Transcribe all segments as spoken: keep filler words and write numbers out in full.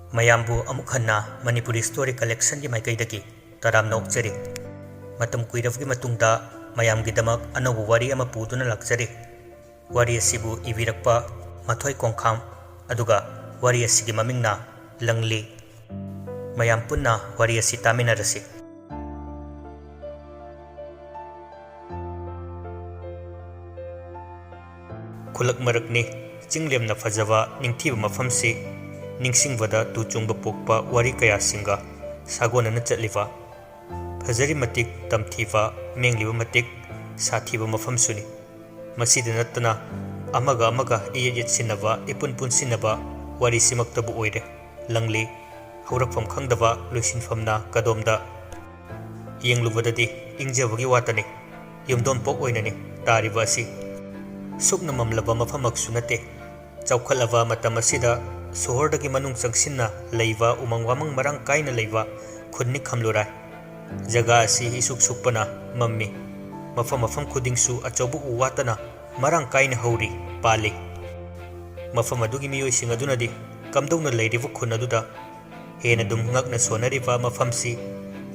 ꯃꯌꯥꯝꯕꯨ ꯑꯃꯨꯛ ꯍꯟꯅ ꯃꯅꯤꯄꯨꯔꯤ ꯁ꯭ꯇꯣꯔꯤ ꯀꯂꯦꯛꯁꯟꯒꯤ ꯃꯥꯏꯀꯩꯗꯒꯤ ꯇꯔꯥꯝꯅ ꯑꯣꯛꯆꯔꯤ꯫ ꯃꯇꯝ ꯀꯨꯏꯔꯕꯒꯤ ꯃꯇꯨꯡꯗ ꯃꯌꯥꯝꯒꯤꯗꯃꯛ ꯑꯅꯧꯕ ꯋꯥꯔꯤ ꯑꯃ ꯄꯨꯗꯨꯅ ꯂꯥꯛꯆꯔꯤ꯫ ꯋꯥꯔꯤ ꯑꯁꯤꯕꯨ ꯏꯕꯤꯔꯛꯄ ꯃꯊꯣꯏ ꯀꯣꯡꯈꯥꯝ, ꯑꯗꯨꯒ ꯋꯥꯔꯤ ꯑꯁꯤꯒꯤ ꯃꯃꯤꯡꯅ ꯂꯪꯂꯤ꯫ ꯃꯌꯥꯝ ꯄꯨꯟꯅ ꯋꯥꯔꯤ ꯑꯁꯤ ꯇꯥꯃꯤꯟꯅꯔꯁꯤ꯫ ꯈꯨꯜꯂꯛ ꯃꯔꯛꯅꯤ, ꯆꯤꯡꯂꯦꯝꯅ ꯐꯖꯕ ꯅꯤꯡꯊꯤꯕ ꯃꯐꯝꯁꯤ꯫ ꯅꯤꯡꯁꯤꯡꯕꯗ ꯇꯨ ꯆꯨꯡꯕ ꯄꯣꯛꯄ ꯋꯥꯔꯤ ꯀꯌꯥꯁꯤꯡꯒ ꯁꯥꯒꯣꯟꯅꯅ ꯆꯠꯂꯤꯕ, ꯐꯖꯔꯤ ꯃꯇꯤꯛ ꯇꯝꯊꯤꯕ, ꯃꯦꯡꯂꯤꯕ ꯃꯇꯤꯛ ꯁꯥꯊꯤꯕ ꯃꯐꯝꯁꯨꯅꯤ꯫ ꯃꯁꯤꯗ ꯅꯠꯇꯅ ꯑꯃꯒ ꯑꯃꯒ ꯏꯌꯦꯠ ꯌꯦꯠꯁꯤꯟꯅꯕ, ꯏꯄꯨꯟ ꯄꯨꯟꯁꯤꯟꯅꯕ ꯋꯥꯔꯤꯁꯤꯃꯛꯇꯕꯨ ꯑꯣꯏꯔꯦ꯫ ꯂꯪꯂꯤ, ꯍꯧꯔꯛꯐꯝ ꯈꯪꯗꯕ, ꯂꯣꯏꯁꯤꯟꯐꯝꯅ ꯀꯗꯣꯝꯗ꯫ ꯌꯦꯡꯂꯨꯕꯗꯗꯤ ꯏꯪꯖꯕꯒꯤ ꯋꯥꯇꯅꯤ, ꯌꯨꯝꯗꯣꯟꯄꯣꯛ ꯑꯣꯏꯅꯅꯤ ꯇꯥꯔꯤꯕ ꯑꯁꯤ꯫ ꯁꯨꯛꯅ ꯃꯝꯂꯕ ꯃꯐꯝꯃꯛꯁꯨ ꯅꯠꯇꯦ꯫ ꯆꯥꯎꯈꯠꯂꯕ ꯃꯇꯝ ꯑꯁꯤꯗ ꯁꯣꯍꯣꯔꯗꯒꯤ ꯃꯅꯨꯡ ꯆꯪꯁꯤꯟꯅ ꯂꯩꯕ ꯎꯃꯪ ꯋꯥꯃꯪ ꯃꯔꯥꯡ ꯀꯥꯏꯅ ꯂꯩꯕ ꯈꯨꯟꯅꯤ ꯈꯝꯂꯨꯔꯥꯏ꯫ ꯖꯒꯥ ꯑꯁꯤ ꯏꯁꯨꯛ ꯁꯨꯛꯄꯅ ꯃꯝꯃꯤ꯫ ꯃꯐꯝ ꯃꯐꯝ ꯈꯨꯗꯤꯡꯁꯨ ꯑꯆꯧꯕ ꯎ ꯋꯥꯇꯅ ꯃꯔꯥꯡ ꯀꯥꯏꯅ ꯍꯧꯔꯤ, ꯄꯥꯜꯂꯤ꯫ ꯃꯐꯝ ꯑꯗꯨꯒꯤ ꯃꯤꯑꯣꯏꯁꯤꯡ ꯑꯗꯨꯅꯗꯤ ꯀꯝꯗꯧꯅ ꯂꯩꯔꯤꯕ ꯈꯨꯟ ꯑꯗꯨꯗ ꯍꯦꯟꯅ ꯑꯗꯨꯝ ꯉꯛꯅ ꯁꯣꯟꯅꯔꯤꯕ ꯃꯐꯝꯁꯤ,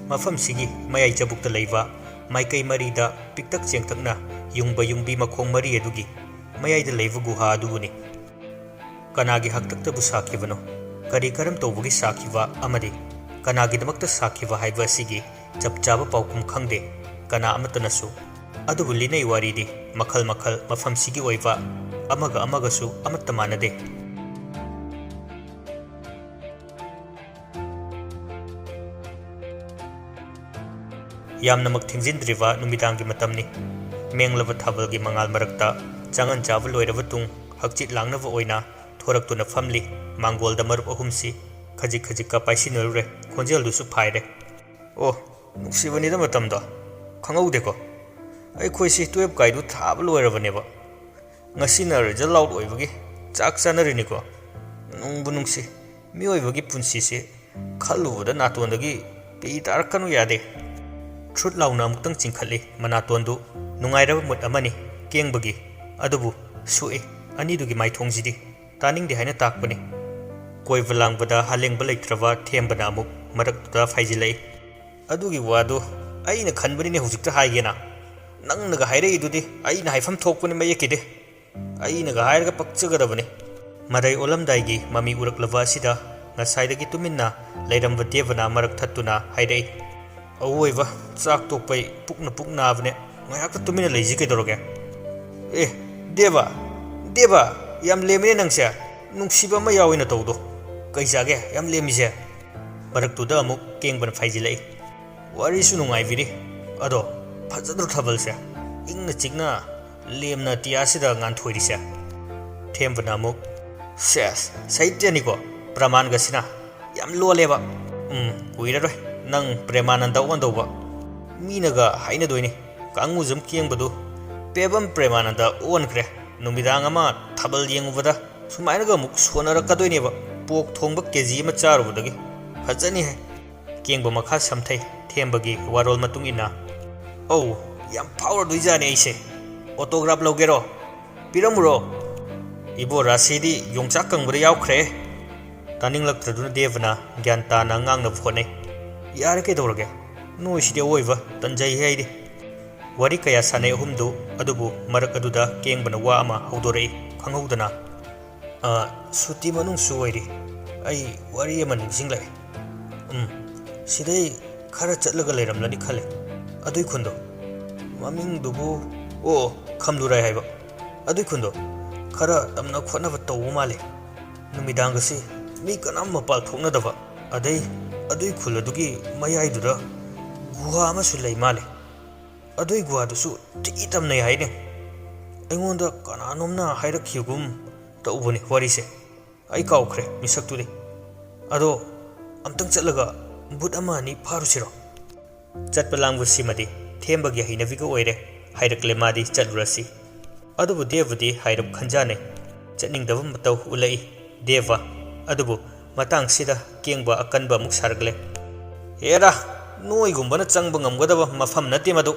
ꯃꯐꯝꯁꯤꯒꯤ ꯃꯌꯥꯏ ꯆꯕꯨꯛꯇ ꯂꯩꯕ ꯃꯥꯏꯀꯩ ꯃꯔꯤꯗ ꯄꯤꯛꯇꯛ ꯆꯦꯡꯇꯛꯅ ꯌꯨꯡꯕ ꯌꯨꯡꯕꯤ ꯃꯈꯣꯡ ꯃꯔꯤ ꯑꯗꯨꯒꯤ ꯃꯌꯥꯏꯗ ꯂꯩꯕ ꯒꯨꯍꯥ ꯑꯗꯨꯕꯨꯅꯤ꯫ ꯀꯅꯥꯒꯤ ꯍꯥꯛꯇꯛꯇꯕꯨ ꯁꯥꯈꯤꯕꯅꯣ, ꯀꯔꯤ ꯀꯔꯝ ꯇꯧꯕꯒꯤ ꯁꯥꯈꯤꯕ ꯑꯃꯗꯤ ꯀꯅꯥꯒꯤꯗꯃꯛꯇ ꯁꯥꯈꯤꯕ ꯍꯥꯏꯕ ꯑꯁꯤꯒꯤ ꯆꯞ ꯆꯥꯕ ꯄꯥꯎꯈꯨꯝ ꯈꯪꯗꯦ ꯀꯅꯥ ꯑꯃꯠꯇꯅꯁꯨ꯫ ꯑꯗꯨꯕꯨ ꯂꯤꯅꯩ ꯋꯥꯔꯤꯗꯤ ꯃꯈꯜ ꯃꯈꯜ, ꯃꯐꯝꯁꯤꯒꯤ ꯑꯣꯏꯕ ꯑꯃꯒ ꯑꯃꯒꯁꯨ ꯑꯃꯠꯇ ꯃꯥꯟꯅꯗꯦ꯫ ꯌꯥꯝꯅꯃꯛ ꯊꯦꯡꯖꯤꯟꯗ꯭ꯔꯤꯕ ꯅꯨꯃꯤꯗꯥꯡꯒꯤ ꯃꯇꯝꯅꯤ꯫ ꯃꯦꯡꯂꯕ ꯊꯥꯕꯜꯒꯤ ꯃꯉꯥꯜ ꯃꯔꯛꯇ ꯆꯥꯉꯟ ꯆꯥꯕ ꯂꯣꯏꯔꯕ ꯇꯨꯡ ꯍꯛꯆꯤꯠ ꯂꯥꯡꯅꯕ ꯑꯣꯏꯅ ꯊꯣꯔꯛꯇꯨꯅ ꯐꯝꯂꯤ ꯃꯥꯡꯒꯣꯜꯗ ꯃꯔꯨꯞ ꯑꯍꯨꯝꯁꯤ꯫ ꯈꯖꯤꯛ ꯈꯖꯤꯛꯀ ꯄꯥꯏꯁꯤꯟꯅꯔꯨꯔꯦ, ꯈꯣꯟꯖꯦꯜꯗꯨꯁꯨ ꯐꯥꯏꯔꯦ꯫ "ꯑꯣ, ꯅꯨꯡꯁꯤꯕꯅꯤꯗ ꯃꯇꯝꯗꯣ꯫ ꯈꯪꯍꯧꯗꯦꯀꯣ꯫ ꯑꯩꯈꯣꯏꯁꯤ ꯇꯨꯌꯦꯞ ꯀꯥꯏꯗꯨ ꯊꯥꯕ ꯂꯣꯏꯔꯕꯅꯦꯕ꯫ ꯉꯁꯤꯅ ꯔꯤꯖꯜ ꯑꯥꯎꯠ ꯑꯣꯏꯕꯒꯤ ꯆꯥꯛ ꯆꯥꯅꯔꯤꯅꯤꯀꯣ꯫ ꯅꯨꯡꯕꯨ ꯅꯨꯡꯁꯤ꯫ ꯃꯤꯑꯣꯏꯕꯒꯤ ꯄꯨꯟꯁꯤꯁꯦ ꯈꯜꯂꯨꯕꯗ ꯅꯥꯇꯣꯟꯗꯒꯤ ꯄꯤ ꯇꯥꯔꯛꯀꯅꯨ ꯌꯥꯗꯦ꯫" ꯊ꯭ꯔꯨꯠ ꯂꯥꯎꯅ ꯑꯃꯨꯛꯇꯪ ꯆꯤꯡꯈꯠꯂꯤ ꯃꯅꯥꯇꯣꯟꯗꯨ꯫ ꯅꯨꯡꯉꯥꯏꯔꯕ ꯃꯨꯠ ꯑꯃꯅꯤ ꯀꯦꯡꯕꯒꯤ꯫ ꯑꯗꯨꯕꯨ ꯁꯣꯛꯏ ꯑꯅꯤꯗꯨꯒꯤ ꯃꯥꯏꯊꯣꯡꯁꯤꯗꯤ꯫ ꯇꯥꯅꯤꯡꯗꯦ ꯍꯥꯏꯅ ꯇꯥꯛꯄꯅꯤ꯫ ꯀꯣꯏꯕ ꯂꯥꯡꯕꯗ ꯍꯥꯂꯦꯡꯕ ꯂꯩꯇ꯭ꯔꯕ ꯊꯦꯝꯕꯅ ꯑꯃꯨꯛ ꯃꯔꯛꯇꯨꯗ ꯐꯥꯏꯖꯤꯜꯂꯛꯏ꯫ "ꯑꯗꯨꯒꯤ ꯋꯥꯗꯨ ꯑꯩꯅ ꯈꯟꯕꯅꯤꯅꯦ ꯍꯧꯖꯤꯛꯇ ꯍꯥꯏꯒꯦꯅ꯫ ꯅꯪꯅꯒ ꯍꯥꯏꯔꯛꯏꯗꯨꯗꯤ ꯑꯩꯅ ꯍꯥꯏꯐꯝ ꯊꯣꯛꯄꯅꯤ ꯃꯌꯦꯛꯀꯤꯗꯤ꯫ ꯑꯩꯅꯒ ꯍꯥꯏꯔꯒ ꯄꯛꯆꯒꯗꯕꯅꯤ꯫" ꯃꯔꯩ ꯑꯣꯜꯂꯝꯗꯥꯏꯒꯤ ꯃꯃꯤ ꯎꯔꯛꯂꯕ ꯑꯁꯤꯗ ꯉꯁꯥꯏꯗꯒꯤ ꯇꯨꯃꯤꯟꯅ ꯂꯩꯔꯝꯕ ꯗꯦꯕꯅ ꯃꯔꯛ ꯊꯠꯇꯨꯅ ꯍꯥꯏꯔꯛꯏ, "ꯑꯋꯣꯏꯕ, ꯆꯥꯛ ꯇꯣꯛꯄꯩ ꯄꯨꯛꯅ ꯄꯨꯛ ꯅꯥꯕꯅꯦ꯫ ꯉꯥꯏꯍꯥꯛꯇ ꯇꯨꯃꯤꯟꯅ ꯂꯩꯁꯤ ꯀꯩꯗꯧꯔꯒꯦ?" "ꯑꯦ, ꯗꯦꯕ, ꯗꯦꯕ, ꯌꯥꯝ ꯂꯦꯝꯃꯤꯅꯦ ꯅꯪꯁꯦ꯫ ꯅꯨꯡꯁꯤꯕ ꯑꯃ ꯌꯥꯎꯏꯅ ꯇꯧꯗꯣ꯫ ꯀꯩ ꯆꯥꯒꯦ ꯌꯥꯝ ꯂꯦꯝꯃꯤꯁꯦ?" ꯃꯔꯛꯇꯨꯗ ꯑꯃꯨꯛ ꯀꯦꯡꯕꯅ ꯐꯥꯏꯖꯤꯜꯂꯛꯏ꯫ "ꯋꯥꯔꯤꯁꯨ ꯅꯨꯡꯉꯥꯏꯕꯤꯔꯤ꯫ ꯑꯗꯣ ꯐꯖꯗ꯭ꯔꯣ ꯊꯥꯕꯜꯁꯦ? ꯏꯪꯅ ꯆꯤꯛꯅ ꯂꯦꯝꯅ ꯑꯇꯤꯌꯥꯁꯤꯗ ꯉꯥꯟꯊꯣꯏꯔꯤꯁꯦ꯫" ꯊꯦꯝꯕꯅ ꯑꯃꯨꯛ, "ꯁꯦꯁ, ꯁꯥꯍꯤꯇ꯭ꯌꯅꯤꯀꯣ, ꯄ꯭ꯔꯃꯥꯟꯒꯁꯤꯅ ꯌꯥꯝ ꯂꯣꯜꯂꯦꯕ꯫ ꯎꯝ, ꯀꯨꯏꯔꯔꯣꯏ ꯅꯪ ꯄ꯭ꯔꯦꯃꯥꯅꯟꯗ ꯑꯣꯟꯗꯧꯕ꯫ ꯃꯤꯅꯒ ꯍꯥꯏꯅꯗꯣꯏꯅꯤ, ꯀꯥꯡꯉꯨꯖꯝ ꯀꯦꯡꯕꯗꯨ ꯄꯦꯕꯝ ꯄ꯭ꯔꯦꯃꯥꯅꯟꯗ ꯑꯣꯟꯈ꯭ꯔꯦ꯫ ꯅꯨꯃꯤꯗꯥꯡ ꯑꯃ ꯊꯥꯕꯜ ꯌꯦꯡꯉꯨꯕꯗ ꯁꯨꯃꯥꯏꯅꯒ ꯑꯃꯨꯛ ꯁꯣꯟꯅꯔꯛꯀꯗꯣꯏꯅꯦꯕ, ꯄꯣꯛ ꯊꯣꯡꯕ ꯀꯦ ꯖꯤ ꯑꯃ ꯆꯥꯔꯨꯕꯗꯒꯤ꯫ ꯐꯖꯅꯤꯍꯦ꯫" ꯀꯦꯡꯕ ꯃꯈꯥ ꯁꯝꯊꯩ, ꯊꯦꯝꯕꯒꯤ ꯋꯥꯔꯣꯜ ꯃꯇꯨꯡ ꯏꯟꯅ꯫ "ꯑꯧ, ꯌꯥꯝ ꯐꯥꯎꯔꯗꯣꯏꯖꯥꯠꯅꯤ ꯑꯩꯁꯦ꯫ ꯑꯣꯇꯣꯒ꯭ꯔꯥꯐ ꯂꯧꯒꯦꯔꯣ? ꯄꯤꯔꯝꯃꯨꯔꯣ?" "ꯏꯕꯣ, ꯔꯥꯁꯤꯗꯤ ꯌꯣꯡꯆꯥꯛ ꯀꯪꯕꯗ ꯌꯥꯎꯈ꯭ꯔꯦ꯫" ꯇꯥꯅꯤꯡꯂꯛꯇ꯭ꯔꯗꯨꯅ ꯗꯦꯕꯅ ꯒ꯭ꯌꯥꯟ ꯇꯥꯅ ꯉꯥꯡꯅꯕ ꯍꯣꯠꯅꯩ꯫ "ꯌꯥꯔꯦ ꯀꯩꯗꯧꯔꯒꯦ? ꯅꯣꯏꯁꯤꯗꯤ ꯑꯋꯣꯏꯕ ꯇꯟꯖꯩꯍꯦ ꯑꯩꯗꯤ꯫" ꯋꯥꯔꯤ ꯀꯌꯥ ꯁꯥꯟꯅꯩ ꯑꯍꯨꯝꯗꯨ, ꯑꯗꯨꯕꯨ ꯃꯔꯛ ꯑꯗꯨꯗ ꯀꯦꯡꯕꯅ ꯋꯥ ꯑꯃ ꯍꯧꯗꯣꯔꯛꯏ ꯈꯪꯍꯧꯗꯅ꯫ "ꯑ, ꯁꯨꯇꯤ ꯃꯅꯨꯡꯁꯨ ꯑꯣꯏꯔꯤ꯫ ꯑꯩ ꯋꯥꯔꯤ ꯑꯃ ꯅꯤꯡꯁꯤꯡꯂꯛꯑꯦ꯫ ꯎꯝ, ꯁꯤꯗꯩ ꯈꯔ ꯆꯠꯂꯒ ꯂꯩꯔꯝꯂꯅꯤ ꯈꯜꯂꯦ꯫ ꯑꯗꯨꯏ ꯈꯨꯟꯗꯣ꯫ ꯃꯃꯤꯡꯗꯨꯕꯨ, ꯑꯣ, ꯈꯝꯂꯨꯔꯥꯏ ꯍꯥꯏꯕ꯫ ꯑꯗꯨꯏ ꯈꯨꯟꯗꯣ ꯈꯔ ꯇꯝꯅ ꯈꯣꯠꯅꯕ ꯇꯧꯕ ꯃꯥꯜꯂꯦ꯫ ꯅꯨꯃꯤꯗꯥꯡꯒꯁꯤ ꯃꯤ ꯀꯅꯥꯝ ꯃꯄꯥꯜ ꯊꯣꯛꯅꯗꯕ꯫ ꯑꯗꯩ ꯑꯗꯨꯏ ꯈꯨꯜ ꯑꯗꯨꯒꯤ ꯃꯌꯥꯏꯗꯨꯗ ꯒꯨꯍꯥ ꯑꯃꯁꯨ ꯂꯩ ꯃꯥꯜꯂꯦ꯫ ꯑꯗꯨꯏ ꯒꯨꯍꯥꯗꯨꯁꯨ ꯊꯤ ꯇꯝꯅꯩ ꯍꯥꯏꯅꯦ꯫ ꯑꯩꯉꯣꯟꯗ ꯀꯅꯥꯅꯣꯝꯅ ꯍꯥꯏꯔꯛꯈꯤꯕꯒꯨꯝ ꯇꯧꯕꯅꯤ ꯋꯥꯔꯤꯁꯦ꯫ ꯑꯩ ꯀꯥꯎꯈ꯭ꯔꯦ ꯃꯤꯁꯛꯇꯨꯗꯤ꯫ ꯑꯗꯣ ꯑꯝꯇꯪ ꯆꯠꯂꯒ ꯚꯨꯠ ꯑꯃ ꯑꯅꯤ ꯐꯥꯔꯨꯁꯤꯔꯣ?" "ꯆꯠꯄ ꯂꯥꯡꯕꯁꯤꯃꯗꯤ ꯊꯦꯝꯕꯒꯤ ꯍꯩꯅꯕꯤꯒ ꯑꯣꯏꯔꯦ꯫ ꯍꯥꯏꯔꯛꯂꯦ ꯃꯥꯗꯤ ꯆꯠꯂꯨꯔꯁꯤ꯫" ꯑꯗꯨꯕꯨ ꯗꯦꯕꯗꯤ ꯍꯥꯏꯔꯞ ꯈꯟꯖꯥꯅꯩ꯫ ꯆꯠꯅꯤꯡꯗꯕ ꯃꯇꯧ ꯎꯠꯂꯛꯏ ꯗꯦꯕ꯫ ꯑꯗꯨꯕꯨ ꯃꯇꯥꯡꯁꯤꯗ ꯀꯦꯡꯕ ꯑꯀꯟꯕ ꯑꯃꯨꯛ ꯁꯥꯔꯛꯂꯦ꯫ "ꯍꯦꯔꯥ, ꯅꯣꯏꯒꯨꯝꯕꯅ ꯆꯪꯕ ꯉꯝꯒꯗꯕ ꯃꯐꯝ ꯅꯠꯇꯦ ꯃꯗꯨ꯫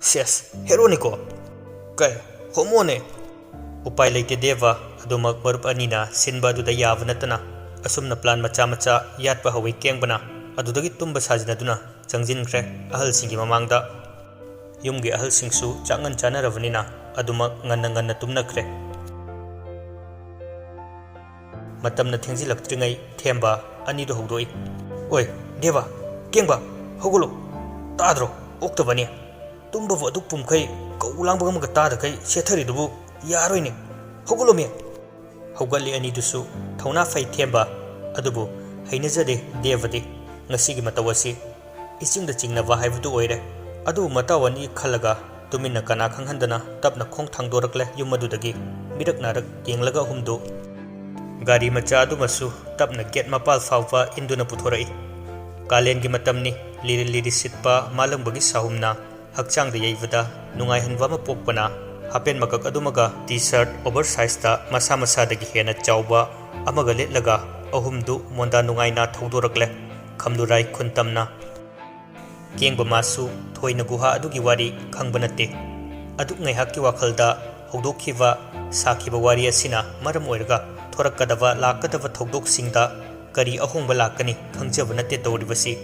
ꯁꯦꯁ, ꯍꯦꯔꯣꯅꯤꯀꯣ꯫ ꯀꯩ, ꯍꯣꯃꯣꯅꯦ?" ꯎꯄꯥꯏ ꯂꯩꯇꯦ ꯗꯦꯕ, ꯑꯗꯨꯃꯛ ꯃꯔꯨꯞ ꯑꯅꯤꯅ ꯁꯤꯟꯕ ꯑꯗꯨꯗ ꯌꯥꯕ ꯅꯠꯇꯅ ꯑꯁꯨꯝꯅ plan ꯃꯆꯥ ꯃꯆꯥ ꯌꯥꯠꯄ ꯍꯧꯏ꯫ ꯀꯦꯡꯕꯅ ꯑꯗꯨꯗꯒꯤ ꯇꯨꯝꯕ ꯁꯥꯖꯤꯟꯅꯗꯨꯅ ꯆꯪꯁꯤꯟꯈ꯭ꯔꯦ ꯑꯍꯜꯁꯤꯡꯒꯤ ꯃꯃꯥꯡꯗ꯫ ꯌꯨꯝꯒꯤ ꯑꯍꯜꯁꯤꯡꯁꯨ ꯆꯥꯛꯉꯟ ꯆꯥꯅꯔꯕꯅꯤꯅ ꯑꯗꯨꯃꯛ ꯉꯟꯅ ꯉꯟꯅ ꯇꯨꯝꯅꯈ꯭ꯔꯦ꯫ ꯃꯇꯝꯅ ꯊꯦꯡꯖꯤꯜꯂꯛꯇ꯭ꯔꯤꯉꯩ ꯊꯦꯝꯕ ꯑꯅꯤꯗꯨ ꯍꯧꯗꯣꯛꯏ꯫ "ꯑꯣꯏ, ꯗꯦꯕ, ꯀꯦꯡꯕ, ꯍꯧꯒꯠꯂꯣ꯫ ꯇꯥꯗ꯭ꯔꯣ? ꯑꯣꯛꯇꯕꯅꯤ꯫ ꯇꯨꯝꯕꯕꯨ ꯑꯗꯨꯛ ꯄꯨꯝꯈꯩ ꯀꯧ ꯂꯥꯡꯕ ꯑꯃꯒ ꯇꯥꯗꯈꯩ ꯁꯦꯠꯊꯔꯤꯗꯨꯕꯨ ꯌꯥꯔꯣꯏꯅꯦ꯫ ꯍꯧꯒꯠꯂꯣꯃꯤ!" ꯍꯧꯒꯠꯂꯤ ꯑꯅꯤꯗꯨꯁꯨ꯫ "ꯊꯧꯅꯥ ꯐꯩ ꯊꯦꯝꯕ, ꯑꯗꯨꯕꯨ ꯍꯩꯅꯖꯗꯦ ꯗꯦꯕꯗꯤ꯫ ꯉꯁꯤꯒꯤ ꯃꯇꯧ ꯑꯁꯤ ꯏꯆꯤꯡꯗ ꯆꯤꯡꯅꯕ ꯍꯥꯏꯕꯗꯨ ꯑꯣꯏꯔꯦ꯫ ꯑꯗꯨꯕꯨ ꯃꯇꯥꯎ ꯑꯅꯤ ꯈꯜꯂꯒ ꯇꯨꯃꯤꯟꯅ ꯀꯅꯥ ꯈꯪꯍꯟꯗꯅ ꯇꯞꯅ ꯈꯣꯡ ꯊꯥꯡꯗꯣꯔꯛꯂꯦ ꯌꯨꯝ ꯑꯗꯨꯗꯒꯤ꯫ ꯃꯤꯔꯛ ꯅꯥꯔꯛ ꯌꯦꯡꯂꯒ ꯑꯍꯨꯝꯗꯨ ꯒꯥꯔꯤ ꯃꯆꯥ ꯑꯗꯨꯃꯁꯨ ꯇꯞꯅ gate ꯃꯄꯥꯜ ꯐꯥꯎꯕ ꯏꯟꯗꯨꯅ ꯄꯨꯊꯣꯔꯛꯏ꯫ ꯀꯥꯂꯦꯟꯒꯤ ꯃꯇꯝꯅꯤ꯫ ꯂꯤꯔꯤ ꯂꯤꯔꯤ ꯁꯤꯠꯄ ꯃꯥꯂꯪꯕꯒꯤ ꯁꯥꯍꯨꯝꯅ ꯍꯛꯆꯥꯡꯗ ꯌꯩꯕꯗ ꯅꯨꯡꯉꯥꯏꯍꯟꯕ ꯑꯃ ꯄꯣꯛꯄꯅ ꯍꯥꯄꯦꯟ ꯃꯀꯛ ꯑꯗꯨꯃꯒ T-shirt oversizeꯇ ꯃꯁꯥ ꯃꯁꯥꯗꯒꯤ ꯍꯦꯟꯅ ꯆꯥꯎꯕ ꯑꯃꯒ ꯂꯤꯠꯂꯒ ꯑꯍꯨꯝꯗꯨ ꯃꯣꯟꯗꯥ ꯅꯨꯡꯉꯥꯏꯅ ꯊꯧꯗꯣꯔꯛꯂꯦ ꯈꯝꯂꯨꯔꯥꯏ ꯈꯨꯟ ꯇꯝꯅ꯫ ꯀꯦꯡꯕ ꯃꯥꯁꯨ ꯊꯣꯏꯅ ꯒꯨꯍꯥ ꯑꯗꯨꯒꯤ ꯋꯥꯔꯤ ꯈꯪꯕ ꯅꯠꯇꯦ꯫ ꯑꯗꯨꯛ ꯉꯥꯏꯍꯥꯛꯀꯤ ꯋꯥꯈꯜꯗ ꯍꯧꯗꯣꯛꯈꯤꯕ, ꯁꯥꯈꯤꯕ ꯋꯥꯔꯤ ꯑꯁꯤꯅ ꯃꯔꯝ ꯑꯣꯏꯔꯒ ꯊꯣꯔꯛꯀꯗꯕ, ꯂꯥꯛꯀꯗꯕ ꯊꯧꯗꯣꯛꯁꯤꯡꯗ ꯀꯔꯤ ꯑꯍꯣꯡꯕ ꯂꯥꯛꯀꯅꯤ ꯈꯪꯖꯕ ꯅꯠꯇꯦ ꯇꯧꯔꯤꯕꯁꯤ꯫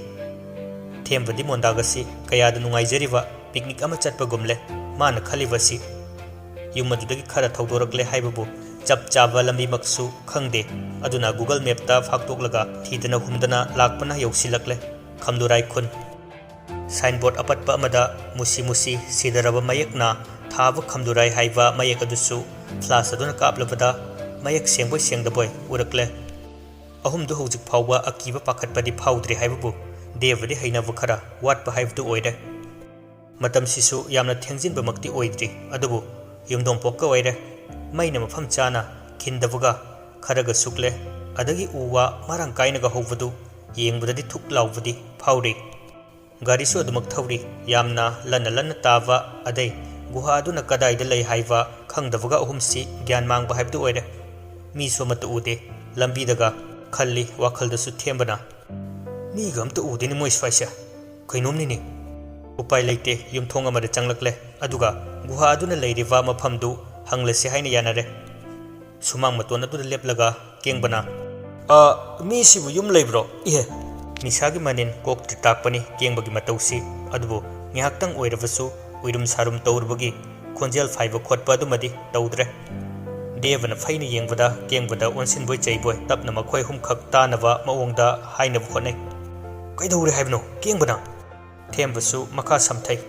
ꯊꯦꯝꯕꯗꯤ ꯃꯣꯟꯗꯥꯒꯁꯤ ꯀꯌꯥꯗ ꯅꯨꯡꯉꯥꯏꯖꯔꯤꯕ picnic ꯑꯃ ꯆꯠꯄꯒꯨꯝꯂꯦ ꯃꯥꯅ ꯈꯜꯂꯤꯕꯁꯤ꯫ ꯌꯨꯝ ꯑꯗꯨꯗꯒꯤ ꯈꯔ ꯊꯧꯗꯣꯔꯛꯂꯦ ꯍꯥꯏꯕꯕꯨ ꯆꯞ ꯆꯥꯕ ꯂꯝꯕꯤꯃꯛꯁꯨ ꯈꯪꯗꯦ꯫ ꯑꯗꯨꯅ Google Mapꯇ ꯐꯥꯛꯇꯣꯛꯂꯒ ꯊꯤꯗꯅ ꯍꯨꯝꯗꯅ ꯂꯥꯛꯄꯅ ꯌꯧꯁꯤꯜꯂꯛꯂꯦ ꯈꯝꯂꯨꯔꯥꯏ ꯈꯨꯟ꯫ Signboard ꯑꯄꯠꯄ ꯑꯃꯗ ꯃꯨꯁꯤ ꯃꯨꯁꯤ ꯁꯤꯗꯔꯕ ꯃꯌꯦꯛꯅ ꯊꯥꯕ ꯈꯝꯂꯨꯔꯥꯏ ꯍꯥꯏꯕ ꯃꯌꯦꯛ ꯑꯗꯨꯁꯨ flash ꯑꯗꯨꯅ ꯀꯥꯞꯂꯕꯗ ꯃꯌꯦꯛ ꯁꯦꯡꯕꯣꯏ ꯁꯦꯡꯗꯕꯣꯏ ꯎꯔꯛꯂꯦ꯫ ꯑꯍꯨꯝꯗꯨ ꯍꯧꯖꯤꯛ ꯐꯥꯎꯕ ꯑꯀꯤꯕ ꯄꯥꯈꯠꯄꯗꯤ ꯐꯥꯎꯗ꯭ꯔꯤ ꯍꯥꯏꯕꯕꯨ ꯗꯦꯕꯗꯤ ꯍꯩꯅꯕ ꯈꯔ ꯋꯥꯠꯄ ꯍꯥꯏꯕꯗꯨ ꯑꯣꯏꯔꯦ꯫ ꯃꯇꯝꯁꯤꯁꯨ ꯌꯥꯝꯅ ꯊꯦꯡꯖꯤꯟꯕꯃꯛꯇꯤ ꯑꯣꯏꯗ꯭ꯔꯤ, ꯑꯗꯨꯕꯨ ꯌꯨꯝꯗꯣꯡꯄꯣꯛꯀ ꯑꯣꯏꯔꯦ꯫ ꯃꯩꯅ ꯃꯐꯝ ꯆꯥꯅ ꯈꯤꯟꯗꯕꯒ ꯈꯔꯒ ꯁꯨꯛꯂꯦ, ꯑꯗꯒꯤ ꯎ ꯋꯥ ꯃꯔꯥꯡ ꯀꯥꯏꯅꯒ ꯍꯧꯕꯗꯨ ꯌꯦꯡꯕꯗꯗꯤ ꯊꯨꯛ ꯂꯥꯎꯕꯗꯤ ꯐꯥꯎꯔꯤ꯫ ꯒꯥꯔꯤꯁꯨ ꯑꯗꯨꯃꯛ ꯊꯧꯔꯤ꯫ ꯌꯥꯝꯅ ꯂꯟꯅ ꯂꯟꯅ ꯇꯥꯕ, ꯑꯗꯩ ꯒꯨꯍꯥ ꯑꯗꯨꯅ ꯀꯗꯥꯏꯗ ꯂꯩ ꯍꯥꯏꯕ ꯈꯪꯗꯕꯒ ꯑꯍꯨꯝꯁꯤ ꯒ꯭ꯌꯥꯟ ꯃꯥꯡꯕ ꯍꯥꯏꯕꯗꯨ ꯑꯣꯏꯔꯦ꯫ ꯃꯤꯁꯨ ꯑꯃꯠꯇ ꯎꯗꯦ ꯂꯝꯕꯤꯗꯒ, ꯈꯜꯂꯤ ꯋꯥꯈꯜꯗꯁꯨ ꯊꯦꯝꯕꯅ꯫ "ꯃꯤꯒ ꯑꯝꯇ ꯎꯗꯦꯅꯦ ꯃꯣꯏ ꯁ꯭ꯋꯥꯏꯁꯦ꯫ ꯀꯩꯅꯣꯝꯅꯤꯅꯦ꯫" ꯎꯄꯥꯏ ꯂꯩꯇꯦ, ꯌꯨꯝꯊꯣꯡ ꯑꯃꯗ ꯆꯪꯂꯛꯂꯦ꯫ ꯑꯗꯨꯒ ꯒꯨꯍꯥ ꯑꯗꯨꯅ ꯂꯩꯔꯤꯕ ꯃꯐꯝꯗꯨ ꯍꯪꯂꯁꯤ ꯍꯥꯏꯅ ꯌꯥꯅꯔꯦ꯫ ꯁꯨꯃꯥꯡ ꯃꯇꯣꯟ ꯑꯗꯨꯗ ꯂꯦꯞꯂꯒ ꯀꯦꯡꯕꯅ, "ꯑ, ꯃꯤꯁꯤꯕꯨ ꯌꯨꯝ ꯂꯩꯕ꯭ꯔꯣ? ꯏꯍꯦ!" ꯅꯤꯁꯥꯒꯤ ꯃꯅꯤꯟ ꯀꯣꯛꯇ ꯇꯥꯛꯄꯅꯤ ꯀꯦꯡꯕꯒꯤ ꯃꯇꯧꯁꯤ, ꯑꯗꯨꯕꯨ ꯉꯥꯏꯍꯥꯛꯇꯪ ꯑꯣꯏꯔꯕꯁꯨ ꯎꯏꯔꯨꯝ ꯁꯥꯔꯨꯝ ꯇꯧꯔꯨꯕꯒꯤ ꯈꯣꯟꯖꯦꯜ ꯐꯥꯏꯕ ꯈꯣꯠꯄ ꯑꯗꯨꯃꯗꯤ ꯇꯧꯗ꯭ꯔꯦ꯫ ꯗꯦꯕꯅ ꯐꯩꯅ ꯌꯦꯡꯕꯗ ꯀꯦꯡꯕꯗ ꯑꯣꯟꯁꯤꯟꯕꯣꯏ ꯆꯩꯕꯣꯏ ꯇꯞꯅ ꯃꯈꯣꯏ ꯑꯍꯨꯝꯈꯛ ꯇꯥꯅꯕ ꯃꯑꯣꯡꯗ ꯍꯥꯏꯅꯕ ꯍꯣꯠꯅꯩ꯫ "ꯀꯩꯗꯧꯔꯦ ꯍꯥꯏꯕꯅꯣ, ꯀꯦꯡꯕꯅ?" ꯊꯦꯝꯕꯁꯨ ꯃꯈꯥ ꯁꯝꯊꯩ꯫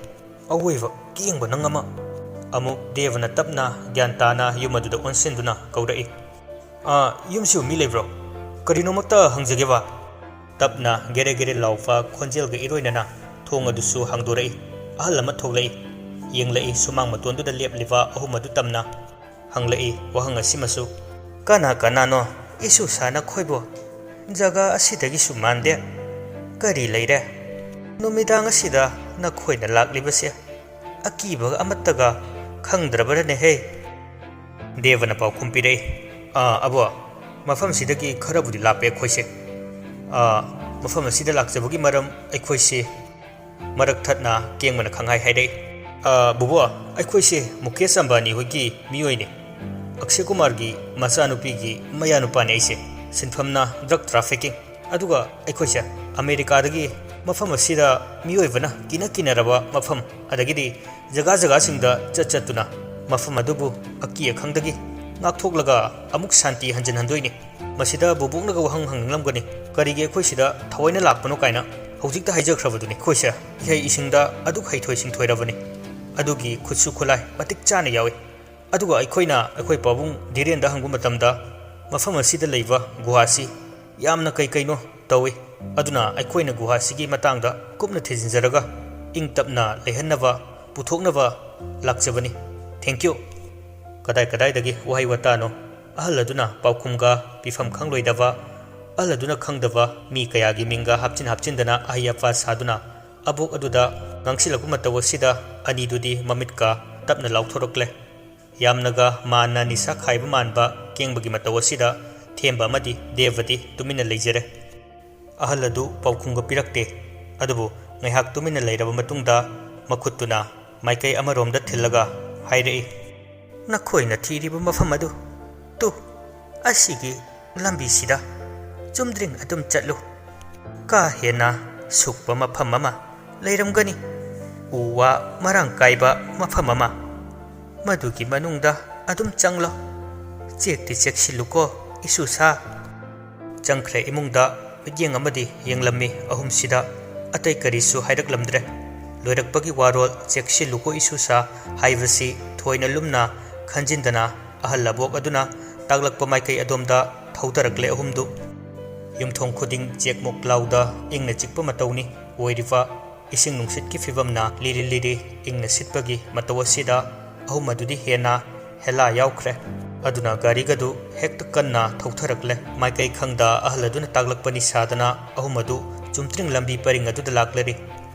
"ꯑꯋꯣꯏꯕ ꯀꯦꯡꯕ ꯅꯪ ꯑꯃ!" ꯑꯃꯨꯛ ꯗꯦꯕꯅ ꯇꯞꯅ ꯒ꯭ꯌꯥꯟ ꯇꯥꯅ ꯌꯨꯝ ꯑꯗꯨꯗ ꯑꯣꯟꯁꯤꯟꯗꯨꯅ ꯀꯧꯔꯛꯏ꯫ "ꯑꯥ, ꯌꯨꯝꯁꯤꯕꯨ ꯃꯤ ꯂꯩꯕ꯭ꯔꯣ? ꯀꯔꯤꯅꯣꯃꯛꯇ ꯍꯪꯖꯒꯦꯕ?" ꯇꯞꯅ ꯒꯦꯔꯦ ꯒꯦꯔꯦ ꯂꯥꯎꯕ ꯈꯣꯟꯖꯦꯜꯒ ꯏꯔꯣꯏꯅꯅ ꯊꯣꯡ ꯑꯗꯨꯁꯨ ꯍꯥꯡꯗꯣꯔꯛꯏ꯫ ꯑꯍꯜ ꯑꯃ ꯊꯣꯛꯂꯛꯏ꯫ ꯌꯦꯡꯂꯛꯏ, ꯁꯨꯃꯥꯡ ꯃꯇꯣꯟꯗꯨꯗ ꯂꯦꯞꯂꯤꯕ ꯑꯍꯨꯝ ꯑꯗꯨ ꯇꯝꯅ꯫ ꯍꯪꯂꯛꯏ ꯋꯥꯍꯪ ꯑꯁꯤꯃꯁꯨ꯫ "ꯀꯅꯥ ꯀꯅꯥꯅꯣ? ꯏꯁꯨ ꯁꯥ ꯅꯈꯣꯏꯕꯨ ꯖꯒꯥ ꯑꯁꯤꯗꯒꯤꯁꯨ ꯃꯥꯟꯗꯦ꯫ ꯀꯔꯤ ꯂꯩꯔꯦ? ꯅꯨꯃꯤꯗꯥꯡ ꯑꯁꯤꯗ ꯅꯈꯣꯏꯅ ꯂꯥꯛꯂꯤꯕꯁꯦ ꯑꯀꯤꯕ ꯑꯃꯠꯇꯒ ꯈꯪꯗ꯭ꯔꯕꯔꯅꯦꯍꯦ?" ꯗꯦꯕꯅ ꯄꯥꯎꯈꯨꯝ ꯄꯤꯔꯛꯏ꯫ "ꯑꯥ, ꯑꯕꯣ, ꯃꯐꯝꯁꯤꯗꯒꯤ ꯈꯔꯕꯨꯗꯤ ꯂꯥꯞꯄꯦ ꯑꯩꯈꯣꯏꯁꯦ꯫ ꯑꯥ, ꯃꯐꯝ ꯑꯁꯤꯗ ꯂꯥꯛꯆꯕꯒꯤ ꯃꯔꯝ ꯑꯩꯈꯣꯏꯁꯤ", ꯃꯔꯛ ꯊꯠꯅ ꯀꯦꯡꯕꯅ ꯈꯪꯍꯥꯏ ꯍꯥꯏꯔꯛꯏ꯫ "ꯑꯥ, ꯕꯨꯕꯣ, ꯑꯩꯈꯣꯏꯁꯦ ꯃꯨꯀꯦꯁ ꯑꯝꯕꯥꯅꯤ ꯍꯣꯏꯒꯤ ꯃꯤꯑꯣꯏꯅꯤ꯫ ꯑꯛꯁꯦ ꯀꯨꯃꯥꯔꯒꯤ ꯃꯆꯥꯅꯨꯄꯤꯒꯤ ꯃꯌꯥꯅꯨꯄꯥꯅꯤ ꯑꯩꯁꯦ꯫ ꯁꯤꯟꯐꯝꯅ drug trafficking꯫ ꯑꯗꯨꯒ ꯑꯩꯈꯣꯏꯁꯦ ꯑꯃꯦꯔꯤꯀꯥꯗꯒꯤ ꯃꯐꯝ ꯑꯁꯤꯗ ꯃꯤꯑꯣꯏꯕꯅ ꯀꯤꯅ ꯀꯤꯅꯔꯕ ꯃꯐꯝ, ꯑꯗꯒꯤꯗꯤ ꯖꯒꯥ ꯖꯒꯥꯁꯤꯡꯗ ꯆꯠ ꯆꯠꯇꯨꯅ ꯃꯐꯝ ꯑꯗꯨꯕꯨ ꯑꯀꯤ ꯑꯈꯪꯗꯒꯤ ꯉꯥꯛꯊꯣꯛꯂꯒ ꯑꯃꯨꯛ ꯁꯥꯟꯇꯤ ꯍꯟꯖꯤꯟꯍꯟꯗꯣꯏꯅꯤ꯫ ꯃꯁꯤꯗ ꯕꯨꯕꯣꯛꯅꯒ ꯋꯥꯍꯪ ꯍꯪꯅꯤꯡꯂꯝꯒꯅꯤ, ꯀꯔꯤꯒꯤ ꯑꯩꯈꯣꯏ ꯁꯤꯗ ꯊꯑꯣꯏꯅ ꯂꯥꯛꯄꯅꯣ ꯀꯥꯏꯅ꯫ ꯍꯧꯖꯤꯛꯇ ꯍꯥꯏꯖꯈ꯭ꯔꯕꯗꯨꯅꯤ, ꯑꯩꯈꯣꯏꯁꯦ ꯏꯍꯩ ꯏꯁꯤꯡꯗ ꯑꯗꯨꯛ ꯍꯩꯊꯣꯏ ꯁꯤꯡꯊꯣꯏꯔꯕꯅꯤ꯫ ꯑꯗꯨꯒꯤ ꯈꯨꯠꯁꯨ ꯈꯨꯠꯂꯥꯏ ꯃꯇꯤꯛ ꯆꯥꯅ ꯌꯥꯎꯏ꯫ ꯑꯗꯨꯒ ꯑꯩꯈꯣꯏꯅ ꯑꯩꯈꯣꯏ ꯄꯥꯕꯨꯡ ꯙꯤꯔꯦꯟꯗ ꯍꯪꯕ ꯃꯇꯝꯗ ꯃꯐꯝ ꯑꯁꯤꯗ ꯂꯩꯕ ꯒꯨꯍꯥꯁꯤ ꯌꯥꯝꯅ ꯀꯩ ꯀꯩꯅꯣ ꯇꯧꯏ꯫ ꯑꯗꯨꯅ ꯑꯩꯈꯣꯏꯅ ꯒꯨꯍꯥꯁꯤꯒꯤ ꯃꯇꯥꯡꯗ ꯀꯨꯞꯅ ꯊꯤꯖꯤꯟꯖꯔꯒ ꯏꯪ ꯇꯞꯅ ꯂꯩꯍꯟꯅꯕ ꯄꯨꯊꯣꯛꯅꯕ ꯂꯥꯛꯆꯕꯅꯤ꯫ Thank you꯫ ꯀꯗꯥꯏ ꯀꯗꯥꯏꯗꯒꯤ ꯋꯥꯍꯩ ꯋꯥꯇꯥꯅꯣ? ꯑꯍꯜ ꯑꯗꯨꯅ ꯄꯥꯎꯈꯨꯝꯒ ꯄꯤꯐꯝ ꯈꯪꯂꯣꯏꯗꯕ, ꯑꯍꯜ ꯑꯗꯨꯅ ꯈꯪꯗꯕ ꯃꯤ ꯀꯌꯥꯒꯤ ꯃꯤꯡꯒ ꯍꯥꯞꯆꯤꯟ ꯍꯥꯞꯆꯤꯟꯗꯅ ꯑꯍꯩ ꯑꯄꯥ ꯁꯥꯗꯨꯅ ꯑꯕꯣꯛ ꯑꯗꯨꯗ ꯉꯥꯡꯁꯤꯜꯂꯛꯄ ꯃꯇꯧ ꯑꯁꯤꯗ ꯑꯅꯤꯗꯨꯗꯤ ꯃꯃꯤꯠꯀ ꯇꯞꯅ ꯂꯥꯎꯊꯣꯔꯛꯂꯦ꯫ ꯌꯥꯝꯅꯒ ꯃꯥꯟꯅ ꯅꯤꯁꯥ ꯈꯥꯏꯕ ꯃꯥꯟꯕ ꯀꯦꯡꯕꯒꯤ ꯃꯇꯧ ꯑꯁꯤꯗ ꯊꯦꯝꯕ ꯑꯃꯗꯤ ꯗꯦꯕꯗꯤ ꯇꯨꯃꯤꯟꯅ ꯂꯩꯖꯔꯦ꯫ ꯑꯍꯜ ꯑꯗꯨ ꯄꯥꯎꯈꯨꯝꯒ ꯄꯤꯔꯛꯇꯦ꯫ ꯑꯗꯨꯕꯨ ꯉꯥꯏꯍꯥꯛ ꯇꯨꯃꯤꯟꯅ ꯂꯩꯔꯕ ꯃꯇꯨꯡꯗ ꯃꯈꯨꯠꯇꯨꯅ ꯃꯥꯏꯀꯩ ꯑꯃꯔꯣꯝꯗ ꯊꯤꯜꯂꯒ ꯍꯥꯏꯔꯛꯏ, "ꯅꯈꯣꯏꯅ ꯊꯤꯔꯤꯕ ꯃꯐꯝ ꯑꯗꯨ "ꯇꯨ, ꯑꯁꯤꯒꯤ ꯂꯝꯕꯤꯁꯤꯗ ꯆꯨꯝꯗ꯭ꯔꯤꯡ ꯑꯗꯨꯝ ꯆꯠꯂꯨ꯫ ꯀꯥ ꯍꯦꯟꯅ ꯁꯨꯛꯄ ꯃꯐꯝ ꯑꯃ ꯂꯩꯔꯝꯒꯅꯤ꯫ ꯎ ꯋꯥ ꯃꯔꯥꯡ ꯀꯥꯏꯕ ꯃꯐꯝ ꯑꯃ꯫ ꯃꯗꯨꯒꯤ ꯃꯅꯨꯡꯗ ꯑꯗꯨꯝ ꯆꯪꯂꯣ꯫ ꯆꯦꯛꯇꯤ ꯆꯦꯛꯁꯤꯜꯂꯨꯀꯣ, ꯏꯁꯨꯁꯥ꯫" ꯆꯪꯈ꯭ꯔꯦ ꯏꯃꯨꯡꯗ꯫ ꯃꯤꯠꯌꯦꯡ ꯑꯃꯗꯤ ꯌꯦꯡꯂꯝꯃꯤ ꯑꯍꯨꯝꯁꯤꯗ꯫ ꯑꯇꯩ ꯀꯔꯤꯁꯨ ꯍꯥꯏꯔꯛꯂꯝꯗ꯭ꯔꯦ꯫ ꯂꯣꯏꯔꯛꯄꯒꯤ ꯋꯥꯔꯣꯜ "ꯆꯦꯛꯁꯤꯜꯂꯨꯀꯣ ꯏꯁꯨꯁꯥ" ꯍꯥꯏꯕꯁꯤ ꯊꯣꯏꯅ ꯂꯨꯝꯅ ꯈꯟꯖꯤꯟꯗꯅ ꯑꯍꯜ ꯑꯕꯣꯛ ꯑꯗꯨꯅ ꯇꯥꯛꯂꯛꯄ ꯃꯥꯏꯀꯩ ꯑꯗꯣꯝꯗ ꯊꯧꯗꯔꯛꯂꯦ ꯑꯍꯨꯝꯗꯨ꯫ ꯌꯨꯝꯊꯣꯡ ꯈꯨꯗꯤꯡ ꯆꯦꯛꯃꯣꯛ ꯂꯥꯎꯗ ꯏꯪꯅ ꯆꯤꯛꯄ ꯃꯇꯧꯅꯤ ꯑꯣꯏꯔꯤꯕ꯫ ꯏꯁꯤꯡ ꯅꯨꯡꯁꯤꯠꯀꯤ ꯐꯤꯕꯝꯅ ꯂꯤꯔꯤ ꯂꯤꯔꯤ ꯏꯪꯅ ꯁꯤꯠꯄꯒꯤ ꯃꯇꯧ ꯑꯁꯤꯗ ꯑꯍꯨꯝ ꯑꯗꯨꯗꯤ ꯍꯦꯟꯅ ꯍꯦꯂꯥ ꯌꯥꯎꯈ꯭ꯔꯦ꯫ ꯑꯗꯨꯅ ꯒꯥꯔꯤꯒꯗꯨ ꯍꯦꯛꯇ ꯀꯟꯅ ꯊꯧꯊꯔꯛꯂꯦ꯫ ꯃꯥꯏꯀꯩ ꯈꯪꯗ ꯑꯍꯜ ꯑꯗꯨꯅ ꯇꯥꯛꯂꯛꯄꯅꯤ ꯁꯥꯗꯅ ꯑꯍꯨꯝ ꯑꯗꯨ ꯆꯨꯝꯇ꯭ꯔꯤꯡ ꯂꯝꯕꯤ ꯄꯔꯤꯡ ꯑꯗꯨꯗ ꯂꯥꯛꯂꯔꯤ꯫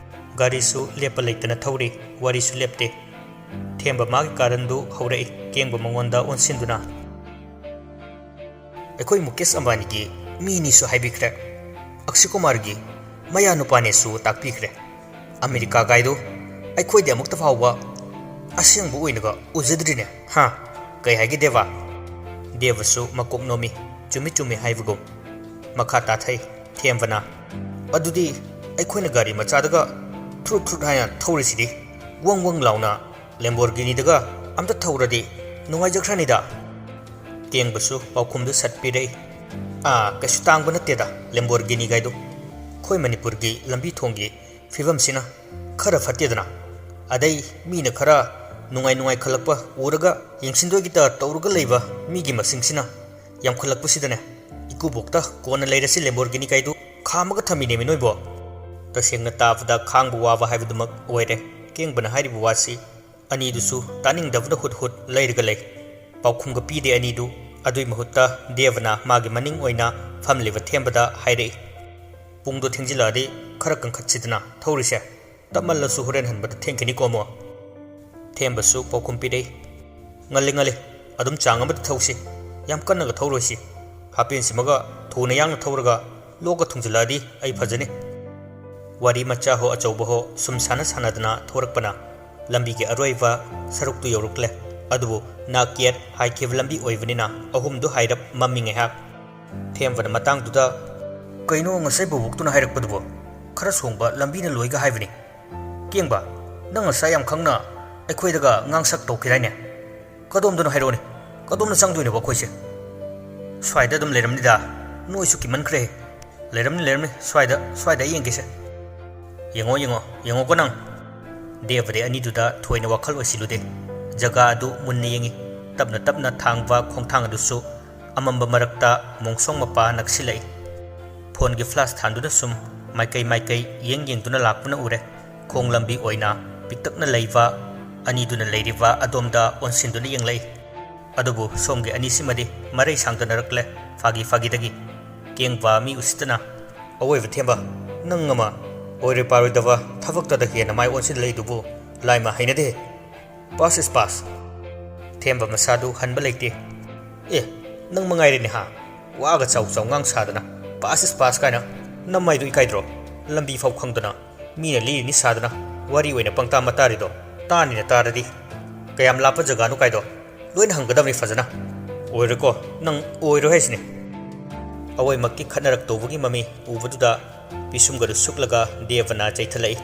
ꯒꯥꯔꯤꯁꯨ ꯂꯦꯞꯄ ꯂꯩꯇꯅ ꯊꯧꯔꯤ, ꯋꯥꯔꯤꯁꯨ ꯂꯦꯞꯇꯦ꯫ ꯊꯦꯝꯕ ꯃꯥꯒꯤ ꯀꯥꯔꯟꯗꯨ ꯍꯧꯔꯛꯏ, ꯀꯦꯡꯕ ꯃꯉꯣꯟꯗ ꯑꯣꯟꯁꯤꯟꯗꯨꯅ꯫ "ꯑꯩꯈꯣꯏ ꯃꯨꯀꯦꯁ ꯑꯝꯕꯥꯅꯤꯒꯤ ꯃꯤꯅꯤꯁꯨ ꯍꯥꯏꯕꯤꯈ꯭ꯔꯦ, ꯑꯛꯁꯤ ꯀꯨꯃꯥꯔꯒꯤ ꯃꯌꯥ ꯅꯨꯄꯥꯅꯦꯁꯨ ꯇꯥꯛꯄꯤꯈ꯭ꯔꯦ꯫ ꯑꯃꯦꯔꯤꯀꯥꯒꯥꯏꯗꯨ ꯑꯩꯈꯣꯏꯗꯤ ꯑꯃꯨꯛꯇ ꯐꯥꯎꯕ ꯑꯁꯦꯡꯕ ꯑꯣꯏꯅꯒ ꯎꯖꯗ꯭ꯔꯤꯅꯦ, ꯍꯥ? ꯀꯩ ꯍꯥꯏꯒꯦ ꯗꯦꯕ?" ꯗꯦꯕꯁꯨ ꯃꯀꯣꯛ ꯅꯣꯝꯃꯤ, ꯆꯨꯝꯃꯤ ꯆꯨꯝꯃꯤ ꯍꯥꯏꯕꯒꯨꯝ꯫ ꯃꯈꯥ ꯇꯥꯊꯩ ꯊꯦꯝꯕꯅ꯫ "ꯑꯗꯨꯗꯤ ꯑꯩꯈꯣꯏꯅ ꯒꯥꯔꯤ ꯃꯆꯥꯗꯒ ꯊ꯭ꯔꯨꯠ ꯊ꯭ꯔꯨꯠ ꯍꯥꯏꯅ ꯊꯧꯔꯤꯁꯤꯗꯤ, ꯋꯪ ꯋꯪ ꯂꯥꯎꯅ ꯂꯦꯝꯕꯣꯔꯒꯤꯅꯤꯗꯒ ꯑꯝꯇ ꯊꯧꯔꯗꯤ ꯅꯨꯡꯉꯥꯏꯖꯈ꯭ꯔꯅꯤꯗ꯫" ꯀꯦꯡꯕꯁꯨ ꯄꯥꯎꯈꯨꯝꯗꯨ ꯁꯠ ꯄꯤꯔꯛꯏ꯫ "ꯑꯥ, ꯀꯩꯁꯨ ꯇꯥꯡꯕ ꯅꯠꯇꯦꯗ ꯂꯦꯝꯕꯣꯔꯒꯤꯅꯤꯒꯥꯏꯗꯨ꯫ ꯑꯩꯈꯣꯏ ꯃꯅꯤꯄꯨꯔꯒꯤ ꯂꯝꯕꯤ ꯊꯣꯡꯒꯤ ꯐꯤꯕꯝꯁꯤꯅ ꯈꯔ ꯐꯠꯇꯦꯗꯅ꯫ ꯑꯗꯩ ꯃꯤꯅ ꯈꯔ ꯅꯨꯡꯉꯥꯏ ꯅꯨꯡꯉꯥꯏ ꯈꯜꯂꯛꯄ ꯎꯔꯒ ꯌꯦꯡꯁꯤꯟꯗꯣꯏꯒꯤ ꯇ ꯇꯧꯔꯒ ꯂꯩꯕ ꯃꯤꯒꯤ ꯃꯁꯤꯡꯁꯤꯅ ꯌꯥꯝꯈꯠꯂꯛꯄꯁꯤꯗꯅꯦ, ꯏꯀꯨꯕꯣꯛꯇ ꯀꯣꯟꯅ ꯂꯩꯔꯁꯤ ꯂꯦꯝꯕꯣꯔꯒꯤꯅꯤ ꯀꯥꯏꯗꯨ ꯈꯥꯝꯃꯒ ꯊꯝꯃꯤꯅꯦꯃꯤ ꯅꯣꯏꯕꯣ꯫" ꯇꯁꯦꯡꯅ ꯇꯥꯕꯗ ꯈꯥꯡꯕ ꯋꯥꯕ ꯍꯥꯏꯕꯗꯨꯃꯛ ꯑꯣꯏꯔꯦ ꯀꯦꯡꯕꯅ ꯍꯥꯏꯔꯤꯕ ꯋꯥꯁꯤ꯫ ꯑꯅꯤꯗꯨꯁꯨ ꯇꯥꯅꯤꯡꯗꯕꯅ ꯍꯨꯠ ꯍꯨꯠ ꯂꯩꯔꯒ ꯂꯩ꯫ ꯄꯥꯎꯈꯨꯝꯒ ꯄꯤꯗꯦ ꯑꯅꯤꯗꯨ꯫ ꯑꯗꯨꯏ ꯃꯍꯨꯠꯇ ꯗꯦꯕꯅ ꯃꯥꯒꯤ ꯃꯅꯤꯡ ꯑꯣꯏꯅ ꯐꯝꯂꯤꯕ ꯊꯦꯝꯕꯗ ꯍꯥꯏꯔꯛꯏ, "ꯄꯨꯡꯗꯣ ꯊꯦꯡꯖꯤꯜꯂꯛꯑꯗꯤ ꯈꯔ ꯀꯟꯈꯠꯁꯤꯗꯅ ꯊꯧꯔꯤꯁꯦ꯫ ꯇꯞꯃꯜꯂꯁꯨ ꯍꯣꯔꯦꯟ ꯍꯟꯕꯗ ꯊꯦꯡꯈꯤꯅꯤꯀꯣ ꯑꯃꯨꯛ꯫" ꯊꯦꯝꯕꯁꯨ ꯄꯥꯎꯈꯨꯝ ꯄꯤꯔꯛꯏ, "ꯉꯜꯂꯤ ꯉꯜꯂꯤ, ꯑꯗꯨꯝ ꯆꯥꯡ ꯑꯃꯗ ꯊꯧꯁꯤ꯫ ꯌꯥꯝ ꯀꯟꯅꯒ ꯊꯧꯔꯣꯏꯁꯤ꯫ ꯍꯥꯄꯦꯟꯁꯤꯃꯒ ꯊꯨꯅ ꯌꯥꯡꯅ ꯊꯧꯔꯒ ꯂꯣꯛꯀ ꯊꯨꯡꯖꯤꯜꯂꯛꯑꯗꯤ ꯑꯩ ꯐꯖꯅꯤ꯫" ꯋꯥꯔꯤ ꯃꯆꯥ ꯍꯣ ꯑꯆꯧꯕ ꯍꯣ ꯁꯨꯝ ꯁꯥꯟꯅ ꯁꯥꯟꯅꯗꯅ ꯊꯧꯔꯛꯄꯅ ꯂꯝꯕꯤꯒꯤ ꯑꯔꯣꯏꯕ ꯁꯔꯨꯛꯇꯨ ꯌꯧꯔꯛꯂꯦ꯫ ꯑꯗꯨꯕꯨ ꯅꯥꯛ ꯌꯦꯠ ꯍꯥꯏꯈꯤꯕ ꯂꯝꯕꯤ ꯑꯣꯏꯕꯅꯤꯅ ꯑꯍꯨꯝꯗꯨ ꯍꯥꯏꯔꯞ ꯃꯝꯃꯤ ꯉꯥꯏꯍꯥꯛ꯫ ꯊꯦꯝꯕꯅ ꯃꯇꯥꯡꯗꯨꯗ, "ꯀꯩꯅꯣ ꯉꯁꯥꯏ ꯕꯣꯕꯣꯛꯇꯨꯅ ꯍꯥꯏꯔꯛꯄꯗꯨꯕꯣ? ꯈꯔ ꯁꯣꯡꯕ ꯂꯝꯕꯤꯅ ꯂꯣꯏꯒ ꯍꯥꯏꯕꯅꯤ꯫ ꯀꯦꯡꯕ, ꯅꯪ ꯉꯁꯥꯏ ꯌꯥꯝ ꯈꯪꯅ ꯑꯩꯈꯣꯏꯗꯒ ꯉꯥꯡꯁꯛ ꯇꯧꯈꯤꯗꯥꯏꯅꯦ? ꯀꯗꯣꯝꯗꯅꯣ ꯍꯥꯏꯔꯛꯑꯣꯅꯦ, ꯀꯗꯣꯝꯗ ꯆꯪꯗꯣꯏꯅꯣꯕ ꯑꯩꯈꯣꯏꯁꯦ?" "ꯁ꯭ꯋꯥꯏꯗ ꯑꯗꯨꯝ ꯂꯩꯔꯝꯅꯤꯗ, ꯅꯣꯏꯁꯨ ꯀꯤꯃꯟꯈ꯭ꯔꯦ꯫ ꯂꯩꯔꯝꯅꯤ, ꯂꯩꯔꯝꯅꯤ, ꯁ꯭ꯋꯥꯏꯗ, ꯁ꯭ꯋꯥꯏꯗ ꯑꯩ ꯌꯦꯡꯒꯦꯁꯦ꯫ ꯌꯦꯡꯉꯣ, ꯌꯦꯡꯉꯣ, ꯌꯦꯡꯉꯣꯀꯣ ꯅꯪ꯫" ꯗꯦꯕꯗꯤ ꯑꯅꯤꯗꯨꯗ ꯊꯣꯏꯅ ꯋꯥꯈꯜ ꯑꯣꯏꯁꯤꯜꯂꯨꯗꯦ꯫ ꯖꯒꯥ ꯑꯗꯨ ꯃꯨꯟꯅ ꯌꯦꯡꯉꯤ꯫ ꯇꯞꯅ ꯇꯞꯅ ꯊꯥꯡꯕ ꯈꯣꯡꯊꯥꯡ ꯑꯗꯨꯁꯨ ꯑꯃꯝꯕ ꯃꯔꯛꯇ ꯃꯣꯡꯁꯣꯡ ꯃꯄꯥ ꯅꯛꯁꯤꯜꯂꯛꯏ꯫ ꯐꯣꯟꯒꯤ ꯐ꯭ꯂꯥꯁ ꯊꯥꯟꯗꯨꯅ ꯁꯨꯝ ꯃꯥꯏꯀꯩ ꯃꯥꯏꯀꯩ ꯌꯦꯡ ꯌꯦꯡꯗꯨꯅ ꯂꯥꯛꯄꯅ ꯎꯔꯦ꯫ ꯈꯣꯡ ꯂꯝꯕꯤ ꯑꯣꯏꯅ ꯄꯤꯛꯇꯛꯅ ꯂꯩꯕ ꯑꯅꯤꯗꯨꯅ ꯂꯩꯔꯤꯕ ꯑꯗꯣꯝꯗ ꯑꯣꯟꯁꯤꯟꯗꯨꯅ ꯌꯦꯡꯂꯛꯏ꯫ ꯑꯗꯨꯕꯨ ꯁꯣꯝꯒꯤ ꯑꯅꯤꯁꯤꯃꯗꯤ ꯃꯔꯩ ꯁꯥꯡꯗꯅꯔꯛꯂꯦ, ꯐꯥꯒꯤ ꯐꯥꯒꯤꯗꯒꯤ꯫ ꯀꯦꯡꯕ ꯃꯤ ꯎꯁꯤꯠꯇꯅ, "ꯑꯋꯣꯏꯕ ꯊꯦꯝꯕ, ꯅꯪ ꯑꯃ ꯑꯣꯏꯔꯣꯏ ꯄꯥꯔꯣꯏꯗꯕ ꯊꯕꯛꯇꯗ ꯍꯦꯟꯅ ꯃꯥꯏ ꯑꯣꯟꯁꯤꯜꯂꯛꯏꯗꯨꯕꯨ ꯂꯥꯏꯃ ꯍꯩꯅꯗꯦ꯫ Pass is pass꯫ ꯊꯦꯝꯕ ꯃꯁꯥꯗꯨ ꯍꯟꯕ ꯂꯩꯇꯦ꯫ ꯑꯦ, ꯅꯪ ꯃꯉꯥꯏꯔꯦꯅꯦ ꯍꯥ? ꯋꯥꯒ ꯆꯥꯎ ꯆꯥꯎ ꯉꯥꯡ ꯁꯥꯗꯅ, 'Pass is pass' ꯀꯥꯏꯅ꯫ ꯅꯃꯥꯏꯗꯨ ꯏꯀꯥꯏꯗ꯭ꯔꯣ? ꯂꯝꯕꯤ ꯐꯥꯎ ꯈꯪꯗꯅ ꯃꯤꯅ ꯂꯤꯔꯤꯅꯤ ꯁꯥꯗꯅ ꯋꯥꯔꯤ ꯑꯣꯏꯅ ꯄꯪꯇꯥ ꯃꯇꯥꯔꯤꯗꯣ꯫ ꯇꯥꯅꯤꯅ ꯇꯥꯔꯗꯤ꯫ ꯀꯌꯥꯝ ꯂꯥꯞꯄ ꯖꯒꯥꯅꯣ ꯀꯥꯏꯗꯣ ꯂꯣꯏꯅ ꯍꯪꯒꯗꯕꯅꯤ ꯐꯖꯅ꯫ ꯑꯣꯏꯔꯣꯏꯀꯣ, ꯅꯪ ꯑꯣꯏꯔꯣꯏ ꯍꯥꯏꯁꯤꯅꯦ꯫" ꯑꯋꯣꯏꯃꯛꯀꯤ ꯈꯠꯅꯔꯛꯇꯧꯕꯒꯤ ꯃꯃꯤ ꯎꯕꯗꯨꯗ ꯄꯤꯁꯨꯝꯒꯗꯨ ꯁꯨꯛꯂꯒ ꯗꯦꯕꯅ ꯆꯩꯊꯠꯂꯛꯏ꯫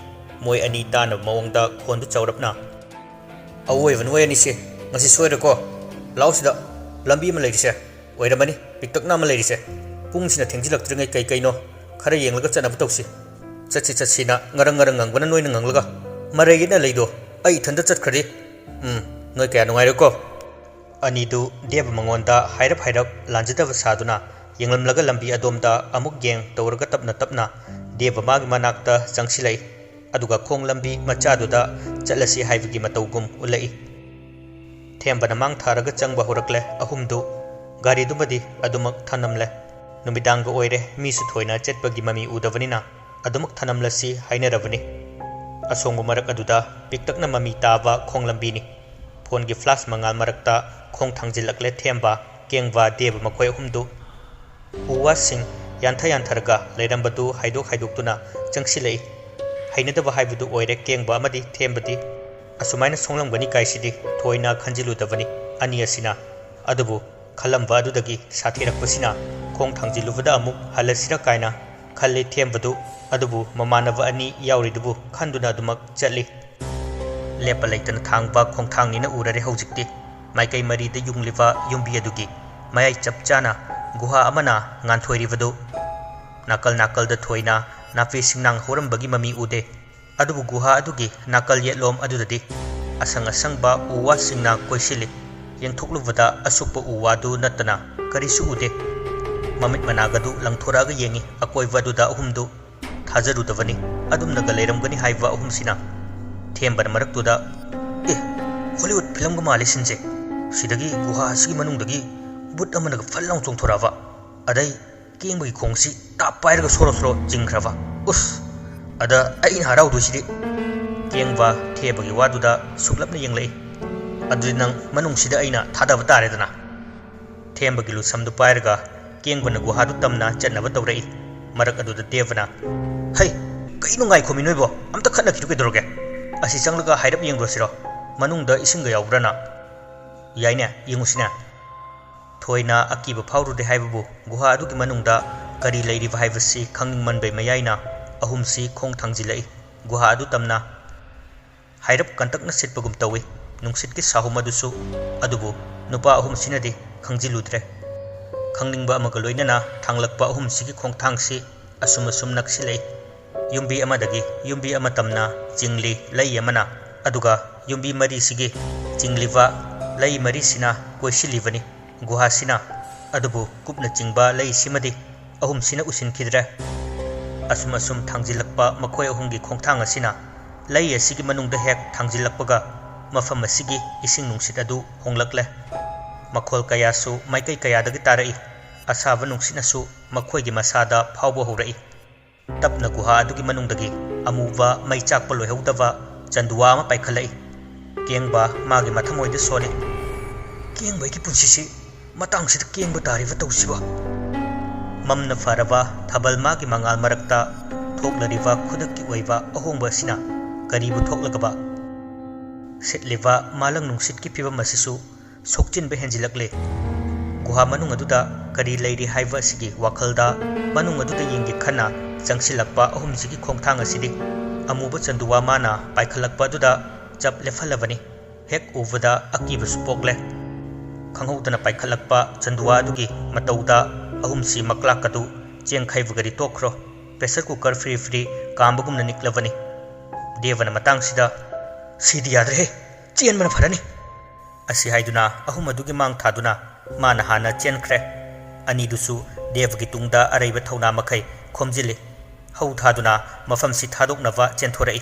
ꯃꯣꯏ ꯑꯅꯤ ꯇꯥꯅꯕ ꯃꯑꯣꯡꯗ ꯈꯣꯟꯗꯨ ꯆꯥꯎꯔꯞꯅ, "ꯑꯋꯣꯏꯕ ꯅꯣꯏ ꯑꯅꯤꯁꯦ ꯉꯁꯤ ꯁꯣꯏꯔꯦꯀꯣ꯫ ꯂꯥꯛꯑꯣ ꯁꯤꯗ, ꯂꯝꯕꯤ ꯑꯃ ꯂꯩꯔꯤꯁꯦ꯫ ꯑꯣꯏꯔꯝꯃꯅꯤ ꯄꯤꯛꯇꯛꯅ ꯑꯃ ꯂꯩꯔꯤꯁꯦ꯫ ꯄꯨꯡꯁꯤꯅ ꯊꯦꯡꯖꯤꯜꯂꯛꯇ꯭ꯔꯤꯉꯩ ꯀꯩ ꯀꯩꯅꯣ ꯈꯔ ꯌꯦꯡꯂꯒ ꯆꯠꯅꯕ ꯇꯧꯁꯤ꯫ ꯆꯠꯁꯤ ꯆꯠꯁꯤꯅ ꯉꯔꯪ ꯉꯔꯪ ꯉꯪꯕꯅ ꯅꯣꯏꯅ ꯉꯪꯂꯒ ꯃꯔꯩ ꯌꯦꯠꯅ ꯂꯩꯗꯣ ꯑꯩ ꯏꯊꯟꯇ ꯆꯠꯈ꯭ꯔꯗꯤ, ꯎꯝ, ꯅꯣꯏ ꯀꯌꯥ ꯅꯨꯡꯉꯥꯏꯔꯣꯏꯀꯣ꯫" ꯑꯅꯤꯗꯨ ꯗꯦꯕ ꯃꯉꯣꯟꯗ ꯍꯥꯏꯔꯞ ꯍꯥꯏꯔꯞ ꯂꯥꯟꯖꯗꯕ ꯁꯥꯗꯨꯅ ꯌꯦꯡꯂꯝꯂꯒ ꯂꯝꯕꯤ ꯑꯗꯣꯝꯗ ꯑꯃꯨꯛ ꯌꯦꯡ ꯇꯧꯔꯒ ꯇꯞꯅ ꯇꯞꯅ ꯗꯦꯕ ꯃꯥꯒꯤ ꯃꯅꯥꯛꯇ ꯆꯪꯁꯤꯜꯂꯛꯏ꯫ ꯑꯗꯨꯒ ꯈꯣꯡ ꯂꯝꯕꯤ ꯃꯆꯥꯗꯨꯗ ꯆꯠꯂꯁꯤ ꯍꯥꯏꯕꯒꯤ ꯃꯇꯧꯒꯨꯝ ꯎꯠꯂꯛꯏ꯫ ꯊꯦꯝꯕꯅ ꯃꯥꯡ ꯊꯥꯔꯒ ꯆꯪꯕ ꯍꯧꯔꯛꯂꯦ꯫ ꯑꯍꯨꯝꯗꯨ ꯒꯥꯔꯤꯗꯨꯃꯗꯤ ꯑꯗꯨꯃꯛ ꯊꯅꯝꯂꯦ꯫ ꯅꯨꯃꯤꯗꯥꯡꯒ ꯑꯣꯏꯔꯦ, ꯃꯤꯁꯨ ꯊꯣꯏꯅ ꯆꯠꯄꯒꯤ ꯃꯃꯤ ꯎꯗꯕꯅꯤꯅ ꯑꯗꯨꯃꯛ ꯊꯅꯝꯂꯁꯤ ꯍꯥꯏꯅꯔꯕꯅꯤ꯫ ꯑꯁꯣꯡꯕ ꯃꯔꯛ ꯑꯗꯨꯗ ꯄꯤꯛꯇꯛꯅ ꯃꯃꯤ ꯇꯥꯕ ꯈꯣꯡ ꯂꯝꯕꯤꯅꯤ꯫ ꯐꯣꯟꯒꯤ ꯐ꯭ꯂꯥꯁ ꯃꯉꯥꯜ ꯃꯔꯛꯇ ꯈꯣꯡ ꯊꯥꯡꯖꯤꯜꯂꯛꯂꯦ ꯊꯦꯝꯕ, ꯀꯦꯡꯕ, ꯗꯦꯕ ꯃꯈꯣꯏ ꯑꯍꯨꯝꯗꯨ꯫ ꯎ ꯋꯥꯁꯤꯡ ꯌꯥꯟꯊ ꯌꯥꯟꯊꯔꯒ ꯂꯩꯔꯝꯕꯗꯨ ꯍꯥꯏꯗꯣꯛ ꯍꯥꯏꯗꯣꯛꯇꯨꯅ ꯆꯪꯁꯤꯜꯂꯛꯏ꯫ ꯍꯩꯅꯗꯕ ꯍꯥꯏꯕꯗꯨ ꯑꯣꯏꯔꯦ ꯀꯦꯡꯕ ꯑꯃꯗꯤ ꯊꯦꯝꯕꯗꯤ꯫ ꯑꯁꯨꯃꯥꯏꯅ ꯁꯣꯡꯂꯝꯒꯅꯤ ꯀꯥꯏꯁꯤꯗꯤ ꯊꯣꯏꯅ ꯈꯟꯖꯤꯜꯂꯨꯗꯕꯅꯤ ꯑꯅꯤ ꯑꯁꯤꯅ꯫ ꯑꯗꯨꯕꯨ ꯈꯜꯂꯝꯕ ꯑꯗꯨꯗꯒꯤ ꯁꯥꯊꯤꯔꯛꯄꯁꯤꯅ ꯈꯣꯡ ꯊꯥꯡꯖꯤꯜꯂꯨꯕꯗ ꯑꯃꯨꯛ ꯍꯜꯂꯁꯤꯔ ꯀꯥꯏꯅ ꯈꯜꯂꯤ ꯊꯦꯝꯕꯗꯨ꯫ ꯑꯗꯨꯕꯨ ꯃꯃꯥꯟꯅꯕ ꯑꯅꯤ ꯌꯥꯎꯔꯤꯗꯨꯕꯨ ꯈꯟꯗꯨꯅ ꯑꯗꯨꯃꯛ ꯆꯠꯂꯤ꯫ ꯂꯦꯞꯄ ꯂꯩꯇꯅ ꯊꯥꯡꯕ ꯈꯣꯡꯊꯥꯡꯅꯤꯅ ꯎꯔꯔꯦ ꯍꯧꯖꯤꯛꯇꯤ꯫ ꯃꯥꯏꯀꯩ ꯃꯔꯤꯗ ꯌꯨꯡꯂꯤꯕ ꯌꯨꯝꯕꯤ ꯑꯗꯨꯒꯤ ꯃꯌꯥꯏ ꯆꯞ ꯆꯥꯅ ꯒꯨꯍꯥ ꯑꯃꯅ ꯉꯥꯟꯊꯣꯏꯔꯤꯕꯗꯨ꯫ ꯅꯥꯀꯜ ꯅꯥꯀꯜꯗ ꯊꯣꯏꯅ ꯅꯥꯄꯤ ꯁꯤꯡꯅꯥꯡ ꯍꯧꯔꯝꯕꯒꯤ ꯃꯃꯤ ꯎꯗꯦ꯫ ꯑꯗꯨꯕꯨ ꯒꯨꯍꯥ ꯑꯗꯨꯒꯤ ꯅꯥꯀꯜ ꯌꯦꯠꯂꯣꯝ ꯑꯗꯨꯗꯗꯤ ꯑꯁꯪ ꯑꯁꯪꯕ ꯎ ꯋꯥꯁꯤꯡꯅ ꯀꯣꯏꯁꯤꯜꯂꯤ꯫ ꯌꯦꯡꯊꯣꯛꯂꯨꯕꯗ ꯑꯁꯨꯛꯄ ꯎ ꯋꯥꯗꯨ ꯅꯠꯇꯅ ꯀꯔꯤꯁꯨ ꯎꯗꯦ꯫ ꯃꯃꯤꯠ ꯃꯅꯥꯒꯗꯨ ꯂꯪꯊꯣꯔꯛꯑꯒ ꯌꯦꯡꯉꯤ ꯑꯀꯣꯏꯕ ꯑꯗꯨꯗ ꯑꯍꯨꯝꯗꯨ꯫ ꯊꯥꯖꯔꯨꯗꯕꯅꯤ ꯑꯗꯨꯝꯅꯒ ꯂꯩꯔꯝꯒꯅꯤ ꯍꯥꯏꯕ ꯑꯍꯨꯝꯁꯤꯅ꯫ ꯊꯦꯝꯕꯅ ꯃꯔꯛꯇꯨꯗ, "ꯑꯦ, ꯍꯣꯂꯤꯋꯨꯗ ꯐꯤꯂꯝꯒ ꯃꯥꯜꯂꯦ ꯁꯤꯟꯁꯦ꯫ ꯁꯤꯗꯒꯤ ꯒꯨꯍꯥ ꯑꯁꯤꯒꯤ ꯃꯅꯨꯡꯗꯒꯤ ꯕꯨꯠ ꯑꯃꯅꯒ ꯐꯠ ꯂꯥꯎ ꯆꯣꯡꯊꯣꯔꯛꯑꯕ꯫ ꯑꯗꯩ ꯀꯦꯡꯕꯒꯤ ꯈꯣꯡꯁꯤ ꯇꯥꯞ ꯄꯥꯏꯔꯒ ꯁꯣꯔꯣ ꯁꯣꯔꯣ ꯆꯤꯡꯈ꯭ꯔꯕ꯫ ꯎꯁ! ꯑꯗ ꯑꯩꯅ ꯍꯔꯥꯎꯗꯣꯏꯁꯤꯗꯤ!" ꯀꯦꯡꯕ ꯊꯦꯕꯒꯤ ꯋꯥꯗꯨꯗ ꯁꯨꯛꯂꯞꯅ ꯌꯦꯡꯂꯛꯏ꯫ "ꯑꯗꯨꯗꯤ ꯅꯪ ꯃꯅꯨꯡꯁꯤꯗ ꯑꯩꯅ ꯊꯥꯗꯕ ꯇꯥꯔꯦꯗꯅ꯫" ꯊꯦꯝꯕꯒꯤ ꯂꯨꯁꯝꯗꯨ ꯄꯥꯏꯔꯒ ꯀꯦꯡꯕꯅ ꯒꯨꯍꯥꯗꯨ ꯇꯝꯅ ꯆꯠꯅꯕ ꯇꯧꯔꯛꯏ꯫ ꯃꯔꯛ ꯑꯗꯨꯗ ꯗꯦꯕꯅ, "ꯍꯩ, ꯀꯩꯅꯣ ꯉꯥꯏꯈꯣꯃꯤ ꯅꯣꯏꯕꯣ? ꯑꯝꯇ ꯈꯠꯅꯈꯤꯗꯨ ꯀꯩꯗꯧꯔꯒꯦ? ꯑꯁꯤ ꯆꯪꯂꯒ ꯍꯥꯏꯔꯞ ꯌꯦꯡꯂꯨꯔꯁꯤꯔꯣ? ꯃꯅꯨꯡꯗ ꯏꯁꯤꯡꯒ ꯌꯥꯎꯕ꯭ꯔꯥꯅ?" "ꯌꯥꯏꯅꯦ, ꯌꯦꯡꯉꯨꯁꯤꯅꯦ꯫" ꯊꯣꯏꯅ ꯑꯀꯤꯕ ꯐꯥꯎꯔꯨꯔꯦ ꯍꯥꯏꯕꯕꯨ ꯒꯨꯍꯥ ꯑꯗꯨꯒꯤ ꯃꯅꯨꯡꯗ ꯀꯔꯤ ꯂꯩꯔꯤꯕ ꯍꯥꯏꯕꯁꯤ ꯈꯪꯅꯤꯡꯃꯟꯕꯩ ꯃꯌꯥꯏꯅ ꯑꯍꯨꯝꯁꯤ ꯈꯣꯡ ꯊꯥꯡꯖꯤꯜꯂꯛꯏ꯫ ꯒꯨꯍꯥ ꯑꯗꯨ ꯇꯝꯅ ꯍꯥꯏꯔꯞ ꯀꯟꯇꯛꯅ ꯁꯤꯠꯄꯒꯨꯝ ꯇꯧꯏ ꯅꯨꯡꯁꯤꯠꯀꯤ ꯁꯥꯍꯨꯝ ꯑꯗꯨꯁꯨ꯫ ꯑꯗꯨꯕꯨ ꯅꯨꯄꯥ ꯑꯍꯨꯝꯁꯤꯅꯗꯤ ꯈꯪꯖꯤꯜꯂꯨꯗ꯭ꯔꯦ꯫ ꯈꯪꯅꯤꯡꯕ ꯑꯃꯒ ꯂꯣꯏꯅꯅ ꯊꯥꯡꯂꯛꯄ ꯑꯍꯨꯝꯁꯤꯒꯤ ꯈꯣꯡꯊꯥꯡꯁꯤ ꯑꯁꯨꯝ ꯑꯁꯨꯝ ꯅꯛꯁꯤꯜꯂꯛꯏ꯫ ꯌꯨꯝꯕꯤ ꯑꯃꯗꯒꯤ ꯌꯨꯝꯕꯤ ꯑꯃ ꯇꯝꯅ ꯆꯤꯡꯂꯤ ꯂꯩ ꯑꯃꯅ, ꯑꯗꯨꯒ ꯌꯨꯝꯕꯤ ꯃꯔꯤꯁꯤꯒꯤ ꯆꯤꯡꯂꯤꯕ ꯂꯩ ꯃꯔꯤꯁꯤꯅ ꯀꯣꯏꯁꯤꯜꯂꯤꯕꯅꯤ꯫ ꯒꯨꯍꯥꯁꯤꯅ꯫ ꯑꯗꯨꯕꯨ ꯀꯨꯞꯅ ꯆꯤꯡꯕ ꯂꯩꯁꯤꯃꯗꯤ ꯑꯍꯨꯝꯁꯤꯅ ꯎꯁꯤꯟꯈꯤꯗ꯭ꯔꯦ꯫ ꯑꯁꯨꯝ ꯑꯁꯨꯝ ꯊꯥꯡꯖꯤꯜꯂꯛꯄ ꯃꯈꯣꯏ ꯑꯍꯨꯝꯒꯤ ꯈꯣꯡꯊꯥꯡ ꯑꯁꯤꯅ ꯂꯩ ꯑꯁꯤꯒꯤ ꯃꯅꯨꯡꯗ ꯍꯦꯛ ꯊꯥꯡꯖꯤꯜꯂꯛꯄꯒ ꯃꯐꯝ ꯑꯁꯤꯒꯤ ꯏꯁꯤꯡ ꯅꯨꯡꯁꯤꯠ ꯑꯗꯨ ꯍꯣꯡꯂꯛꯂꯦ꯫ ꯃꯈꯣꯜ ꯀꯌꯥꯁꯨ ꯃꯥꯏꯀꯩ ꯀꯌꯥꯗꯒꯤ ꯇꯥꯔꯛꯏ꯫ ꯑꯁꯥꯕ ꯅꯨꯡꯁꯤꯠꯅꯁꯨ ꯃꯈꯣꯏꯒꯤ ꯃꯁꯥꯗ ꯐꯥꯎꯕ ꯍꯧꯔꯛꯏ꯫ ꯇꯞꯅ ꯒꯨꯍꯥ ꯑꯗꯨꯒꯤ ꯃꯅꯨꯡꯗꯒꯤ ꯑꯃꯨꯕ ꯃꯩ ꯆꯥꯛꯄ ꯂꯣꯏꯍꯧꯗꯕ ꯆꯟꯗꯨꯋꯥ ꯑꯃ ꯄꯥꯏꯈꯠꯂꯛꯏ꯫ ꯀꯦꯡꯕ ꯃꯥꯒꯤ ꯃꯊꯃꯣꯏꯗ ꯁꯣꯜꯂꯤ꯫ "ꯀꯦꯡꯕ ꯑꯩꯒꯤ ꯄꯨꯟꯁꯤꯁꯤ ꯃꯇꯥꯡꯁꯤꯗ ꯀꯦꯡꯕ ꯇꯥꯔꯤꯕ ꯇꯧꯁꯤꯕ?" ꯃꯝꯅ ꯐꯔꯕ ꯊꯥꯕꯜ ꯃꯥꯒꯤ ꯃꯉꯥꯜ ꯃꯔꯛꯇ ꯊꯣꯛꯂꯔꯤꯕ ꯈꯨꯗꯛꯀꯤ ꯑꯣꯏꯕ ꯑꯍꯣꯡꯕ ꯑꯁꯤꯅ ꯀꯔꯤꯕꯨ ꯊꯣꯛꯂꯒꯕ? ꯁꯤꯠꯂꯤꯕ ꯃꯥꯂꯪ ꯅꯨꯡꯁꯤꯠꯀꯤ ꯐꯤꯕꯝ ꯑꯁꯤꯁꯨ ꯁꯣꯛꯆꯤꯟꯕ ꯍꯦꯟꯖꯤꯜꯂꯛꯂꯦ꯫ ꯒꯨꯍꯥ ꯃꯅꯨꯡ ꯑꯗꯨꯗ ꯀꯔꯤ ꯂꯩꯔꯤ ꯍꯥꯏꯕ ꯑꯁꯤꯒꯤ ꯋꯥꯈꯜꯗ ꯃꯅꯨꯡ ꯑꯗꯨꯗ ꯌꯦꯡꯒꯦ ꯈꯟꯅ ꯆꯪꯁꯤꯜꯂꯛꯄ ꯑꯍꯨꯝꯁꯤꯒꯤ ꯈꯣꯡꯊꯥꯡ ꯑꯁꯤꯗꯤ ꯑꯃꯨꯕ ꯆꯟꯗꯨꯋꯥ ꯃꯥꯅ ꯄꯥꯏꯈꯠꯂꯛꯄ ꯑꯗꯨꯗ ꯆꯞ ꯂꯦꯞꯍꯜꯂꯕꯅꯤ꯫ ꯍꯦꯛ ꯎꯕꯗ ꯑꯀꯤꯕꯁꯨ ꯄꯣꯛꯂꯦ꯫ ꯈꯪꯍꯧꯗꯅ ꯄꯥꯏꯈꯠꯂꯛꯄ ꯆꯟꯗꯨꯋꯥ ꯑꯗꯨꯒꯤ ꯃꯇꯧꯗ ꯑꯍꯨꯝꯁꯤ ꯃꯀ꯭ꯂꯥꯛ ꯑꯗꯨ ꯆꯦꯡꯈꯥꯏꯕꯒꯗꯤ ꯇꯣꯛꯈ꯭ꯔꯣ, pressure cooker ꯐ꯭ꯔꯤ ꯐ꯭ꯔꯤ ꯀꯥꯝꯕꯒꯨꯝꯅ ꯅꯤꯛꯂꯕꯅꯤ꯫ ꯗꯦꯕꯅ ꯃꯇꯥꯡꯁꯤꯗ, "ꯁꯤꯗꯤ ꯌꯥꯗ꯭ꯔꯦꯍꯦ, ꯆꯦꯟꯕꯅ ꯐꯔꯅꯤ" ꯑꯁꯤ ꯍꯥꯏꯗꯨꯅ ꯑꯍꯨꯝ ꯑꯗꯨꯒꯤ ꯃꯥꯡ ꯊꯥꯗꯨꯅ ꯃꯥꯅ ꯍꯥꯟꯅ ꯆꯦꯟꯈ꯭ꯔꯦ꯫ ꯑꯅꯤꯗꯨꯁꯨ ꯗꯦꯕꯒꯤ ꯇꯨꯡꯗ ꯑꯔꯩꯕ ꯊꯧꯅꯥ ꯃꯈꯩ ꯈꯣꯝꯖꯤꯜꯂꯤ꯫ ꯍꯧ ꯊꯥꯗꯨꯅ ꯃꯐꯝꯁꯤ ꯊꯥꯗꯣꯛꯅꯕ ꯆꯦꯟꯊꯣꯔꯛꯏ꯫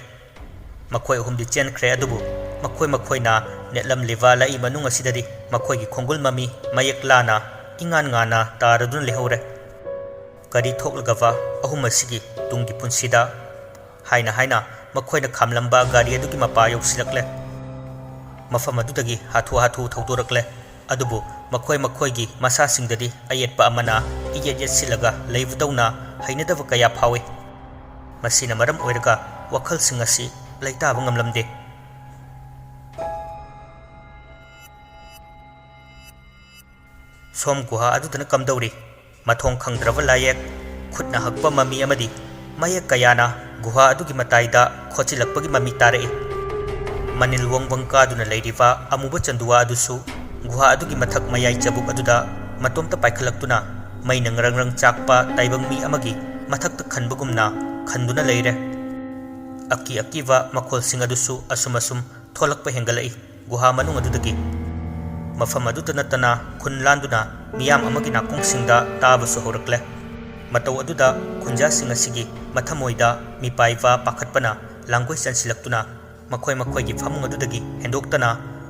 ꯃꯈꯣꯏ ꯑꯍꯨꯝꯗꯤ ꯆꯦꯟꯈ꯭ꯔꯦ, ꯑꯗꯨꯕꯨ ꯃꯈꯣꯏ ꯃꯈꯣꯏꯅ ꯅꯦꯠꯂꯝꯂꯤꯕ ꯂꯥꯏ ꯃꯅꯨꯡ ꯑꯁꯤꯗꯗꯤ ꯃꯈꯣꯏꯒꯤ ꯈꯣꯡꯒꯨꯜ ꯃꯃꯤ ꯃꯌꯦꯛ ꯂꯥꯅ ꯏꯉꯥꯟ ꯉꯥꯟꯅ ꯇꯥꯔꯗꯨꯅ ꯂꯩꯍꯧꯔꯦ꯫ ꯀꯔꯤ ꯊꯣꯛꯂꯒꯕ ꯑꯍꯨꯝ ꯑꯁꯤꯒꯤ ꯇꯨꯡꯒꯤ ꯄꯨꯟꯁꯤꯗ? ꯍꯥꯏꯅ ꯍꯥꯏꯅ ꯃꯈꯣꯏꯅ ꯈꯥꯝꯂꯝꯕ ꯒꯥꯔꯤ ꯑꯗꯨꯒꯤ ꯃꯄꯥ ꯌꯧꯁꯤꯜꯂꯛꯂꯦ꯫ ꯃꯐꯝ ꯑꯗꯨꯗꯒꯤ ꯍꯥꯊꯨ ꯍꯥꯊꯨ ꯊꯧꯗꯣꯔꯛꯂꯦ꯫ ꯑꯗꯨꯕꯨ ꯃꯈꯣꯏ ꯃꯈꯣꯏꯒꯤ ꯃꯁꯥꯁꯤꯡꯗꯗꯤ ꯑꯌꯦꯠꯄ ꯑꯃꯅ ꯏꯌꯦꯠ ꯌꯦꯠꯁꯤꯜꯂꯒ ꯂꯩꯕꯗꯧꯅ ꯍꯩꯅꯗꯕ ꯀꯌꯥ ꯐꯥꯎꯏ꯫ ꯃꯁꯤꯅ ꯃꯔꯝ ꯑꯣꯏꯔꯒ ꯋꯥꯈꯜꯁꯤꯡ ꯑꯁꯤ ꯂꯩꯇꯥꯕ ꯉꯝꯂꯝꯗꯦ꯫ ꯁꯣꯝ ꯒꯨꯍꯥ ꯑꯗꯨꯗꯅ ꯀꯝꯗꯧꯔꯤ? ꯃꯊꯣꯡ ꯈꯪꯗ꯭ꯔꯕ ꯂꯥꯏꯌꯦꯛ, ꯈꯨꯠꯅ ꯍꯛꯄ ꯃꯃꯤ ꯑꯃꯗꯤ ꯃꯌꯦꯛ ꯀꯌꯥꯅ ꯒꯨꯍꯥ ꯑꯗꯨꯒꯤ ꯃꯇꯥꯏꯗ ꯈꯣꯠꯆꯤꯜꯂꯛꯄꯒꯤ ꯃꯃꯤ ꯇꯥꯔꯛꯏ꯫ ꯃꯅꯤꯜ ꯋꯪ ꯋꯪ ꯀꯥꯗꯨꯅ ꯂꯩꯔꯤꯕ ꯑꯃꯨꯕ ꯆꯟꯗꯨꯋꯥ ꯑꯗꯨꯁꯨ ꯒꯨꯍꯥ ꯑꯗꯨꯒꯤ ꯃꯊꯛ ꯃꯌꯥꯏ ꯆꯕꯨꯛ ꯑꯗꯨꯗ ꯃꯇꯣꯝꯇ ꯄꯥꯏꯈꯠꯂꯛꯇꯨꯅ ꯃꯩꯅ ꯉꯔꯪ ꯉꯔꯪ ꯆꯥꯛꯄ ꯇꯥꯏꯕꯪ ꯃꯤ ꯑꯃꯒꯤ ꯃꯊꯛꯇ ꯈꯟꯕꯒꯨꯝꯅ ꯈꯟꯗꯨꯅ ꯂꯩꯔꯦ꯫ ꯑꯀꯤ ꯑꯀꯤꯕ ꯃꯈꯣꯜꯁꯤꯡ ꯑꯗꯨꯁꯨ ꯑꯁꯨꯝ ꯑꯁꯨꯝ ꯊꯣꯛꯂꯛꯄ ꯍꯦꯟꯒꯠꯂꯛꯏ꯫ ꯒꯨꯍꯥ ꯃꯅꯨꯡ ꯑꯗꯨꯗꯒꯤ ꯃꯐꯝ ꯑꯗꯨꯇ ꯅꯠꯇꯅ ꯈꯨꯟ ꯂꯥꯟꯗꯨꯅ ꯃꯤꯌꯥꯝ ꯑꯃꯒꯤ ꯅꯥꯀꯣꯡꯁꯤꯡꯗ ꯇꯥꯕꯁꯨ ꯍꯧꯔꯛꯂꯦ꯫ ꯃꯇꯧ ꯑꯗꯨꯗ ꯈꯨꯟꯖꯥꯁꯤꯡ ꯑꯁꯤꯒꯤ ꯃꯊꯃꯣꯏꯗ ꯃꯤꯄꯥꯏꯕ ꯄꯥꯈꯠꯄꯅ ꯂꯥꯡꯒꯣꯏ ꯆꯟꯁꯤꯜꯂꯛꯇꯨꯅ ꯃꯈꯣꯏ ꯃꯈꯣꯏꯒꯤ ꯐꯃꯨꯡ ꯑꯗꯨꯗꯒꯤ ꯍꯦꯟꯗꯣꯛꯇꯅ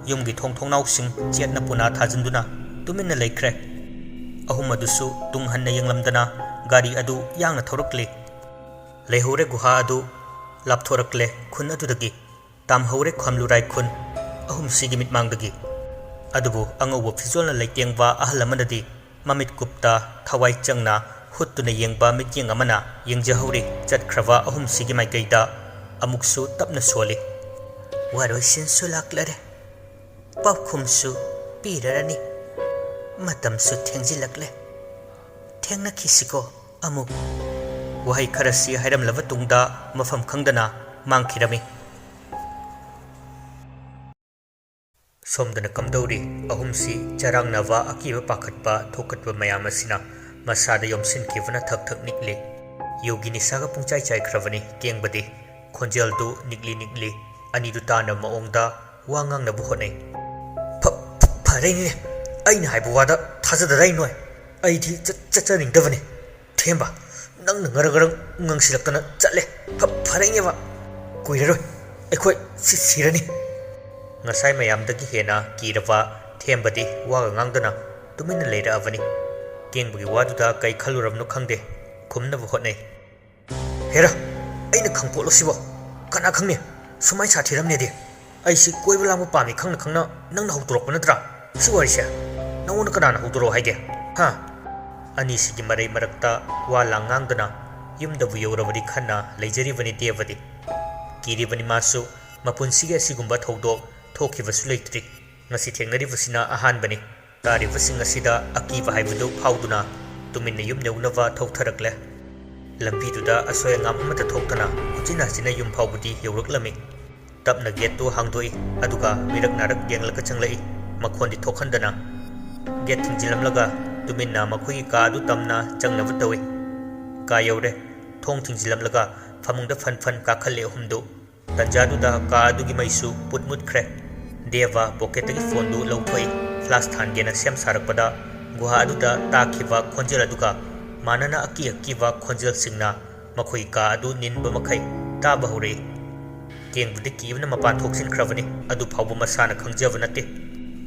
ꯌꯨꯝꯒꯤ ꯊꯣꯡ ꯊꯣꯡꯅꯥꯎꯁꯤꯡ ꯆꯦꯠꯅ ꯄꯨꯅꯥ ꯊꯥꯖꯤꯟꯗꯨꯅ ꯇꯨꯃꯤꯟꯅ ꯂꯩꯈ꯭ꯔꯦ꯫ ꯑꯍꯨꯝ ꯑꯗꯨꯁꯨ ꯇꯨꯡ ꯍꯟꯅ ꯌꯦꯡꯂꯝꯗꯅ ꯒꯥꯔꯤ ꯑꯗꯨ ꯌꯥꯡꯅ ꯊꯧꯔꯛꯂꯤ꯫ ꯂꯩꯍꯧꯔꯦ ꯒꯨꯍꯥ ꯑꯗꯨ, ꯂꯥꯞꯊꯣꯔꯛꯂꯦ ꯈꯨꯟ ꯑꯗꯨꯗꯒꯤ꯫ ꯇꯥꯝꯍꯧꯔꯦ ꯈꯝꯂꯨꯔꯥꯏ ꯈꯨꯟ ꯑꯍꯨꯝꯁꯤꯒꯤ ꯃꯤꯠꯃꯥꯡꯗꯒꯤ꯫ ꯑꯗꯨꯕꯨ ꯑꯉꯧꯕ ꯐꯤꯖꯣꯜꯅ ꯂꯩꯇꯦꯡꯕ ꯑꯍꯜ ꯑꯃꯅꯗꯤ ꯃꯃꯤꯠ ꯀꯨꯞꯇ ꯊꯋꯥꯏ ꯆꯪꯅ ꯍꯨꯠꯇꯨꯅ ꯌꯦꯡꯕ ꯃꯤꯠꯌꯦꯡ ꯑꯃꯅ ꯌꯦꯡꯖꯍꯧꯔꯤ ꯆꯠꯈ꯭ꯔꯕ ꯑꯍꯨꯝꯁꯤꯒꯤ ꯃꯥꯏꯀꯩꯗ꯫ ꯑꯃꯨꯛꯁꯨ ꯇꯞꯅ ꯁꯣꯜꯂꯤ꯫ ꯋꯥꯔꯣꯏꯁꯤꯟꯁꯨ ꯂꯥꯛꯂꯔꯦ, ꯄꯥꯎꯈꯨꯝꯁꯨ ꯄꯤꯔꯔꯅꯤ꯫ ꯃꯇꯝꯁꯨ ꯊꯦꯡꯖꯤꯜꯂꯛꯂꯦ꯫ ꯊꯦꯡꯅꯈꯤꯁꯤꯀꯣ ꯑꯃꯨꯛ꯫ ꯋꯥꯍꯩ ꯈꯔꯁꯤ ꯍꯥꯏꯔꯝꯂꯕ ꯇꯨꯡꯗ ꯃꯐꯝ ꯈꯪꯗꯅ ꯃꯥꯡꯈꯤꯔꯝꯃꯤ꯫ ꯁꯣꯝꯗꯅ ꯀꯝꯗꯧꯔꯤ? ꯑꯍꯨꯝꯁꯤ ꯆꯔꯥꯡꯅꯕ, ꯑꯀꯤꯕ ꯄꯥꯈꯠꯄ ꯊꯣꯛꯀꯠꯄ ꯃꯌꯥꯝ ꯑꯁꯤꯅ ꯃꯁꯥꯗ ꯌꯣꯝꯁꯤꯟꯈꯤꯕꯅ ꯊꯛ ꯊꯛ ꯅꯤꯛꯂꯤ꯫ ꯌꯨꯒꯤ ꯅꯤꯁꯥꯒ ꯄꯨꯡꯆꯥꯏ ꯆꯥꯏꯈ꯭ꯔꯕꯅꯤ ꯀꯦꯡꯕꯗꯤ꯫ ꯈꯣꯟꯖꯦꯜꯗꯨ ꯅꯤꯛꯂꯤ ꯅꯤꯛꯂꯤ꯫ ꯑꯅꯤꯗꯨ ꯇꯥꯅꯕ ꯃꯑꯣꯡꯗ ꯋꯥ ꯉꯥꯡꯅꯕ ꯍꯣꯠꯅꯩ꯫ "ꯐ-, ꯐ-, ꯐꯔꯦꯅꯦ, ꯑꯩꯅ ꯍꯥꯏꯕ ꯋꯥꯗ ꯊꯥꯖꯗꯗꯥꯏ ꯅꯣꯏ? ꯑꯩꯗꯤ ꯆꯠ-, ꯆꯠꯆꯅꯤꯡꯗꯕꯅꯤ꯫ ꯊꯦꯝꯕ, ꯅꯪꯅ ꯉꯔꯪ ꯉꯔꯪ ꯉꯪꯁꯤꯜꯂꯛꯇꯅ ꯆꯠꯂꯦ꯫ ꯐ-, ꯐꯔꯦꯅꯦꯕ꯫ ꯀꯨꯏꯔꯔꯣꯏ ꯑꯩꯈꯣꯏ ꯁꯤ-, ꯁꯤꯔꯅꯤ꯫" ꯉꯁꯥꯏ ꯃꯌꯥꯝꯗꯒꯤ ꯍꯦꯟꯅ ꯀꯤꯔꯕ ꯊꯦꯝꯕꯗꯤ ꯋꯥꯒ ꯉꯥꯡꯗꯅ ꯇꯨꯃꯤꯟꯅ ꯂꯩꯔꯛꯑꯕꯅꯤ꯫ ꯀꯦꯡꯕꯒꯤ ꯋꯥꯗꯨꯗ ꯀꯩ ꯈꯜꯂꯨꯔꯕꯅꯣ ꯈꯪꯗꯦ, ꯈꯨꯝꯅꯕ ꯍꯣꯠꯅꯩ꯫ "ꯍꯦꯔꯥ, ꯑꯩꯅ ꯈꯪꯄꯣꯠꯂꯣ ꯁꯤꯕꯣ? ꯀꯅꯥ ꯈꯪꯅꯤ? ꯁꯨꯃꯥꯏꯅ ꯁꯥꯊꯤꯔꯝꯅꯦꯗꯤ꯫ ꯑꯩꯁꯤ ꯀꯣꯏꯕ ꯂꯥꯡꯕ ꯄꯥꯝꯃꯤ ꯈꯪꯅ ꯈꯪꯅ ꯅꯪꯅ ꯍꯧꯗꯣꯔꯛꯄ ꯅꯠꯇ꯭ꯔꯥ? ꯁꯤ ꯋꯥꯔꯤꯁꯦ ꯅꯉꯣꯟꯗ ꯀꯅꯥꯅ ꯍꯧꯗꯣꯔꯛꯑꯣ ꯍꯥꯏꯒꯦ? ꯍꯥ?" ꯑꯅꯤꯁꯤꯒꯤ ꯃꯔꯩ ꯃꯔꯛꯇ ꯋꯥ ꯂꯥꯡ ꯉꯥꯡꯗꯅ ꯌꯨꯝꯗꯕꯨ ꯌꯧꯔꯕꯗꯤ ꯈꯟꯅ ꯂꯩꯖꯔꯤꯕꯅꯤ ꯗꯦꯕꯗꯤ꯫ ꯀꯤꯔꯤꯕꯅꯤ ꯃꯥꯁꯨ, ꯃꯄꯨꯟꯁꯤꯒꯤ ꯑꯁꯤꯒꯨꯝꯕ ꯊꯧꯗꯣꯛ ꯊꯣꯛꯈꯤꯕꯁꯨ ꯂꯩꯇ꯭ꯔꯤ꯫ ꯉꯁꯤ ꯊꯦꯡꯅꯔꯤꯕꯁꯤꯅ ꯑꯍꯥꯟꯕꯅꯤ꯫ ꯇꯥꯔꯤꯕꯁꯤꯡ ꯑꯁꯤꯗ ꯑꯀꯤꯕ ꯍꯥꯏꯕꯗꯨ ꯐꯥꯎꯗꯨꯅ ꯇꯨꯃꯤꯟꯅ ꯌꯨꯝ ꯌꯧꯅꯕ ꯊꯧꯊꯔꯛꯂꯦ꯫ ꯂꯝꯕꯤꯗꯨꯗ ꯑꯁꯣꯏ ꯑꯉꯥꯝ ꯑꯃꯠꯇ ꯊꯣꯛꯇꯅ ꯎꯆꯤꯟ ꯅꯥꯆꯤꯟꯅ ꯌꯨꯝ ꯐꯥꯎꯕꯗꯤ ꯌꯧꯔꯛꯂꯝꯃꯤ꯫ ꯇꯞꯅ ꯒꯦꯠꯇꯨ ꯍꯥꯡꯗꯣꯛꯏ, ꯑꯗꯨꯒ ꯃꯤꯔꯛ ꯅꯥꯔꯛ ꯌꯦꯡꯂꯒ ꯆꯪꯂꯛꯏ, ꯃꯈꯣꯟꯗꯤ ꯊꯣꯛꯍꯟꯗꯅ꯫ ꯒꯦꯠ ꯊꯤꯡꯖꯤꯜꯂꯝꯂꯒ ꯇꯨꯃꯤꯟꯅ ꯃꯈꯣꯏꯒꯤ ꯀꯥ ꯑꯗꯨ ꯇꯝꯅ ꯆꯪꯅꯕ ꯇꯧꯏ꯫ ꯀꯥ ꯌꯧꯔꯦ꯫ ꯊꯣꯡ ꯊꯤꯡꯖꯤꯜꯂꯝꯂꯒ ꯐꯃꯨꯡꯗ ꯐꯟ ꯐꯟ ꯀꯥꯈꯠꯂꯦ ꯑꯍꯨꯝꯗꯨ꯫ ꯇꯟꯖꯥꯗꯨꯗ ꯀꯥ ꯑꯗꯨꯒꯤ ꯃꯩꯁꯨ ꯄꯨꯠ ꯃꯨꯠꯈ꯭ꯔꯦ꯫ ꯗꯦꯕ ꯄꯣꯀꯦꯠꯇꯒꯤ ꯐꯣꯟꯗꯨ ꯂꯧꯊꯣꯛꯏ꯫ ꯐ꯭ꯂꯥꯁ ꯊꯥꯟꯒꯦꯅ ꯁꯦꯝ ꯁꯥꯔꯛꯄꯗ, ꯒꯨꯍꯥ ꯑꯗꯨꯗ ꯇꯥꯈꯤꯕ ꯈꯣꯟꯖꯦꯜ ꯑꯗꯨꯒ ꯃꯥꯟꯅꯅ ꯑꯀꯤ ꯑꯀꯤꯕ ꯈꯣꯟꯖꯦꯜꯁꯤꯡꯅ ꯃꯈꯣꯏꯒꯤ ꯀꯥ ꯑꯗꯨ ꯅꯤꯟꯕ ꯃꯈꯩ ꯇꯥꯕ ꯍꯧꯔꯛꯏ꯫ ꯀꯦꯡꯕꯗꯤ ꯀꯤꯕꯅ ꯃꯄꯥꯟ ꯊꯣꯛꯆꯤꯟꯈ꯭ꯔꯕꯅꯤ, ꯑꯗꯨ ꯐꯥꯎꯕ ꯃꯁꯥꯅ ꯈꯪꯖꯕ ꯅꯠꯇꯦ꯫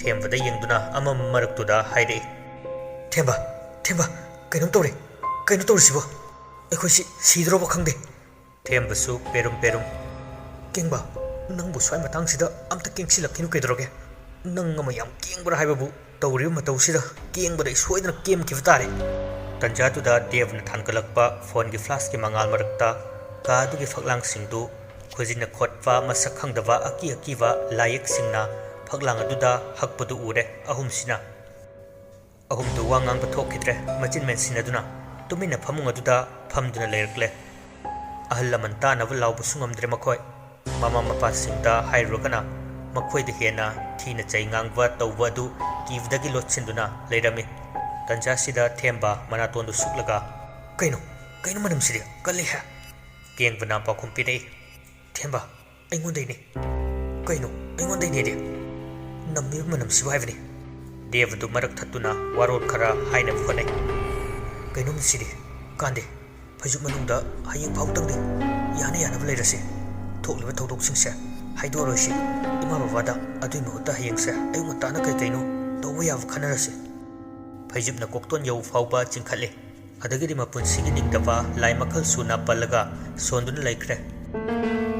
ꯊꯦꯝꯕꯗ ꯌꯦꯡꯗꯨꯅ ꯑꯃꯝꯕ ꯃꯔꯛꯇꯨꯗ ꯍꯥꯏꯔꯛꯏ꯫ "ꯊꯦꯝꯕ, ꯊꯦꯝꯕ, ꯀꯩꯅꯣꯝ ꯇꯧꯔꯦ꯫ ꯀꯩꯅꯣ ꯇꯧꯔꯤꯁꯤꯕꯣ? ꯑꯩꯈꯣꯏꯁꯤ ꯁꯤꯗ꯭ꯔꯣꯕ ꯈꯪꯗꯦ꯫" ꯊꯦꯝꯕꯁꯨ ꯄꯦꯔꯨꯝ ꯄꯦꯔꯨꯝ꯫ "ꯀꯦꯡꯕ, ꯅꯪꯕꯨ ꯁ꯭ꯋꯥꯏ ꯃꯇꯥꯡꯁꯤꯗ ꯑꯝꯇ ꯀꯦꯡꯁꯤꯜꯂꯛꯈꯤꯅꯨ ꯀꯩꯗꯧꯔꯒꯦ? ꯅꯪ ꯑꯃ ꯌꯥꯝ ꯀꯦꯡꯕ꯭ꯔꯥ ꯍꯥꯏꯕꯕꯨ, ꯇꯧꯔꯤꯕ ꯃꯇꯧꯁꯤꯗ ꯀꯦꯡꯕꯗ ꯑꯩ ꯁꯣꯏꯗꯅ ꯀꯦꯝꯈꯤꯕ ꯇꯥꯔꯦ꯫" ꯇꯟꯖꯥꯗꯨꯗ ꯗꯦꯕꯅ ꯊꯥꯟꯒꯠꯂꯛꯄ ꯐꯣꯟꯒꯤ ꯐ꯭ꯂꯥꯁꯀꯤ ꯃꯉꯥꯜ ꯃꯔꯛꯇ ꯀꯥ ꯑꯗꯨꯒꯤ ꯐꯛꯂꯥꯡꯁꯤꯡꯗꯨ ꯈꯨꯖꯤꯟꯅ ꯈꯣꯠꯄ ꯃꯁꯛ ꯈꯪꯗꯕ ꯑꯀꯤ ꯑꯀꯤꯕ ꯂꯥꯏꯌꯦꯛꯁꯤꯡꯅ ꯐꯛꯂꯥꯡ ꯑꯗꯨꯗ ꯍꯛꯄꯗꯨ ꯎꯔꯦ ꯑꯍꯨꯝꯁꯤꯅ꯫ ꯑꯍꯨꯝꯗꯨ ꯋꯥ ꯉꯥꯡꯕ ꯊꯣꯛꯈꯤꯗ꯭ꯔꯦ꯫ ꯃꯆꯤꯟ ꯃꯦꯟꯁꯤꯟꯅꯗꯨꯅ ꯇꯨꯃꯤꯟꯅ ꯐꯃꯨꯡ ꯑꯗꯨꯗ ꯐꯝꯗꯨꯅ ꯂꯩꯔꯛꯂꯦ꯫ ꯑꯍꯜ ꯂꯃꯟ ꯇꯥꯅꯕ ꯂꯥꯎꯕꯁꯨ ꯉꯝꯗ꯭ꯔꯦ ꯃꯈꯣꯏ꯫ ꯃꯃꯥ ꯃꯄꯥꯁꯤꯡꯗ ꯍꯥꯏꯔꯨꯔꯒꯅ ꯃꯈꯣꯏꯗ ꯍꯦꯟꯅ ꯊꯤꯅ ꯆꯩ ꯉꯥꯡꯕ ꯇꯧꯕ ꯑꯗꯨ ꯀꯤꯕꯗꯒꯤ ꯂꯣꯠꯁꯤꯟꯗꯨꯅ ꯂꯩꯔꯝꯃꯤ꯫ ꯇꯟꯖꯥꯁꯤꯗ ꯊꯦꯝꯕ ꯃꯅꯥꯇꯣꯟꯗꯨ ꯁꯨꯛꯂꯒ, "ꯀꯩꯅꯣ? ꯀꯩꯅꯣ ꯃꯅꯝꯁꯤꯗꯤ? ꯀꯜꯂꯤꯍꯦ!" ꯀꯦꯡꯕꯅ ꯄꯥꯎꯈꯨꯝ ꯄꯤꯔꯛꯏ꯫ "ꯊꯦꯝꯕ, ꯑꯩꯉꯣꯟꯗꯩꯅꯦ!" "ꯀꯩꯅꯣ ꯑꯩꯉꯣꯟꯗꯩꯅꯦꯗꯤ?" "ꯅꯝꯃꯤꯕ ꯃꯅꯝꯁꯤꯕꯨ ꯍꯥꯏꯕꯅꯤ!" ꯗꯦꯕꯗꯨ ꯃꯔꯛ ꯊꯠꯇꯨꯅ ꯋꯥꯔꯣꯜ ꯈꯔ ꯍꯥꯏꯅꯕ ꯍꯣꯠꯅꯩ꯫ "ꯀꯩꯅꯣꯝ ꯁꯤꯗꯤ ꯀꯥꯟꯗꯦ꯫ ꯐꯩꯖꯨꯞ ꯃꯅꯨꯡꯗ ꯍꯌꯦꯡ ꯐꯥꯎꯇꯪꯗꯤ ꯌꯥꯅ ꯌꯥꯅꯕ ꯂꯩꯔꯁꯤ꯫ ꯊꯣꯛꯂꯤꯕ ꯊꯧꯗꯣꯛꯁꯤꯡꯁꯦ ꯍꯥꯏꯗꯣꯛꯑꯔꯣꯏꯁꯤ ꯏꯃꯥ ꯕꯕꯥꯗ꯫ ꯑꯗꯨꯏ ꯃꯍꯨꯠꯇ ꯍꯌꯦꯡꯁꯦ ꯑꯌꯨꯛ ꯉꯟꯇꯥꯅ ꯀꯩ ꯀꯩꯅꯣ ꯇꯧꯕ ꯌꯥꯕ ꯈꯟꯅꯔꯁꯤ꯫" ꯐꯩꯖꯨꯞꯅ ꯀꯣꯛꯇꯣꯟ ꯌꯧ ꯐꯥꯎꯕ ꯆꯤꯡꯈꯠꯂꯤ꯫ ꯑꯗꯒꯤꯗꯤ ꯃꯄꯨꯟꯁꯤꯒꯤ ꯅꯤꯡꯗꯕ ꯂꯥꯏ ꯃꯈꯜ ꯁꯨꯅ ꯄꯜꯂꯒ ꯁꯣꯟꯗꯨꯅ ꯂꯩꯈ꯭ꯔꯦ꯫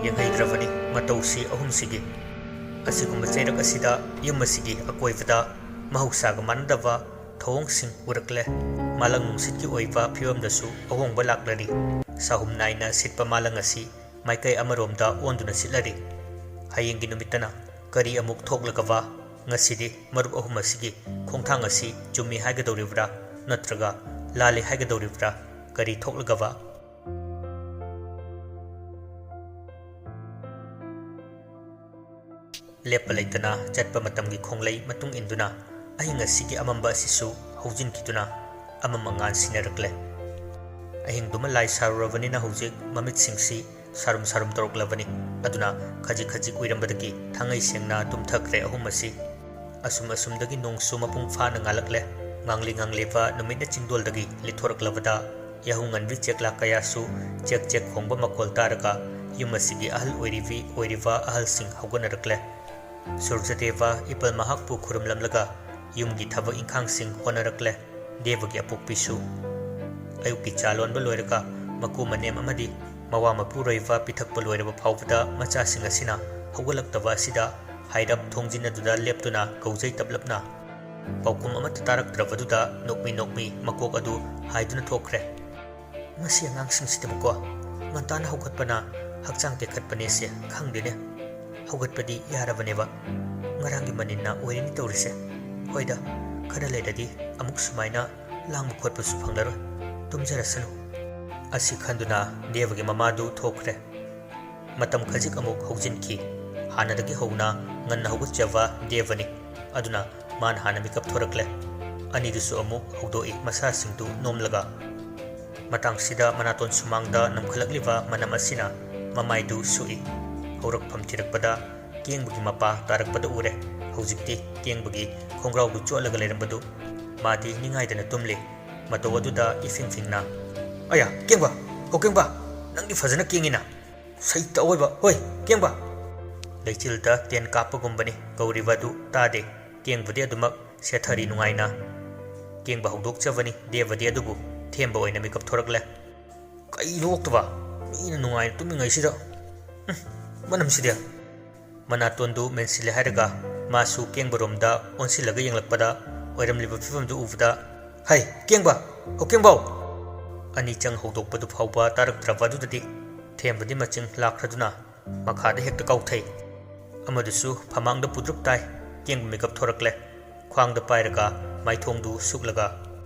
ꯌꯦꯡꯍꯩꯗ꯭ꯔꯕꯅꯤ ꯃꯇꯧꯁꯤ ꯑꯍꯨꯝꯁꯤꯒꯤ꯫ ꯑꯁꯤꯒꯨꯝꯕ ꯆꯩꯔꯛ ꯑꯁꯤꯗ ꯌꯨꯝ ꯑꯁꯤꯒꯤ ꯑꯀꯣꯏꯕꯗ ꯃꯍꯧꯁꯥꯒ ꯃꯥꯟꯅꯗꯕ ꯊꯧꯑꯣꯡꯁꯤꯡ ꯎꯔꯛꯂꯦ꯫ ꯃꯥꯂꯪ ꯅꯨꯡꯁꯤꯠꯀꯤ ꯑꯣꯏꯕ ꯐꯤꯕꯝꯗꯁꯨ ꯑꯍꯣꯡꯕ ꯂꯥꯛꯂꯔꯤ꯫ ꯁꯥꯍꯨꯝ ꯅꯥꯏꯅ ꯁꯤꯠꯄ ꯃꯥꯂꯪ ꯑꯁꯤ ꯃꯥꯏꯀꯩ ꯑꯃꯔꯣꯝꯗ ꯑꯣꯟꯗꯨꯅ ꯁꯤꯠꯂꯔꯤ꯫ ꯍꯌꯦꯡꯒꯤ ꯅꯨꯃꯤꯠꯇꯅ ꯀꯔꯤ ꯑꯃꯨꯛ ꯊꯣꯛꯂꯒꯕ? ꯉꯁꯤꯗꯤ ꯃꯔꯨꯞ ꯑꯍꯨꯝ ꯑꯁꯤꯒꯤ ꯈꯣꯡꯊꯥꯡ ꯑꯁꯤ ꯆꯨꯝꯃꯤ ꯍꯥꯏꯒꯗꯧꯔꯤꯕ꯭ꯔꯥ ꯅꯠꯇ꯭ꯔꯒ ꯂꯥꯜꯂꯤ ꯍꯥꯏꯒꯗꯧꯔꯤꯕ꯭ꯔꯥ? ꯀꯔꯤ ꯊꯣꯛꯂꯒꯕ? ꯂꯦꯞꯄ ꯂꯩꯇꯅ ꯆꯠꯄ ꯃꯇꯝꯒꯤ ꯈꯣꯡꯂꯩ ꯃꯇꯨꯡ ꯏꯟꯗꯨꯅ ꯑꯍꯤꯡ ꯑꯁꯤꯒꯤ ꯑꯃꯝꯕ ꯑꯁꯤꯁꯨ ꯍꯧꯖꯤꯟꯈꯤꯗꯨꯅ ꯑꯃꯝ ꯑꯉꯥꯟ ꯁꯤꯟꯅꯔꯛꯂꯦ꯫ ꯑꯍꯤꯡꯗꯨꯃ ꯂꯥꯏ ꯁꯥꯔꯨꯔꯕꯅꯤꯅ ꯍꯧꯖꯤꯛ ꯃꯃꯤꯠꯁꯤꯡꯁꯤ ꯁꯥꯔꯨꯝ ꯁꯥꯔꯨꯝ ꯇꯧꯔꯛꯂꯕꯅꯤ꯫ ꯑꯗꯨꯅ ꯈꯖꯤꯛ ꯈꯖꯤꯛ ꯎꯏꯔꯝꯕꯗꯒꯤ ꯊꯥꯡꯉꯩ ꯁꯦꯡꯅ ꯇꯨꯝꯊꯈ꯭ꯔꯦ ꯑꯍꯨꯝ ꯑꯁꯤ꯫ ꯑꯁꯨꯝ ꯑꯁꯨꯝꯗꯒꯤ ꯅꯣꯡꯁꯨ ꯃꯄꯨꯡ ꯐꯥꯅ ꯉꯥꯜꯂꯛꯂꯦ꯫ ꯉꯥꯡꯂꯤ ꯉꯥꯡꯂꯤꯕ ꯅꯨꯃꯤꯠꯅ ꯆꯤꯡꯗꯣꯜꯗꯒꯤ ꯂꯤꯊꯣꯔꯛꯂꯕꯗ ꯌꯥꯍꯧ ꯉꯟꯕꯤ ꯆꯦꯛꯂꯥ ꯀꯌꯥꯁꯨ ꯆꯦꯛ ꯆꯦꯛ ꯈꯣꯡꯕ ꯃꯈꯣꯜ ꯇꯥꯔꯒ ꯌꯨꯝ ꯑꯁꯤꯒꯤ ꯑꯍꯜ ꯑꯣꯏꯔꯤꯕꯤ ꯑꯣꯏꯔꯤꯕ ꯑꯍꯜꯁꯤꯡ ꯍꯧꯒꯠꯅꯔꯛꯂꯦ꯫ ꯁꯨꯔꯖꯗꯦꯕ ꯏꯄꯜ ꯃꯍꯥꯛꯄꯨ ꯈꯨꯔꯨꯝꯂꯝꯂꯒ ꯌꯨꯝꯒꯤ ꯊꯕꯛ ꯏꯪꯈꯥꯡꯁꯤꯡ ꯍꯣꯠꯅꯔꯛꯂꯦ꯫ ꯗꯦꯕꯒꯤ ꯑꯄꯣꯛꯄꯤꯁꯨ ꯑꯌꯨꯛꯀꯤ ꯆꯥ ꯂꯣꯟꯕ ꯂꯣꯏꯔꯒ ꯃꯀꯨ ꯃꯅꯦꯝ ꯑꯃꯗꯤ ꯃꯋꯥ ꯃꯄꯨꯔꯣꯏꯕ ꯄꯤꯊꯛꯄ ꯂꯣꯏꯔꯕ ꯐꯥꯎꯕꯗ ꯃꯆꯥꯁꯤꯡ ꯑꯁꯤꯅ ꯍꯧꯒꯠꯂꯛꯇꯕ ꯑꯁꯤꯗ ꯍꯥꯏꯔꯞ ꯊꯣꯡꯖꯤꯟ ꯑꯗꯨꯗ ꯂꯦꯞꯇꯨꯅ ꯀꯧꯖꯩ ꯇꯞꯂꯞꯅ꯫ ꯄꯥꯎꯈꯨꯝ ꯑꯃꯠꯇ ꯇꯥꯔꯛꯇ꯭ꯔꯕꯗꯨꯗ ꯅꯣꯛꯃꯤ ꯅꯣꯛꯃꯤ ꯃꯀꯣꯛ ꯑꯗꯨ ꯍꯥꯏꯗꯨꯅ ꯊꯣꯛꯈ꯭ꯔꯦ꯫ "ꯃꯁꯤ ꯑꯉꯥꯡꯁꯤꯡꯁꯤꯗꯕꯀꯣ, ꯉꯟꯇꯥꯅ ꯍꯧꯒꯠꯄꯅ ꯍꯛꯆꯥꯡ ꯇꯦꯛꯈꯠꯄꯅꯦꯁꯦ ꯈꯪꯗꯦꯅꯦ꯫ ꯍꯧꯒꯠꯄꯗꯤ ꯌꯥꯔꯕꯅꯦꯕ꯫ ꯉꯔꯥꯡꯒꯤ ꯃꯅꯤꯟꯅ ꯑꯣꯏꯔꯤꯅꯤ ꯇꯧꯔꯤꯁꯦ꯫ ꯍꯣꯏꯗ, ꯈꯔ ꯂꯩꯔꯗꯤ ꯑꯃꯨꯛ ꯁꯨꯃꯥꯏꯅ ꯂꯥꯡꯕ ꯈꯣꯠꯄꯁꯨ ꯐꯪꯂꯔꯣꯏ꯫ ꯇꯨꯝꯖꯔꯁꯅꯨ꯫ ꯑꯁꯤ ꯈꯟꯗꯨꯅ ꯗꯦꯕꯒꯤ ꯃꯃꯥꯗꯨ ꯊꯣꯛꯈ꯭ꯔꯦ꯫ ꯃꯇꯝ ꯈꯖꯤꯛ ꯑꯃꯨꯛ ꯍꯧꯖꯤꯟꯈꯤ꯫ ꯍꯥꯟꯅꯗꯒꯤ ꯍꯧꯅ ꯉꯟꯅ ꯍꯧꯒꯠꯆꯕ ꯗꯦꯕꯅꯤ꯫ ꯑꯗꯨꯅ ꯃꯥꯅ ꯍꯥꯟꯅ ꯃꯤꯀꯞ ꯊꯣꯔꯛꯂꯦ꯫ ꯑꯅꯤꯗꯨꯁꯨ ꯑꯃꯨꯛ ꯍꯧꯗꯣꯛꯏ ꯃꯁꯥꯁꯤꯡꯗꯨ ꯅꯣꯝꯂꯒ꯫ ꯃꯇꯥꯡꯁꯤꯗ ꯃꯅꯥꯇꯣꯟ ꯁꯨꯃꯥꯡꯗ ꯅꯝꯈꯠꯂꯛꯂꯤꯕ ꯃꯅꯝ ꯑꯁꯤꯅ ꯃꯃꯥꯏꯗꯨ ꯁꯨꯛꯏ꯫ ꯍꯧꯔꯛꯐꯝ ꯊꯤꯔꯛꯄꯗ ꯀꯦꯡꯕꯒꯤ ꯃꯄꯥ ꯇꯥꯔꯛꯄꯗ ꯎꯔꯦ꯫ ꯍꯧꯖꯤꯛꯇꯤ ꯀꯦꯡꯕꯒꯤ ꯈꯣꯡꯒ꯭ꯔꯥꯎꯗꯨ ꯆꯣꯠꯂꯒ ꯂꯩꯔꯝꯕꯗꯨ ꯃꯥꯗꯤ ꯅꯤꯡꯉꯥꯏꯗꯅ ꯇꯨꯝꯂꯤ꯫ ꯃꯇꯧ ꯑꯗꯨꯗ ꯏꯐꯤꯡ ꯐꯤꯡꯅ, "ꯑꯌꯥ, ꯀꯦꯡꯕ! ꯍꯣ ꯀꯦꯡꯕ! ꯅꯪꯗꯤ ꯐꯖꯅ ꯀꯦꯡꯉꯤꯅ! ꯁꯩꯇ ꯑꯣꯏꯕ! ꯍꯣꯏ, ꯀꯦꯡꯕ!" ꯂꯩꯆꯤꯜꯗ ꯇꯦꯟ ꯀꯥꯞꯄꯒꯨꯝꯕꯅꯤ ꯀꯧꯔꯤꯕ ꯑꯗꯨ ꯇꯥꯗꯦ꯫ ꯀꯦꯡꯕꯗꯤ ꯑꯗꯨꯃꯛ ꯁꯦꯠꯊꯔꯤ ꯅꯨꯡꯉꯥꯏꯅ꯫ ꯀꯦꯡꯕ ꯍꯧꯗꯣꯛꯆꯕꯅꯤ ꯗꯦꯕꯗꯤ ꯑꯗꯨꯕꯨ ꯊꯦꯝꯕ ꯑꯣꯏꯅ ꯃꯤꯀꯞ ꯊꯣꯔꯛꯂꯦ꯫ "ꯀꯩꯅꯣ ꯑꯣꯛꯇꯕ? ꯃꯤꯅ ꯅꯨꯡꯉꯥꯏꯅ ꯇꯨꯝꯃꯤꯉꯩꯁꯤꯗ꯫ ꯎꯝ, ꯃꯅꯝꯁꯤꯗꯤ!" ꯃꯅꯥꯇꯣꯟꯗꯨ ꯃꯦꯟꯁꯤꯜꯂꯦ ꯍꯥꯏꯔꯒ ꯃꯥꯁꯨ ꯀꯦꯡꯕꯔꯣꯝꯗ ꯑꯣꯟꯁꯤꯜꯂꯒ ꯌꯦꯡꯂꯛꯄꯗ ꯑꯣꯏꯔꯝꯂꯤꯕ ꯐꯤꯕꯝꯗꯨ ꯎꯕꯗ, "ꯍꯩ, ꯀꯦꯡꯕ! ꯍꯣ ꯀꯦꯡꯕꯥꯎ!" ꯑꯅꯤ ꯆꯪ ꯍꯧꯗꯣꯛꯄꯗꯨ ꯐꯥꯎꯕ ꯇꯥꯔꯛꯇ꯭ꯔꯕ ꯑꯗꯨꯗꯗꯤ ꯊꯦꯝꯕꯗꯤ ꯃꯆꯤꯡ ꯂꯥꯛꯈ꯭ꯔꯗꯨꯅ ꯃꯈꯥꯗ ꯍꯦꯛꯇ ꯀꯥꯎꯊꯩ꯫ ꯑꯃꯗꯨꯁꯨ ꯐꯃꯥꯡꯗ ꯄꯨꯗ꯭ꯔꯨꯞ ꯇꯥꯏ꯫ ꯀꯦꯡꯕ ꯃꯤꯀꯞ ꯊꯣꯔꯛꯂꯦ꯫ ꯈ꯭ꯋꯥꯡꯗ ꯄꯥꯏꯔꯒ ꯃꯥꯏꯊꯣꯡꯗꯨ ꯁꯨꯛꯂꯒ,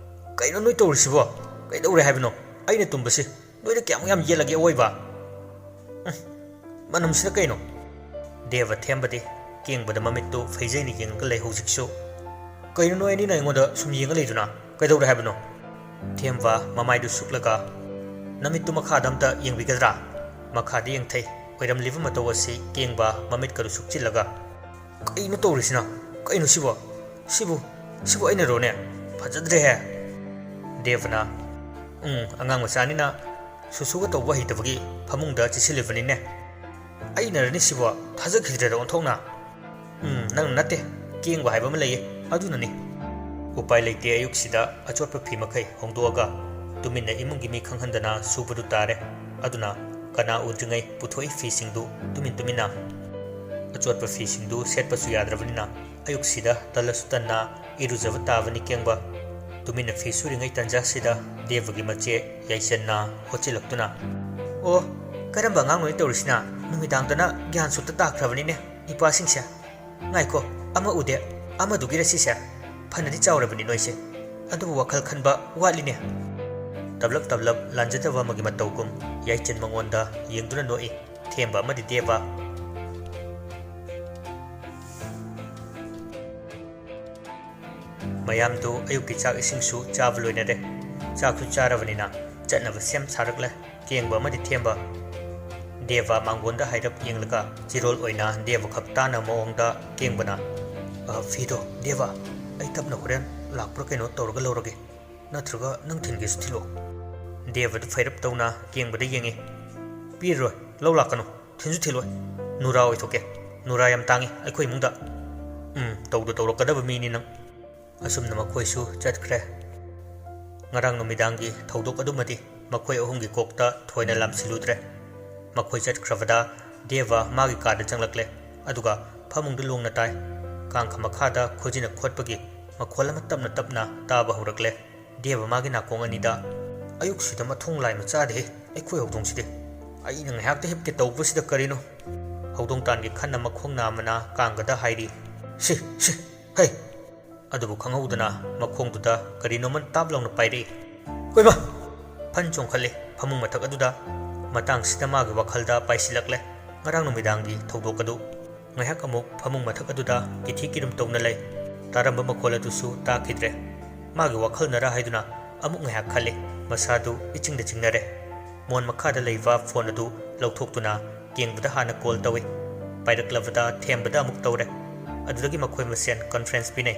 "ꯀꯩꯅꯣ ꯅꯣꯏ ꯇꯧꯔꯤꯁꯤꯕꯣ? ꯀꯩꯗꯧꯔꯦ ꯍꯥꯏꯕꯅꯣ? ꯑꯩꯅ ꯇꯨꯝꯕꯁꯤ ꯅꯣꯏꯗ ꯀꯌꯥꯃꯨꯛ ꯌꯥꯝ ꯌꯦꯠꯂꯒꯦ ꯑꯋꯣꯏꯕ?" ꯎꯝ, ꯃꯅꯝꯁꯤꯅ ꯀꯩꯅꯣ? ꯗꯦꯕ ꯊꯦꯝꯕꯗꯤ ꯀꯦꯡꯕꯗ ꯃꯃꯤꯠꯇꯨ ꯐꯩꯖꯩꯅ ꯌꯦꯡꯉꯒ ꯂꯩ ꯍꯧꯖꯤꯛꯁꯨ꯫ "ꯀꯩꯅꯣ ꯅꯣꯏ ꯑꯅꯤꯅ ꯑꯩꯉꯣꯟꯗ ꯁꯨꯝ ꯌꯦꯡꯉ ꯂꯩꯗꯨꯅ? ꯀꯩꯗꯧꯔꯦ ꯍꯥꯏꯕꯅꯣ?" ꯊꯦꯝꯕ ꯃꯃꯥꯏꯗꯨ ꯁꯨꯛꯂꯒ, "ꯅꯃꯤꯠꯇꯨ ꯃꯈꯥꯗ ꯑꯝꯇ ꯌꯦꯡꯕꯤꯒꯗ꯭ꯔꯥ?" ꯃꯈꯥꯗ ꯌꯦꯡꯊꯩ꯫ ꯑꯣꯏꯔꯝꯂꯤꯕ ꯃꯇꯧ ꯑꯁꯤ ꯀꯦꯡꯕ ꯃꯃꯤꯠꯀꯗꯨ ꯁꯨꯛꯆꯤꯜꯂꯒ, "ꯀꯩꯅꯣ ꯇꯧꯔꯤꯁꯤꯅ? ꯀꯩꯅꯣ ꯁꯤꯕꯣ? ꯁꯤꯕꯨ, ꯁꯤꯕꯨ ꯑꯩꯅꯔꯣꯅꯦ? ꯐꯖꯗ꯭ꯔꯦꯍꯦ!" ꯗꯦꯕꯅ, "ꯎꯝ, ꯑꯉꯥꯡ ꯃꯆꯥꯅꯤꯅ ꯁꯨꯁꯨꯒ ꯇꯧꯕ ꯍꯩꯇꯕꯒꯤ ꯐꯃꯨꯡꯗ ꯆꯤꯠꯁꯤꯜꯂꯤꯕꯅꯤꯅꯦ꯫ ꯑꯩꯅꯔꯅꯤ ꯁꯤꯕꯣ? ꯊꯥꯖꯈꯤꯗ꯭ꯔꯦꯗ ꯑꯣꯟꯊꯣꯛꯅ꯫ ꯎꯝ, ꯅꯪꯅ ꯅꯠꯇꯦ, ꯀꯦꯡꯕ ꯍꯥꯏꯕ ꯑꯃ ꯂꯩꯌꯦ, ꯑꯗꯨꯅꯅꯤ꯫" ꯎꯄꯥꯏ ꯂꯩꯇꯦ, ꯑꯌꯨꯛꯁꯤꯗ ꯑꯆꯣꯠꯄ ꯐꯤ ꯃꯈꯩ ꯍꯣꯡꯗꯣꯛꯑꯒ ꯇꯨꯃꯤꯟꯅ ꯏꯃꯨꯡꯒꯤ ꯃꯤ ꯈꯪꯍꯟꯗꯅ ꯁꯨꯕꯗꯨ ꯇꯥꯔꯦ꯫ ꯑꯗꯨꯅ ꯀꯅꯥ ꯎꯗ꯭ꯔꯤꯉꯩ ꯄꯨꯊꯣꯛꯏ ꯐꯤꯁꯤꯡꯗꯨ ꯇꯨꯃꯤꯟ ꯇꯨꯃꯤꯟꯅ꯫ ꯑꯆꯣꯠꯄ ꯐꯤꯁꯤꯡꯗꯨ ꯁꯦꯠꯄꯁꯨ ꯌꯥꯗ꯭ꯔꯕꯅꯤꯅ ꯑꯌꯨꯛꯁꯤꯗ ꯇꯜꯂꯁꯨ ꯇꯟꯅ ꯏꯔꯨꯖꯕ ꯇꯥꯕꯅꯤ ꯀꯦꯡꯕ꯫ ꯇꯨꯃꯤꯟꯅ ꯐꯤ ꯁꯨꯔꯤꯉꯩ ꯇꯟꯖꯥꯁꯤꯗ ꯗꯦꯕꯒꯤ ꯃꯆꯦ ꯌꯥꯏꯆꯟꯅ ꯍꯣꯠꯆꯤꯜꯂꯛꯇꯨꯅ, "ꯑꯣ, "ꯀꯔꯝꯕ ꯑꯉꯥꯡꯅꯣꯅꯦ ꯇꯧꯔꯤꯁꯤꯅ? ꯅꯨꯃꯤꯗꯥꯡꯗꯅ ꯒ꯭ꯌꯥꯟ ꯁꯨꯠꯇ ꯇꯥꯈ꯭ꯔꯕꯅꯤꯅꯦ ꯏꯄꯥꯁꯤꯡꯁꯦ꯫ ꯉꯥꯏꯈꯣ, ꯑꯃ ꯎꯗꯦ, ꯑꯃꯗꯨꯒꯤꯔ ꯁꯤꯁꯦ? ꯐꯅꯗꯤ ꯆꯥꯎꯔꯕꯅꯤ ꯅꯣꯏꯁꯦ꯫ ꯑꯗꯨꯕꯨ ꯋꯥꯈꯜ ꯈꯟꯕ ꯋꯥꯠꯂꯤꯅꯦ"꯫ ꯇꯞꯂꯞ ꯇꯞꯂꯞ ꯂꯥꯟꯖꯗꯕ ꯑꯃꯒꯤ ꯃꯇꯧꯒꯨꯝ ꯌꯥꯏꯆꯟ ꯃꯉꯣꯟꯗ ꯌꯦꯡꯗꯨꯅ ꯅꯣꯛꯏ ꯊꯦꯝꯕ ꯑꯃꯗꯤ ꯗꯦꯕ꯫ ꯃꯌꯥꯝꯗꯨ ꯑꯌꯨꯛꯀꯤ ꯆꯥꯛ ꯏꯁꯤꯡꯁꯨ ꯆꯥꯕ ꯂꯣꯏꯅꯔꯦ꯫ ꯆꯥꯛꯁꯨ ꯆꯥꯔꯕꯅꯤꯅ ꯆꯠꯅꯕ ꯁꯦꯝ ꯁꯥꯔꯛꯂꯦ ꯀꯦꯡꯕ ꯑꯃꯗꯤ ꯊꯦꯝꯕ꯫ ꯗꯦꯕ ꯃꯥꯡꯒꯣꯟꯗ ꯍꯥꯏꯔꯞ ꯌꯦꯡꯂꯒ ꯆꯤꯔꯣꯜ ꯑꯣꯏꯅ ꯗꯦꯕ ꯈꯛ ꯇꯥꯅ ꯃꯑꯣꯡꯗ ꯀꯦꯡꯕꯅ, "ꯑ, ꯐꯤꯗꯣ, ꯗꯦꯕ, ꯑꯩ ꯇꯞꯅ ꯍꯣꯔꯦꯟ ꯂꯥꯛꯄ꯭ꯔꯥ ꯀꯩꯅꯣ ꯇꯧꯔꯒ ꯂꯧꯔꯒꯦ꯫ ꯅꯠꯇ꯭ꯔꯒ ꯅꯪ ꯊꯤꯟꯒꯦꯁꯨ ꯊꯤꯜꯂꯣ"꯫ ꯗꯦꯕꯗꯨ ꯐꯩꯔꯞ ꯇꯧꯅ ꯀꯦꯡꯕꯗ ꯌꯦꯡꯉꯤ꯫ "ꯄꯤꯔꯔꯣꯏ, ꯂꯧ ꯂꯥꯛꯀꯅꯨ, ꯊꯤꯟꯁꯨ ꯊꯤꯜꯂꯣꯏ꯫ ꯅꯨꯔꯥ ꯑꯣꯏꯊꯣꯛꯀꯦ꯫ ꯅꯨꯔꯥ ꯌꯥꯝ ꯇꯥꯡꯉꯤ ꯑꯩꯈꯣꯏ ꯏꯃꯨꯡꯗ"꯫ "ꯎꯝ, ꯇꯧꯗ ꯇꯧꯔꯛꯀꯗꯕ ꯃꯤꯅꯤ ꯅꯪ"꯫ ꯑꯁꯨꯝꯅ ꯃꯈꯣꯏꯁꯨ ꯆꯠꯈ꯭ꯔꯦ꯫ ꯉꯔꯥꯡ ꯅꯨꯃꯤꯗꯥꯡꯒꯤ ꯊꯧꯗꯣꯛ ꯑꯗꯨꯃꯗꯤ ꯃꯈꯣꯏ ꯑꯍꯨꯝꯒꯤ ꯀꯣꯛꯇ ꯊꯣꯏꯅ ꯂꯥꯝꯁꯤꯜꯂꯨꯗ꯭ꯔꯦ꯫ ꯃꯈꯣꯏ ꯆꯠꯈ꯭ꯔꯕꯗ ꯗꯦꯕ ꯃꯥꯒꯤ ꯀꯥꯗ ꯆꯪꯂꯛꯂꯦ꯫ ꯑꯗꯨꯒ ꯐꯃꯨꯡꯗ ꯂꯣꯡꯅ ꯇꯥꯏ꯫ ꯀꯥꯡꯈ ꯃꯈꯥꯗ ꯈꯨꯖꯤꯟꯅ ꯈꯣꯠꯄꯒꯤ ꯃꯈꯣꯜ ꯑꯃ ꯇꯞꯅ ꯇꯞꯅ ꯇꯥꯕ ꯍꯧꯔꯛꯂꯦ꯫ ꯗꯦꯕ ꯃꯥꯒꯤ ꯅꯥꯀꯣꯡ ꯑꯅꯤꯗ, "ꯑꯌꯨꯛꯁꯤꯗ ꯃꯊꯣꯡ ꯂꯥꯏ ꯃꯆꯥꯗꯦꯍꯦ, ꯑꯩꯈꯣꯏ ꯍꯧꯗꯣꯡꯁꯤꯗꯤ꯫ ꯑꯩꯅ ꯉꯥꯏꯍꯥꯛꯇ ꯍꯤꯞꯀꯦ ꯇꯧꯕꯁꯤꯗ ꯀꯔꯤꯅꯣ?" ꯍꯧꯗꯣꯡ ꯇꯥꯟꯒꯤ ꯈꯟꯅ ꯃꯈꯣꯡ ꯅꯥꯝꯃꯅ ꯀꯥꯡꯒꯗ ꯍꯥꯏꯔꯤ, "ꯁꯤ, ꯁꯤ, ꯍꯩ!" ꯑꯗꯨꯕꯨ ꯈꯪꯍꯧꯗꯅ ꯃꯈꯣꯡꯗꯨꯗ ꯀꯔꯤꯅꯣꯃ ꯇꯥꯞ ꯂꯥꯎꯅ ꯄꯥꯏꯔꯛꯏ꯫ "ꯀꯣꯏꯃ!" ꯐꯟ ꯆꯣꯡꯈꯠꯂꯤ ꯐꯃꯨꯡ ꯃꯊꯛ ꯑꯗꯨꯗ꯫ ꯃꯇꯥꯡꯁꯤꯗ ꯃꯥꯒꯤ ꯋꯥꯈꯜꯗ ꯄꯥꯏꯁꯤꯜꯂꯛꯂꯦ ꯉꯔꯥꯡ ꯅꯨꯃꯤꯗꯥꯡꯒꯤ ꯊꯧꯗꯣꯛ ꯑꯗꯨ꯫ ꯉꯥꯏꯍꯥꯛ ꯑꯃꯨꯛ ꯐꯃꯨꯡ ꯃꯊꯛ ꯑꯗꯨꯗ ꯀꯤꯊꯤ ꯀꯤꯔꯨꯝ ꯇꯧꯅ ꯂꯩ꯫ ꯇꯥꯔꯝꯕ ꯃꯈꯣꯜ ꯑꯗꯨꯁꯨ ꯇꯥꯈꯤꯗ꯭ꯔꯦ꯫ ꯃꯥꯒꯤ ꯋꯥꯈꯜꯅꯔ ꯍꯥꯏꯗꯨꯅ ꯑꯃꯨꯛ ꯉꯥꯏꯍꯥꯛ ꯈꯜꯂꯤ꯫ ꯃꯁꯥꯗꯨ ꯏꯆꯤꯡꯗ ꯆꯤꯡꯅꯔꯦ꯫ ꯃꯣꯟ ꯃꯈꯥꯗ ꯂꯩꯕ ꯐꯣꯟ ꯑꯗꯨ ꯂꯧꯊꯣꯛꯇꯨꯅ ꯀꯦꯡꯕꯗ ꯍꯥꯟꯅ ꯀꯣꯜ ꯇꯧꯏ꯫ ꯄꯥꯏꯔꯛꯂꯕꯗ ꯊꯦꯝꯕꯗ ꯑꯃꯨꯛ ꯇꯧꯔꯦ꯫ ꯑꯗꯨꯗꯒꯤ ꯃꯈꯣꯏ ꯃꯁꯦꯟ ꯀꯟꯐ꯭ꯔꯦꯟꯁ ꯄꯤꯅꯩ꯫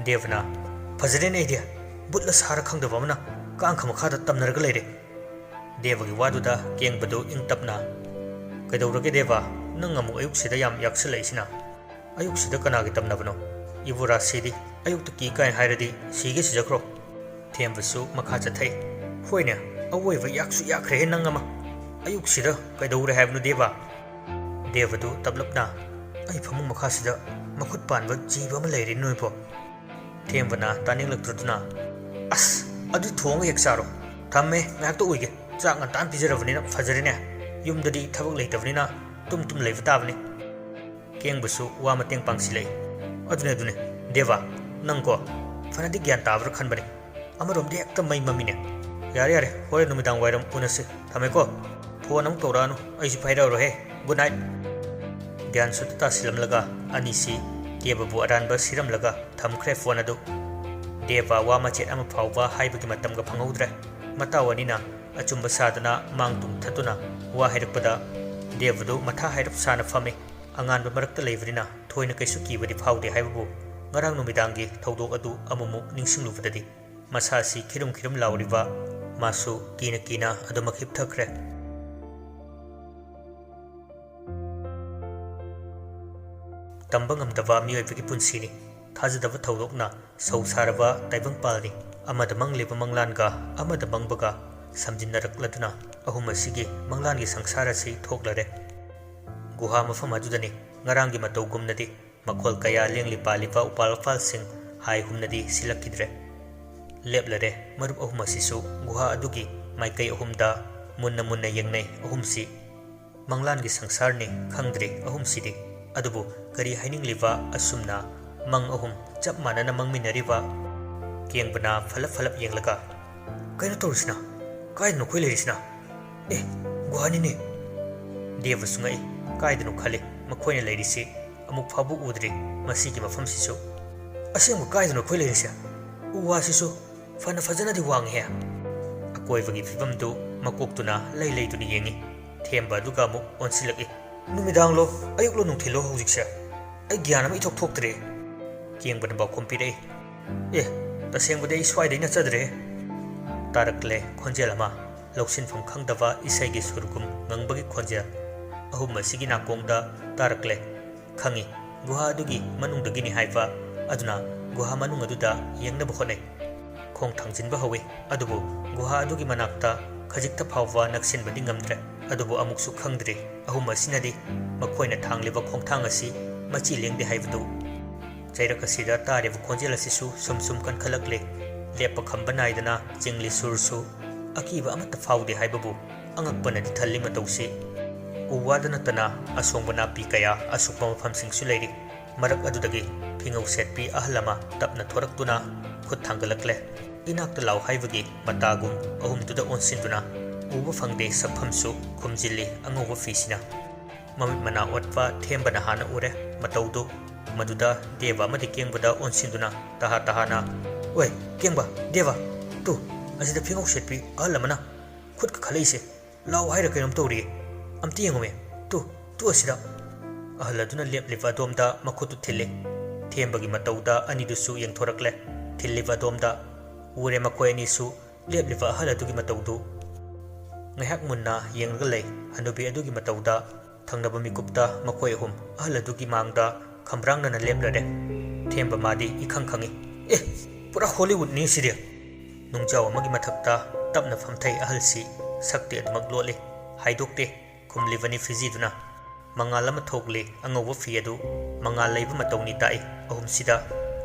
ꯗꯦꯕꯅ, "ꯐꯖꯔꯦꯅꯦ ꯑꯩꯗꯤ꯫ ꯕꯨꯠꯂ ꯁꯥꯔ ꯈꯪꯗꯕ ꯑꯃꯅ ꯀꯥꯡꯈ ꯃꯈꯥꯗ ꯇꯝꯅꯔꯒ ꯂꯩꯔꯦ"꯫ ꯗꯦꯕꯒꯤ ꯋꯥꯗꯨꯗ ꯀꯦꯡꯕꯗꯨ ꯏꯪ ꯇꯞꯅ, "ꯀꯩꯗꯧꯔꯒꯦ ꯗꯦꯕ? ꯅꯪ ꯑꯃꯨꯛ ꯑꯌꯨꯛꯁꯤꯗ ꯌꯥꯝ ꯌꯥꯛꯁꯤꯜꯂꯛꯏꯁꯤꯅ?" "ꯑꯌꯨꯛꯁꯤꯗ ꯀꯅꯥꯒꯤ ꯇꯝꯅꯕꯅꯣ? ꯏꯕꯣꯔꯥ ꯁꯤꯗꯤ ꯑꯌꯨꯛꯇ ꯀꯤ ꯀꯥꯏ ꯍꯥꯏꯔꯗꯤ ꯁꯤꯒꯦ ꯁꯤꯖꯈ꯭ꯔꯣ"꯫ ꯊꯦꯝꯕꯁꯨ ꯃꯈꯥ ꯆꯠꯊꯩ꯫ "ꯍꯣꯏꯅꯦ, ꯑꯋꯣꯏꯕ ꯌꯥꯛꯁꯨ ꯌꯥꯛꯈ꯭ꯔꯦꯍꯦ ꯅꯪ ꯑꯃ꯫ ꯑꯌꯨꯛꯁꯤꯗ ꯀꯩꯗꯧꯔꯦ ꯍꯥꯏꯕꯅꯣ ꯗꯦꯕ?" ꯗꯦꯕꯗꯨ ꯇꯞꯂꯞꯅ, "ꯑꯩ ꯐꯃꯨꯡ ꯃꯈꯥꯁꯤꯗ ꯃꯈꯨꯠ ꯄꯥꯟꯕ ꯖꯤꯕ ꯑꯃ ꯂꯩꯔꯦ ꯅꯣꯏꯕꯣ"꯫ ꯊꯦꯝꯕꯅ ꯇꯥꯅꯤꯡꯂꯛꯇ꯭ꯔꯗꯨꯅ, "ꯑꯁ, ꯑꯗꯨ ꯊꯣꯡꯉꯒ ꯍꯦꯛ ꯆꯥꯔꯣ꯫ ꯊꯝꯃꯦ, ꯉꯥꯏꯍꯥꯛꯇ ꯎꯏꯒꯦ꯫ ꯆꯥꯛ ꯉꯟꯇꯥꯅ ꯄꯤꯖꯔꯕꯅꯤꯅ ꯐꯖꯔꯦꯅꯦ"꯫ ꯌꯨꯝꯗꯗꯤ ꯊꯕꯛ ꯂꯩꯇꯕꯅꯤꯅ ꯇꯨꯝ ꯇꯨꯝ ꯂꯩꯕ ꯇꯥꯕꯅꯤ꯫ ꯀꯦꯡꯕꯁꯨ ꯋꯥ ꯃꯇꯦꯡ ꯄꯥꯡꯁꯤꯜꯂꯛꯏ꯫ "ꯑꯗꯨꯅꯦ, ꯑꯗꯨꯅꯦ, ꯗꯦꯕ, ꯅꯪꯀꯣ ꯐꯅꯗꯤ ꯒ꯭ꯌꯥꯟ ꯇꯥꯕ꯭ꯔꯥ ꯈꯟꯕꯅꯤ꯫ ꯑꯃꯔꯣꯝꯗꯤ ꯍꯦꯛꯇ ꯃꯩ ꯃꯝꯃꯤꯅꯦ꯫ ꯌꯥꯔꯦ, ꯌꯥꯔꯦ, ꯍꯣꯔꯦꯟ ꯅꯨꯃꯤꯗꯥꯡ ꯋꯥꯏꯔꯝ ꯎꯅꯁꯤ꯫ ꯊꯝꯃꯦꯀꯣ꯫ ꯐꯣꯟ ꯑꯃꯨꯛ ꯇꯧꯔꯛꯑꯅꯨ, ꯑꯩꯁꯨ ꯄꯥꯏꯔꯛꯑꯔꯣꯏꯍꯦ꯫ Good night." ꯒ꯭ꯌꯥꯟ ꯁꯨꯠꯇ ꯇꯥꯁꯤꯜꯂꯝꯂꯒ ꯑꯅꯤꯁꯤ ꯗꯦꯕꯕꯨ ꯑꯔꯥꯟꯕ ꯁꯤꯔꯝꯂꯒ ꯊꯝꯈ꯭ꯔꯦ ꯐꯣꯟ ꯑꯗꯨ꯫ ꯗꯦꯕ ꯋꯥ ꯃꯆꯦꯠ ꯑꯃ ꯐꯥꯎꯕ ꯍꯥꯏꯕꯒꯤ ꯃꯇꯝꯒ ꯐꯪꯍꯧꯗ꯭ꯔꯦ꯫ ꯃꯇꯥꯎ ꯑꯅꯤꯅ ꯑꯆꯨꯝꯕ ꯁꯥꯗꯨꯅ ꯃꯥꯡ ꯇꯨꯡ ꯊꯠꯇꯨꯅ ꯋꯥ ꯍꯥꯏꯔꯛꯄꯗ ꯗꯦꯕꯗꯨ ꯃꯊꯥ ꯍꯥꯏꯔꯞ ꯁꯥꯅ ꯐꯝꯃꯤ꯫ ꯑꯉꯥꯟꯕ ꯃꯔꯛꯇ ꯂꯩꯕꯅꯤꯅ ꯊꯣꯏꯅ ꯀꯩꯁꯨ ꯀꯤꯕꯗꯤ ꯐꯥꯎꯗꯦ ꯍꯥꯏꯕꯕꯨ ꯉꯔꯥꯡ ꯅꯨꯃꯤꯗꯥꯡꯒꯤ ꯊꯧꯗꯣꯛ ꯑꯗꯨ ꯑꯃꯨꯛꯃꯨꯛ ꯅꯤꯡꯁꯤꯡꯂꯨꯕꯗꯗꯤ ꯃꯁꯥꯁꯤ ꯈꯤꯔꯨꯝ ꯈꯤꯔꯨꯝ ꯂꯥꯎꯔꯤꯕ ꯃꯥꯁꯨ ꯀꯤꯅ ꯀꯤꯅ ꯑꯗꯨꯃꯛ ꯍꯤꯞꯊꯈ꯭ꯔꯦ꯫ ꯇꯝꯕ ꯉꯝꯗꯕ ꯃꯤꯑꯣꯏꯕꯒꯤ ꯄꯨꯟꯁꯤꯅꯤ꯫ ꯊꯥꯖꯗꯕ ꯊꯧꯗꯣꯛꯅ ꯁꯧ ꯁꯥꯔꯕ ꯇꯥꯏꯕꯪꯄꯥꯜꯅꯤ꯫ ꯑꯃꯗ ꯃꯪꯂꯤꯕ ꯃꯪꯂꯥꯟꯒ ꯑꯃꯗ ꯃꯪꯕꯒ ꯁꯝꯖꯤꯟꯅꯔꯛꯂꯗꯨꯅ ꯑꯍꯨꯝ ꯑꯁꯤꯒꯤ ꯃꯪꯂꯥꯟꯒꯤ ꯁꯪꯁꯥꯔ ꯑꯁꯤ ꯊꯣꯛꯂꯔꯦ꯫ ꯒꯨꯍꯥ ꯃꯐꯝ ꯑꯗꯨꯗꯅꯤ꯫ ꯉꯔꯥꯡꯒꯤ ꯃꯇꯧꯒꯨꯝꯅꯗꯤ ꯃꯈꯣꯜ ꯀꯌꯥ ꯂꯦꯡꯂꯤ ꯄꯥꯜꯂꯤꯕ ꯎꯄꯥꯜ ꯋꯥꯄꯥꯜꯁꯤꯡ ꯍꯥꯏ ꯍꯨꯝꯅꯗꯤ ꯁꯤꯜꯂꯛꯈꯤꯗ꯭ꯔꯦ꯫ ꯂꯦꯞꯂꯔꯦ꯫ ꯃꯔꯨꯞ ꯑꯍꯨꯝ ꯑꯁꯤꯁꯨ ꯒꯨꯍꯥ ꯑꯗꯨꯒꯤ ꯃꯥꯏꯀꯩ ꯑꯍꯨꯝꯗ ꯃꯨꯟꯅ ꯃꯨꯟꯅ ꯌꯦꯡꯅꯩ꯫ ꯑꯍꯨꯝꯁꯤ ꯃꯪꯂꯥꯟꯒꯤ ꯁꯪꯁꯥꯔꯅꯤ ꯈꯪꯗ꯭ꯔꯤ ꯑꯍꯨꯝꯁꯤꯗꯤ꯫ ꯑꯗꯨꯕꯨ ꯀꯔꯤ ꯍꯥꯏꯅꯤꯡꯂꯤꯕ ꯑꯁꯨꯝꯅ ꯃꯪ ꯑꯍꯨꯝ ꯆꯞ ꯃꯥꯟꯅꯅ ꯃꯪꯃꯤꯟꯅꯔꯤꯕ? ꯀꯦꯡꯕꯅ ꯐꯂꯞ ꯐꯂꯞ ꯌꯦꯡꯂꯒ, "ꯀꯩꯅꯣ ꯇꯧꯔꯤꯁꯤꯅ? ꯀꯥꯏꯗꯅꯣ ꯑꯩꯈꯣꯏ ꯂꯩꯔꯤꯁꯤꯅ? ꯑꯦ, ꯒꯨꯍꯥꯅꯤꯅꯦ!" ꯗꯦꯕꯁꯨ ꯉꯛꯏ꯫ ꯀꯥꯏꯗꯅꯣ ꯈꯜꯂꯤ꯫ ꯃꯈꯣꯏꯅ ꯂꯩꯔꯤꯁꯤ ꯑꯃꯨꯛ ꯐꯥꯎꯕ ꯎꯗ꯭ꯔꯤ꯫ ꯃꯁꯤꯒꯤ ꯃꯐꯝꯁꯤꯁꯨ꯫ "ꯑꯁꯦꯡꯕ ꯀꯥꯏꯗꯅꯣ ꯑꯩꯈꯣꯏ ꯂꯩꯔꯤꯁꯦ? ꯎ ꯋꯥꯁꯤꯁꯨ ꯐꯅ ꯐꯖꯅꯗꯤ ꯋꯥꯡꯉꯤꯍꯦ!" ꯑꯀꯣꯏꯕꯒꯤ ꯐꯤꯕꯝꯗꯨ ꯃꯀꯣꯛꯇꯨꯅ ꯂꯩ ꯂꯩꯗꯨꯅ ꯌꯦꯡꯉꯤ꯫ ꯊꯦꯝꯕ ꯑꯗꯨꯒ ꯑꯃꯨꯛ ꯑꯣꯟꯁꯤꯜꯂꯛꯏ꯫ "ꯅꯨꯃꯤꯗꯥꯡꯂꯣ, ꯑꯌꯨꯛꯂꯣ, ꯅꯨꯡꯊꯤꯜꯂꯣ ꯍꯧꯖꯤꯛꯁꯦ? ꯑꯩ ꯒ꯭ꯌꯥꯟ ꯑꯃ ꯏꯊꯣꯛ ꯊꯣꯛꯇ꯭ꯔꯦ꯫" ꯀꯦꯡꯕꯅ ꯄꯥꯎꯈꯨꯝ ꯄꯤꯔꯛꯏ꯫ "ꯑꯦ, ꯇꯁꯦꯡꯕꯗꯤ ꯑꯩ ꯁ꯭ꯋꯥꯏꯗꯩ ꯅꯠꯆꯗ꯭ꯔꯦ꯫" ꯇꯥꯔꯛꯂꯦ ꯈꯣꯟꯖꯦꯜ ꯑꯃ, ꯂꯧꯁꯤꯟꯐꯝ ꯈꯪꯗꯕ ꯏꯁꯩꯒꯤ ꯁꯨꯔꯒꯨꯝ ꯉꯪꯕꯒꯤ ꯈꯣꯟꯖꯦꯜ꯫ ꯑꯍꯨꯝ ꯑꯁꯤꯒꯤ ꯅꯥꯀꯣꯡꯗ ꯇꯥꯔꯛꯂꯦ꯫ ꯈꯪꯏ, ꯒꯨꯍꯥ ꯑꯗꯨꯒꯤ ꯃꯅꯨꯡꯗꯒꯤꯅꯤ ꯍꯥꯏꯕ꯫ ꯑꯗꯨꯅ ꯒꯨꯍꯥ ꯃꯅꯨꯡ ꯑꯗꯨꯗ ꯌꯦꯡꯅꯕ ꯍꯣꯠꯅꯩ꯫ ꯈꯣꯡ ꯊꯥꯡꯖꯤꯟꯕ ꯍꯧꯏ, ꯑꯗꯨꯕꯨ ꯒꯨꯍꯥ ꯑꯗꯨꯒꯤ ꯃꯅꯥꯛꯇ ꯈꯖꯤꯛꯇ ꯐꯥꯎꯕ ꯅꯛꯁꯤꯟꯕꯗꯤ ꯉꯝꯗ꯭ꯔꯦ꯫ ꯑꯗꯨꯕꯨ ꯑꯃꯨꯛꯁꯨ ꯈꯪꯗ꯭ꯔꯤ ꯑꯍꯨꯝ ꯑꯁꯤꯅꯗꯤ ꯃꯈꯣꯏꯅ ꯊꯥꯡꯂꯤꯕ ꯈꯣꯡꯊꯥꯡ ꯑꯁꯤ ꯃꯆꯤ ꯂꯦꯡꯗꯦ ꯍꯥꯏꯕꯗꯨ꯫ ꯆꯩꯔꯛ ꯑꯁꯤꯗ ꯇꯥꯔꯤꯕ ꯈꯣꯟꯖꯦꯜ ꯑꯁꯤꯁꯨ ꯁꯨꯝ ꯁꯨꯝ ꯀꯟꯈꯠꯂꯛꯂꯤ꯫ ꯂꯦꯞꯄ ꯈꯝꯕ ꯅꯥꯏꯗꯅ ꯆꯤꯡꯂꯤ ꯁꯨꯔꯁꯨ ꯑꯀꯤꯕ ꯑꯃꯠꯇ ꯐꯥꯎꯗꯦ ꯍꯥꯏꯕꯕꯨ ꯑꯉꯛꯄꯅꯗꯤ ꯊꯜꯂꯤ ꯃꯇꯧꯁꯤ꯫ ꯎ ꯋꯥꯗ ꯅꯠꯇꯅ ꯑꯁꯣꯡꯕ ꯅꯥꯄꯤ ꯀꯌꯥ ꯑꯁꯨꯛꯄ ꯃꯐꯝꯁꯤꯡꯁꯨ ꯂꯩꯔꯤ꯫ ꯃꯔꯛ ꯑꯗꯨꯗꯒꯤ ꯐꯤꯉꯧ ꯁꯦꯠꯄꯤ ꯑꯍꯜ ꯑꯃ ꯇꯞꯅ ꯊꯣꯔꯛꯇꯨꯅ ꯈꯨꯠ ꯊꯥꯡꯒꯠꯂꯛꯂꯦ꯫ ꯏꯅꯥꯛꯇ ꯂꯥꯎ ꯍꯥꯏꯕꯒꯤ ꯃꯇꯥꯒꯨꯝ ꯑꯍꯨꯝꯗꯨꯗ ꯑꯣꯟꯁꯤꯟꯗꯨꯅ ꯎꯕ ꯐꯪꯗꯦ ꯁꯛꯐꯝꯁꯨ ꯈꯨꯝꯖꯤꯜꯂꯤ ꯑꯉꯧꯕ ꯐꯤꯁꯤꯅ꯫ ꯃꯃꯤꯠ ꯃꯅꯥ ꯑꯣꯠꯄ ꯊꯦꯝꯕꯅ ꯍꯥꯟꯅ ꯎꯔꯦ ꯃꯇꯧꯗꯨ꯫ ꯃꯗꯨꯗ ꯗꯦꯕ ꯑꯃꯗꯤ ꯀꯦꯡꯕꯗ ꯑꯣꯟꯁꯤꯟꯗꯨꯅ ꯇꯍꯥ ꯇꯍꯥꯅ, "ꯑꯣꯏ, ꯀꯦꯡꯕ, ꯗꯦꯕ, ꯇꯨ, ꯑꯁꯤꯗ ꯐꯤꯉꯧ ꯁꯦꯠꯄꯤ ꯑꯍꯜ ꯑꯃꯅ ꯈꯨꯠꯀ ꯈꯜꯂꯛꯏꯁꯦ꯫ ꯂꯥꯎ ꯍꯥꯏꯔ ꯀꯩꯅꯣꯝ ꯇꯧꯔꯤꯌꯦ꯫ ꯑꯝꯇ ꯌꯦꯡꯉꯨꯃꯦ꯫ ꯇꯨ, ꯇꯨ ꯑꯁꯤꯗ꯫" ꯑꯍꯜ ꯑꯗꯨꯅ ꯂꯦꯞꯂꯤꯕ ꯑꯗꯣꯝꯗ ꯃꯈꯨꯠꯇꯨ ꯊꯤꯜꯂꯤ꯫ ꯊꯦꯝꯕꯒꯤ ꯃꯇꯧꯗ ꯑꯅꯤꯗꯨꯁꯨ ꯌꯦꯡꯊꯣꯔꯛꯂꯦ꯫ ꯊꯤꯜꯂꯤꯕ ꯑꯗꯣꯝꯗ ꯎꯔꯦ ꯃꯈꯣꯏ ꯑꯅꯤꯁꯨ ꯂꯦꯞꯂꯤꯕ ꯑꯍꯜ ꯑꯗꯨꯒꯤ ꯃꯇꯧꯗꯨ꯫ ꯉꯥꯏꯍꯥꯛ ꯃꯨꯟꯅ ꯌꯦꯡꯂꯒ ꯂꯩ ꯍꯅꯨꯕꯤ ꯑꯗꯨꯒꯤ ꯃꯇꯧꯗ꯫ ꯊꯪꯅꯕ ꯃꯤꯀꯨꯞꯇ ꯃꯈꯣꯏ ꯑꯍꯨꯝ ꯑꯍꯜ ꯑꯗꯨꯒꯤ ꯃꯥꯡꯗ ꯈꯝꯕ꯭ꯔꯥꯡꯅꯅ ꯂꯦꯞꯂꯔꯦ꯫ ꯊꯦꯝꯕ ꯃꯥꯗꯤ ꯏꯈꯪ ꯈꯪꯏ꯫ "ꯑꯦ, ꯄꯨꯔꯥ ꯍꯣꯂꯤꯋꯨꯗꯅꯤ ꯁꯤꯗꯤ!" ꯅꯨꯡꯖꯥꯎ ꯑꯃꯒꯤ ꯃꯊꯛꯇ ꯇꯞꯅ ꯐꯝꯊꯩ ꯑꯍꯜꯁꯤ꯫ ꯁꯛꯇꯤ ꯑꯗꯨꯃꯛ ꯂꯣꯠꯂꯤ꯫ ꯍꯥꯏꯗꯣꯛꯇꯦ꯫ ꯈꯨꯝꯂꯤꯕꯅꯤ ꯐꯤꯖꯤꯗꯨꯅ꯫ ꯃꯉꯥꯜ ꯑꯃ ꯊꯣꯛꯂꯤ ꯑꯉꯧꯕ ꯐꯤ ꯑꯗꯨ꯫ ꯃꯉꯥꯜ ꯂꯩꯕ ꯃꯇꯧꯅꯤ ꯇꯥꯛꯏ ꯑꯍꯨꯝꯁꯤꯗ꯫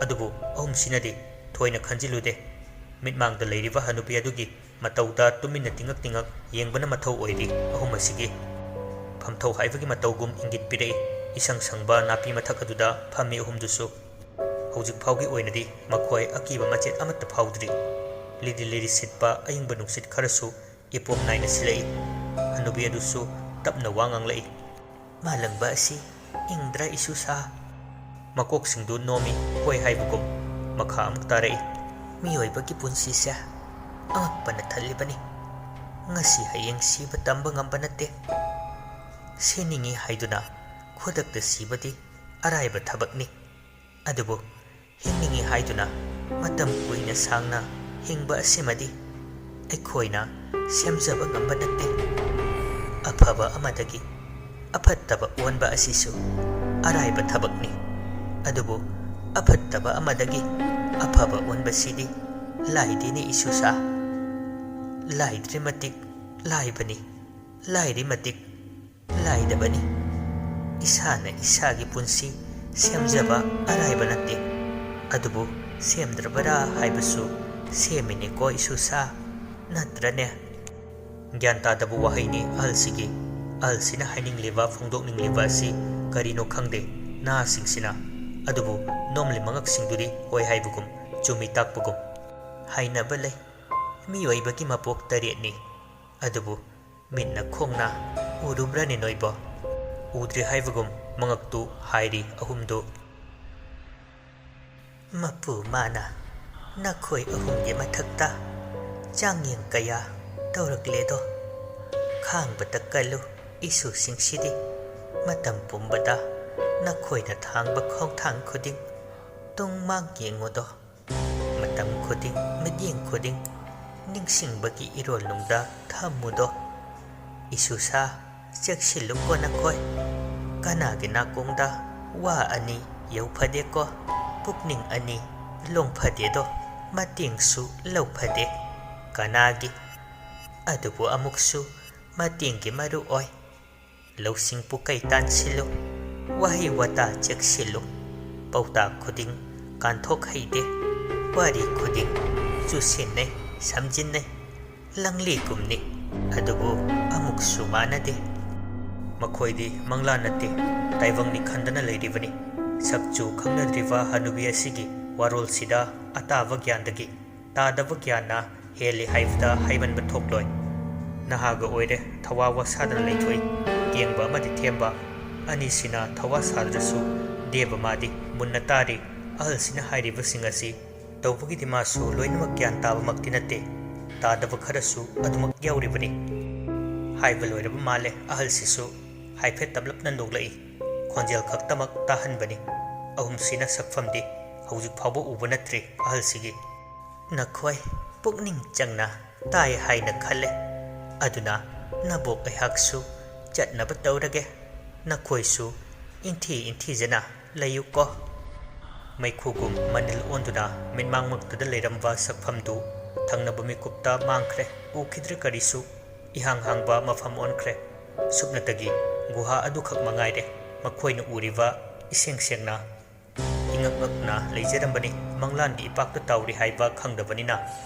ꯑꯗꯨꯕꯨ ꯑꯍꯨꯝꯁꯤꯅꯗꯤ ꯊꯣꯏꯅ ꯈꯟꯖꯤꯜꯂꯨꯗꯦ꯫ ꯃꯤꯠꯃꯥꯡꯗ ꯂꯩꯔꯤꯕ ꯍꯅꯨꯕꯤ ꯑꯗꯨꯒꯤ ꯃꯇꯧꯗ ꯇꯨꯃꯤꯟꯅ ꯇꯤꯡꯉꯛ ꯇꯤꯡꯉꯛ ꯌꯦꯡꯕꯅ ꯃꯊꯧ ꯑꯣꯏꯔꯤ ꯑꯍꯨꯝ ꯑꯁꯤꯒꯤ꯫ ꯐꯝꯊꯧ ꯍꯥꯏꯕꯒꯤ ꯃꯇꯧꯒꯨꯝ ꯏꯪꯒꯤꯠ ꯄꯤꯔꯛꯏ ꯏꯁꯪ ꯁꯪꯕ ꯅꯥꯄꯤ ꯃꯊꯛ ꯑꯗꯨꯗ ꯐꯝꯃꯤ ꯑꯍꯨꯝꯗꯨꯁꯨ꯫ ꯍꯧꯖꯤꯛ ꯐꯥꯎꯒꯤ ꯑꯣꯏꯅꯗꯤ ꯃꯈꯣꯏ ꯑꯀꯤꯕ ꯃꯆꯦꯠ ꯑꯃꯠꯇ ꯐꯥꯎꯗ꯭ꯔꯤ꯫ ꯂꯤꯔꯤ ꯂꯤꯔꯤ ꯁꯤꯠꯄ ꯑꯏꯪꯕ ꯅꯨꯡꯁꯤꯠ ꯈꯔꯁꯨ ꯏꯄꯣꯝ ꯅꯥꯏꯅ ꯁꯤꯜꯂꯛꯏ꯫ ꯍꯅꯨꯕꯤ ꯑꯗꯨꯁꯨ ꯇꯞꯅ ꯋꯥ ꯉꯥꯡꯂꯛꯏ꯫ "ꯃꯥꯂꯪꯕ ꯑꯁꯤ ꯏꯪꯗ꯭ꯔꯥ ꯏꯁꯨꯁꯥ?" ꯃꯀꯣꯛꯁꯤꯡꯗꯨ ꯅꯣꯝꯃꯤ, ꯍꯣꯏ ꯍꯥꯏꯕꯒꯨꯝ꯫ ꯃꯈꯥ ꯑꯃꯨꯛ ꯇꯥꯔꯛꯏ꯫ "ꯃꯤꯑꯣꯏꯕꯒꯤ ꯄꯨꯟꯁꯤꯁꯦ ꯑꯉꯛꯄꯅ ꯊꯜꯂꯤꯕꯅꯤ꯫ ꯉꯁꯤ ꯍꯌꯦꯡ ꯁꯤꯕ ꯇꯝꯕ ꯉꯝꯕ ꯅꯠꯇꯦ꯫ ꯁꯤꯅꯤꯡꯏ ꯍꯥꯏꯗꯨꯅ ꯈꯨꯗꯛꯇ ꯁꯤꯕꯗꯤ ꯑꯔꯥꯏꯕ ꯊꯕꯛꯅꯤ꯫ ꯑꯗꯨꯕꯨ ꯍꯤꯡꯅꯤꯡꯏ ꯍꯥꯏꯗꯨꯅ ꯃꯇꯝ ꯀꯨꯏꯅ ꯁꯥꯡꯅ ꯍꯤꯡꯕ ꯑꯁꯤꯃꯗꯤ ꯑꯩꯈꯣꯏꯅ ꯁꯦꯝꯖꯕ ꯉꯝꯕ ꯅꯠꯇꯦ꯫ ꯑꯐꯕ ꯑꯃꯗꯒꯤ ꯑꯐꯠꯇꯕ ꯑꯣꯟꯕ ꯑꯁꯤꯁꯨ ꯑꯔꯥꯏꯕ ꯊꯕꯛꯅꯤ꯫ ꯑꯗꯨꯕꯨ ꯑꯐꯠꯇꯕ ꯑꯃꯗꯒꯤ ꯑꯐꯕ ꯑꯣꯟꯕꯁꯤꯗꯤ ꯂꯥꯏꯗꯦꯅꯦ ꯏꯁꯨꯁꯥ꯫ ꯂꯥꯏꯗ꯭ꯔꯤ ꯃꯇꯤꯛ ꯂꯥꯏꯕꯅꯤ, ꯂꯥꯏꯔꯤ ꯃꯇꯤꯛ ꯂꯥꯏꯗꯕꯅꯤ꯫ ꯏꯁꯥꯅ ꯏꯁꯥꯒꯤ ꯄꯨꯟꯁꯤ ꯁꯦꯝꯖꯕ ꯑꯔꯥꯏꯕ ꯅꯠꯇꯦ꯫ ꯑꯗꯨꯕꯨ ꯁꯦꯝꯗ꯭ꯔꯕꯔꯥ ꯍꯥꯏꯕꯁꯨ ꯁꯦꯝꯃꯤꯅꯦꯀꯣ ꯏꯁꯨꯁꯥ, ꯅꯠꯇ꯭ꯔꯅꯦ?" ꯒ꯭ꯌꯥꯟ ꯇꯥꯗꯕ ꯋꯥꯍꯩꯅꯤ ꯑꯍꯜꯁꯤꯒꯤ꯫ ꯑꯍꯜꯁꯤꯅ ꯍꯥꯏꯅꯤꯡꯂꯤꯕ, ꯐꯣꯡꯗꯣꯛꯅꯤꯡꯂꯤꯕ ꯑꯁꯤ ꯀꯔꯤꯅꯣ ꯈꯪꯗꯦ ꯅꯍꯥꯁꯤꯡꯁꯤꯅ꯫ ꯑꯗꯨꯕꯨ ꯅꯣꯝꯂꯤ ꯃꯉꯛꯁꯤꯡꯗꯨꯗꯤ ꯍꯣꯏ ꯍꯥꯏꯕꯒꯨꯝ, ꯆꯨꯝꯃꯤ ꯇꯥꯛꯄꯒꯨꯝ꯫ ꯍꯥꯏꯅꯕ ꯂꯩ, ꯃꯤꯑꯣꯏꯕꯒꯤ ꯃꯄꯣꯛ ꯇꯔꯦꯠꯅꯤ꯫ ꯑꯗꯨꯕꯨ ꯃꯤꯠꯅ ꯈꯣꯡꯅ ꯎꯔꯨꯕ꯭ꯔꯅꯦ ꯅꯣꯏꯕꯣ? ꯎꯗ꯭ꯔꯤ ꯍꯥꯏꯕꯒꯨꯝ ꯃꯉꯛꯇꯨ ꯍꯥꯏꯔꯤ ꯑꯍꯨꯝꯗꯨ꯫ ꯃꯄꯨ ꯃꯥꯅ ꯅꯈꯣꯏ ꯑꯍꯨꯝꯒꯤ ꯃꯊꯛꯇ ꯆꯥꯡꯌꯦꯡ ꯀꯌꯥ ꯇꯧꯔꯛꯂꯦꯗꯣ꯫ ꯈꯥꯡꯕꯇ ꯀꯜꯂꯨ ꯏꯁꯨꯁꯤꯡꯁꯤꯗꯤ꯫ ꯃꯇꯝ ꯄꯨꯝꯕꯗ ꯅꯈꯣꯏꯅ ꯊꯥꯡꯕ ꯈꯣꯡꯊꯥꯡ ꯈꯨꯗꯤꯡ ꯇꯨꯡ ꯃꯥꯡ ꯌꯦꯡꯉꯨꯗꯣ꯫ ꯃꯇꯝ ꯈꯨꯗꯤꯡ, ꯃꯤꯠꯌꯦꯡ ꯈꯨꯗꯤꯡ ꯅꯤꯡꯁꯤꯡꯕꯒꯤ ꯏꯔꯣꯜꯅꯨꯡꯗ ꯊꯝꯃꯨꯗꯣ꯫ ꯏꯁꯨꯁꯥ, ꯆꯦꯛꯁꯤꯜꯂꯨꯀꯣ ꯅꯈꯣꯏ꯫ ꯀꯅꯥꯒꯤ ꯅꯥꯀꯣꯡꯗ ꯋꯥ ꯑꯅꯤ ꯌꯧꯐꯗꯦꯀꯣ? ꯄꯨꯛꯅꯤꯡ ꯑꯅꯤ ꯂꯣꯡꯐꯗꯦꯗꯣ꯫ ꯃꯇꯦꯡꯁꯨ ꯂꯧꯐꯗꯦ ꯀꯅꯥꯒꯤ꯫ ꯑꯗꯨꯕꯨ ꯑꯃꯨꯛꯁꯨ ꯃꯇꯦꯡꯒꯤ ꯃꯔꯨ ꯑꯣꯏ꯫ ꯂꯧꯁꯤꯡ ꯄꯨꯀꯩ ꯇꯥꯟꯁꯤꯜꯂꯨ, ꯋꯥꯍꯩ ꯋꯥꯇꯥ ꯆꯦꯛꯁꯤꯜꯂꯨ꯫ ꯄꯥꯎꯇꯥꯛ ꯈꯨꯗꯤꯡ ꯀꯥꯟꯊꯣꯛ ꯍꯩꯗꯦ, ꯋꯥꯔꯤ ꯈꯨꯗꯤꯡ ꯆꯨꯁꯤꯟꯅꯩ, ꯁꯝꯖꯤꯟꯅꯩ꯫ ꯂꯪꯂꯤꯒꯨꯝꯅꯤ, ꯑꯗꯨꯕꯨ ꯑꯃꯨꯛꯁꯨ ꯃꯥꯟꯅꯗꯦ꯫ ꯃꯈꯣꯏꯗꯤ ꯃꯪꯂꯥꯟ ꯅꯠꯇꯦ, ꯇꯥꯏꯕꯪꯅꯤ ꯈꯟꯗꯅ ꯂꯩꯔꯤꯕꯅꯤ꯫ ꯁꯛꯆꯨ ꯈꯪꯅꯗ꯭ꯔꯤꯕ ꯍꯅꯨꯕꯤ ꯑꯁꯤꯒꯤ ꯋꯥꯔꯣꯜꯁꯤꯗ ꯑꯇꯥꯕ ꯒ꯭ꯌꯥꯟꯗꯒꯤ ꯇꯥꯗꯕ ꯒ꯭ꯌꯥꯟꯅ ꯍꯦꯜꯂꯤ ꯍꯥꯏꯕꯗ ꯍꯥꯏꯃꯟꯕ ꯊꯣꯛꯂꯣꯏ꯫ ꯅꯍꯥꯒ ꯑꯣꯏꯔꯦ, ꯊꯋꯥ ꯋꯥꯁꯥꯗꯅ ꯂꯩꯊꯣꯛꯏ꯫ ꯌꯦꯡꯕ ꯑꯃꯗꯤ ꯊꯦꯝꯕ ꯑꯅꯤꯁꯤꯅ ꯊꯋꯥ ꯁꯥꯗ꯭ꯔꯁꯨ ꯗꯦꯕ ꯃꯥꯗꯤ ꯃꯨꯟꯅ ꯇꯥꯔꯤ꯫ ꯑꯍꯜꯁꯤꯅ ꯍꯥꯏꯔꯤꯕꯁꯤꯡ ꯑꯁꯤ ꯇꯧꯕꯒꯤꯗꯤ ꯃꯥꯁꯨ ꯂꯣꯏꯅꯃꯛ ꯒ꯭ꯌꯥꯟ ꯇꯥꯕꯃꯛꯇꯤ ꯅꯠꯇꯦ꯫ ꯇꯥꯗꯕ ꯈꯔꯁꯨ ꯑꯗꯨꯃꯛ ꯌꯥꯎꯔꯤꯕꯅꯤ꯫ ꯍꯥꯏꯕ ꯂꯣꯏꯔꯕ ꯃꯥꯜꯂꯦ ꯑꯍꯜꯁꯤꯁꯨ꯫ ꯍꯥꯏꯐꯦꯠ ꯇꯞꯂꯞꯅ ꯅꯣꯛꯂꯛꯏ꯫ ꯈꯣꯟꯖꯦꯜ ꯈꯛꯇꯃꯛ ꯇꯥꯍꯟꯕꯅꯤ꯫ ꯑꯍꯨꯝꯁꯤꯅ ꯁꯛꯐꯝꯗꯤ ꯍꯧꯖꯤꯛ ꯐꯥꯎꯕ ꯎꯕ ꯅꯠꯇ꯭ꯔꯤ ꯑꯍꯜꯁꯤꯒꯤ꯫ ꯅꯈꯣꯏ ꯄꯨꯛꯅꯤꯡ ꯆꯪꯅ ꯇꯥꯏ ꯍꯥꯏꯅ ꯈꯜꯂꯦ꯫ ꯑꯗꯨꯅ ꯅꯕꯣꯛ ꯑꯩꯍꯥꯛꯁꯨ ꯆꯠꯅꯕ ꯇꯧꯔꯒꯦ꯫ ꯅꯈꯣꯏꯁꯨ ꯏꯟꯊꯤ ꯏꯟꯊꯤꯖꯅ ꯂꯩꯌꯨꯀꯣ꯫ ꯃꯩꯈꯨꯒꯨꯝ ꯃꯅꯤꯜ ꯑꯣꯟꯗꯨꯅ ꯃꯤꯠꯃꯥꯡꯃꯛꯇꯗ ꯂꯩꯔꯝꯕ ꯁꯛꯐꯝꯗꯨ ꯊꯪꯅꯕ ꯃꯤꯀꯨꯞꯇ ꯃꯥꯡꯈ꯭ꯔꯦ꯫ ꯎꯈꯤꯗ꯭ꯔꯦ ꯀꯔꯤꯁꯨ꯫ ꯏꯍꯥꯡ ꯍꯥꯡꯕ ꯃꯐꯝ ꯑꯣꯟꯈ꯭ꯔꯦ꯫ ꯁꯨꯞꯅꯇꯒꯤ ꯒꯨꯍꯥ ꯑꯗꯨꯈꯛ ꯃꯉꯥꯏꯔꯦ ꯃꯈꯣꯏꯅ ꯎꯔꯤꯕ ꯏꯁꯦꯡ ꯁꯦꯡꯅ꯫ ꯉꯛ ꯉꯛꯅ ꯂꯩꯖꯔꯝꯕꯅꯤ꯫ ꯃꯪꯂꯥꯟꯒꯤ ꯏꯄꯥꯛꯇ ꯇꯥꯎꯔꯤ ꯍꯥꯏꯕ ꯈꯪꯗꯕꯅꯤꯅ꯫